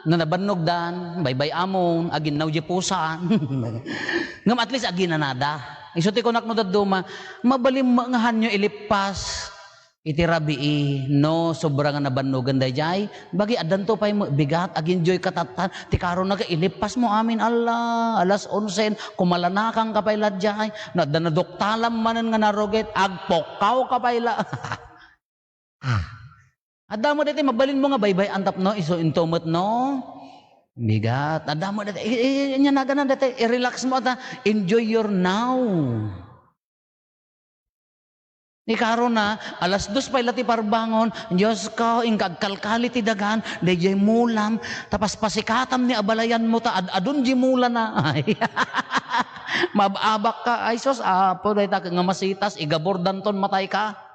no nabannogdan, baybay-amon, aginnaw diay pusa. Ngem at least aginanada. Isu ti kunak no dadduma, mabalin met nga hanyo ilippas iti rabii no sobra nga nabannogan daydiay. Bagi, addanto pay met bigat, ag-enjoy ka tattan. Ti karona ket ilippas mo amin, Allah, alas onse, kumalanakan ka pay la diay. No adda naduktalam manen nga narugit, agpukkaw ka pay la. Ah. Adda met daytoy, mabalin mo nga baybay-an tapno isu into met no bigat. Adda met daytoy, i-, i-, ania nagana daytoy, i-relax mo ta, enjoy your now. Ni karona, alas dos pay la ti parbangon, Dios ko, inka agkalkali ti dagan, daydiay mulam, ta paspasikatam ni abalayan mo ta ad-adun di mulana. Ay. Maab-abak ka, ay sus, Apo, dayta nga masitas, igaburdanton matay ka.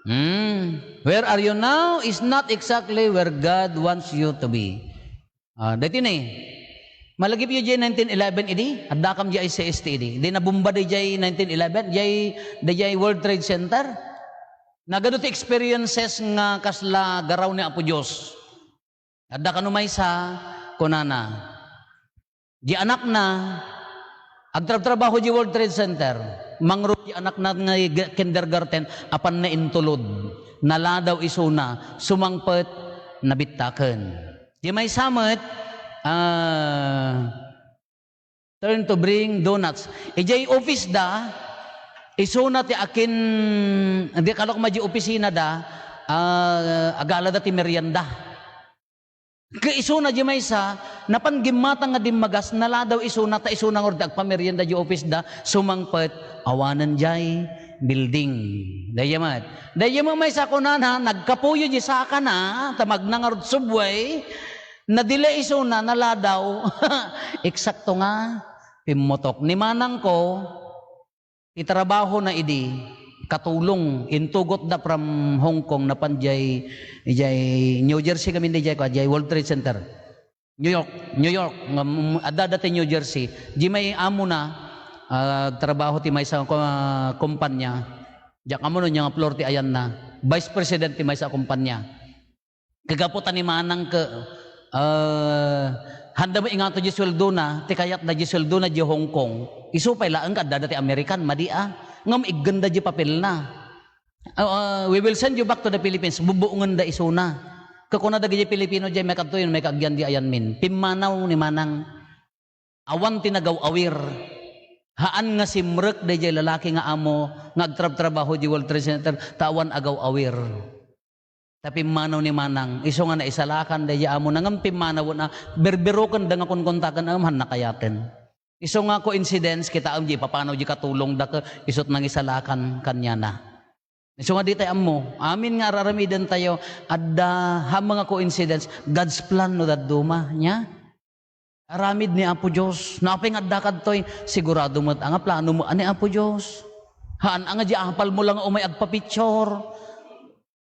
Hmm. Where are you now is not exactly where God wants you to be. Ah, daytoy ni, malagipyo diay nineteen eleven idi, addakam diay C S T idi. Di nabomba diay nineteen eleven, diay, diay World Trade Center. Nagadu ti experiences nga kasla garaw ni Apo Dios. Adda kano maysa, kunana, di anakna, agtrabtrabaho di World Trade Center, mangrod di anakna nga g-, kindergarten, apanna intulod, naladaw isuna, sumangpet, nabittaken. Di maysa met, ah, turn to bring donuts. Idiay office da, isuna ti akin, di kalok ma di opisina da, ah, agalada ti merienda. Ket isuna di maysa, napan gimmatang nga dimmagas, naladaw isuna, ta isuna ngarud ti agpamerienda di office da, sumangpet, awanen diay building. Daydiay met. Daydiay met maysa kunana, nagkapuyo di sakana, ta magnangarud subway, nadile isuna, naladaw. Eksakto nga, pimmutok. Ni manangko, ti trabahona idi, katulong, intugotda from Hong Kong, napan diay, diay New Jersey kami, diay, diay World Trade Center. New York, New York, nga, mm, adda, adda ti New Jersey. Di may amona, ah, trabaho ti maysa nga ko-, ah, kumpanya. Diak ammo no ania nga floor ti ayanna. Vice President ti maysa a kumpanya. Kagapu ta ni Manang ke, ah, handa mo ingato di sueldona, ti kayatda di sueldona di Hong Kong. Isu pay laeng ka adda ti American, madi a. Ngem iggenda di papelna. Ah, ah, "We will send you back to the Philippines." Bubuongenda isuna. Kakuna dagiti Pilipino diay, "May kadto yun, may kaagyan di ayanmin." Pimmanaw ni Manang. Awan ti nagaw-awir. Haan nga simrek daydiay lalaki nga amo nga agtrabtrabaho di World Trade Center, ta awan agaw-awir. Ta pimmanaw ni Manang, isu nga naisalakan daydiay amo, ngem pimmanawen a, berberokenda nga kunkuntaken, ngem haan nakayaten. Isu nga coincidence, kitaem di ipapanaw di katulongda, ke, isut nangisalakan kaniana. Isu nga ditay ammo, amin nga ar-aramidentayo, adda, haan nga coincidence, God's plan no dadduma, nia? Aramid ni Apo Dios. No apay nga adda kadtoy, sigurado met a nga plano mo ni Apo Dios. Haan a nga di apal mo lang umay agpa-picture.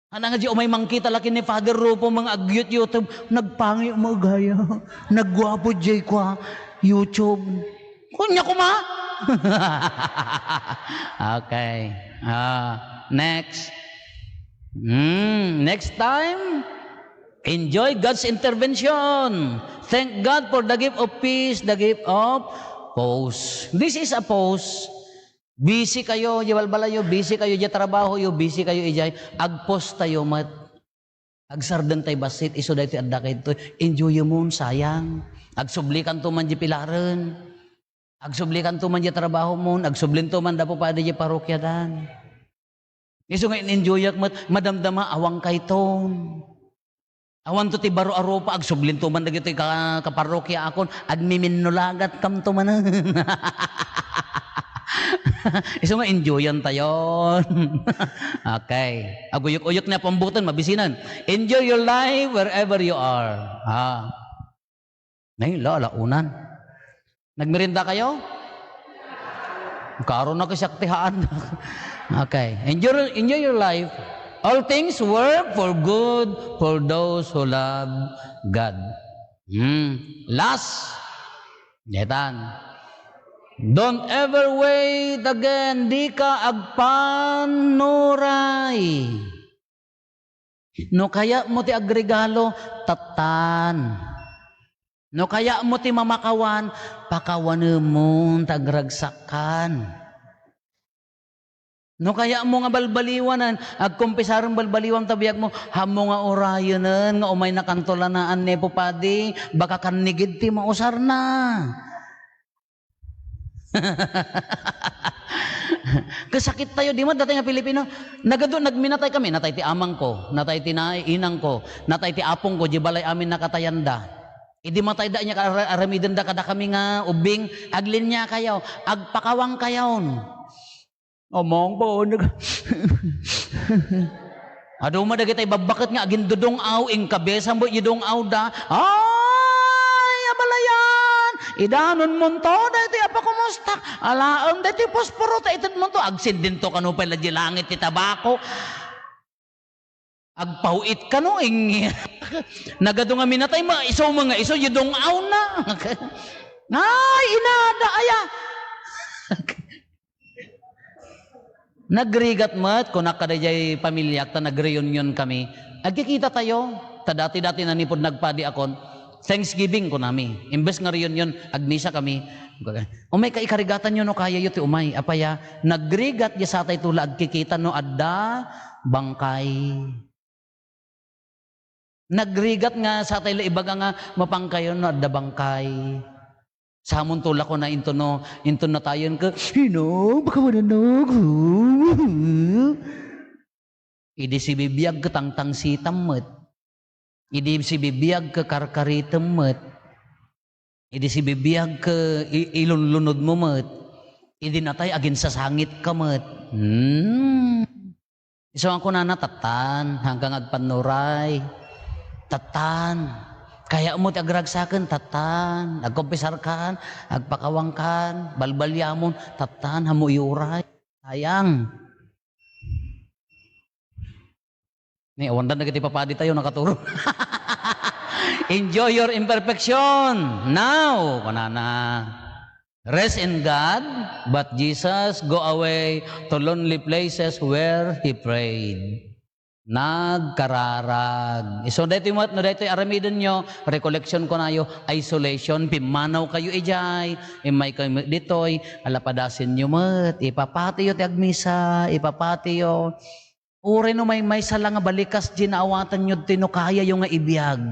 Haan a nga di umay mangkita la ken ni Father Rufo, mga ag-YouTube, "Nagpangi mo gaya. Nagguapo jay kwa YouTube." Kunya kuma? Okay. Ah, next. Hmm, next time, enjoy God's intervention. Thank God for the gift of peace, the gift of pause. This is a pause. Busy kayo, di balbalayo, busy kayo, di trabaho yo, busy kayo, ijay. Agpause tayo met. Agsardeng tay bassit, isu daytoy adda kayto. Enjoy mo, sayang. Agsublikanto man di pilaren. Agsublikanto man di trabaho mo, agsublinto man da Apo Padi di parokiadan. Isu nga in-enjoyak met, madamdama, awan kayton. Awanto ti baro a rupa, agsublinto man dagitoy ka-, kaparrokiaakon, agmiminnulagat kamto manen. Isu nga enjoyan tayon. Okay. Aguyok-uyok ni Apo Amboten, mabisinen. Enjoy your life wherever you are. Ha. Nay, la, alaunan. Nagmerienda kayo? Karo na kasiak ti haan. Okay. Enjoy, enjoy your life. All things work for good for those who love God. Hmm. Last. Detan. Don't ever wait again. Di ka agpanuray. No kayatmo ti agregalo, tattan. No kayatmo ti mamakawan, pakawanemon ta agragsakkan. No kayatmo nga balbaliwanen, agkumpisaren balbaliwan ta biagmo, haanmo nga urayenen nga umaynakanto lanaan ni Apo Padi, baka kannigid ti mausarna. Kasakit tayo, di man datay nga Pilipino. Nagadu-, nagminatay kami, natay ti amangko, natay ti na-, inangko, natay ti apongko, di balay amin nakatayanda. Idi matayda, inya ka-, ara-, aramidenda kadakami nga ubbing, aglinia kayo, agpakawang kayon. Among po, nag-, Adu met dagiti babbaket nga agindudung-aw, inkabesa met di dung-awda. Ay, abalayan! Idanonmonto daytoy a pakumustak. Alaem daytoy posporo ta itedmonto. Agsindinto kano pay la di langit ti tabako. Agpaw-it kano, ing-, nagadu nga minatay, ma-, isu mo nga isu, di dung-awna. Ay, inada, aya. Nagrigat met, kunak kadaydiay pamiliak, ta nagreunion kami. Agkikita tayo. Ta dati-dati nanipud nagpadi akon, Thanksgiving, kunami. Imbes nga reunion, agmisa kami. Umay ka, ikarigatanyo no kayayo ti umay. Apaya, nagrigat di satay tula agkikita no adda bangkay. Nagrigat nga satay la ibaga nga mapangkayon no adda bangkay. Samonto la kuna intono, intono tayon ke, "Ino, baka wala no." Idi sibibiag ke tangtangsitam met. Idi sibibiag ke karkaritem met. Idi sibibiag ke i-, ilunlunod mo met. Idi natay, aginsasangit ka met. Hmm. Isu nga kunana, "Tattan, hanggang agpannuray. Tattan, kayatmo ti agragsaken, tattan. Agkumpisarkan, agpakawangkan, balbaliamon, tattan, haanmo iuray. Sayang." Ni, awan da dagiti papadi tayo, nakaturo. "Enjoy your imperfection now," kunana. "Rest in God, but Jesus go away to lonely places where he prayed." Nagkararag. Isu daytoy met, no daytoy aramidenyo, recollection kunayo, isolation, pimmanaw kayo idiay, immay kayo met ditoy, ala padasenyo met, ipapatiyo ti agmisa, ipapatiyo. Uray no maymaysa la nga balikas diay naawatanyo ti no kayayo nga ibiag.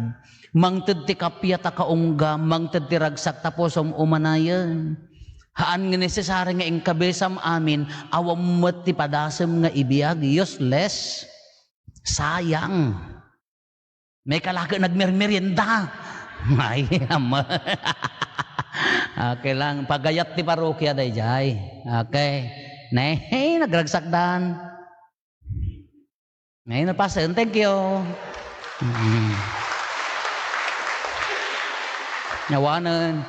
Mangted ti kappia ta kaunggam, mangted ti ragsak ta pusom umanayen. Haan nga nesesari nga inkabisam amin, awan met ti padasem nga ibiag, useless. Sayang. May kalaket nagmermerienda. Ay, ama. Okay lang. Pagayat ti parokia dayjay. Okay. Ne, hey, nagragsakdan. Ngayon na pasen. Thank you. Mm. Nyawanen.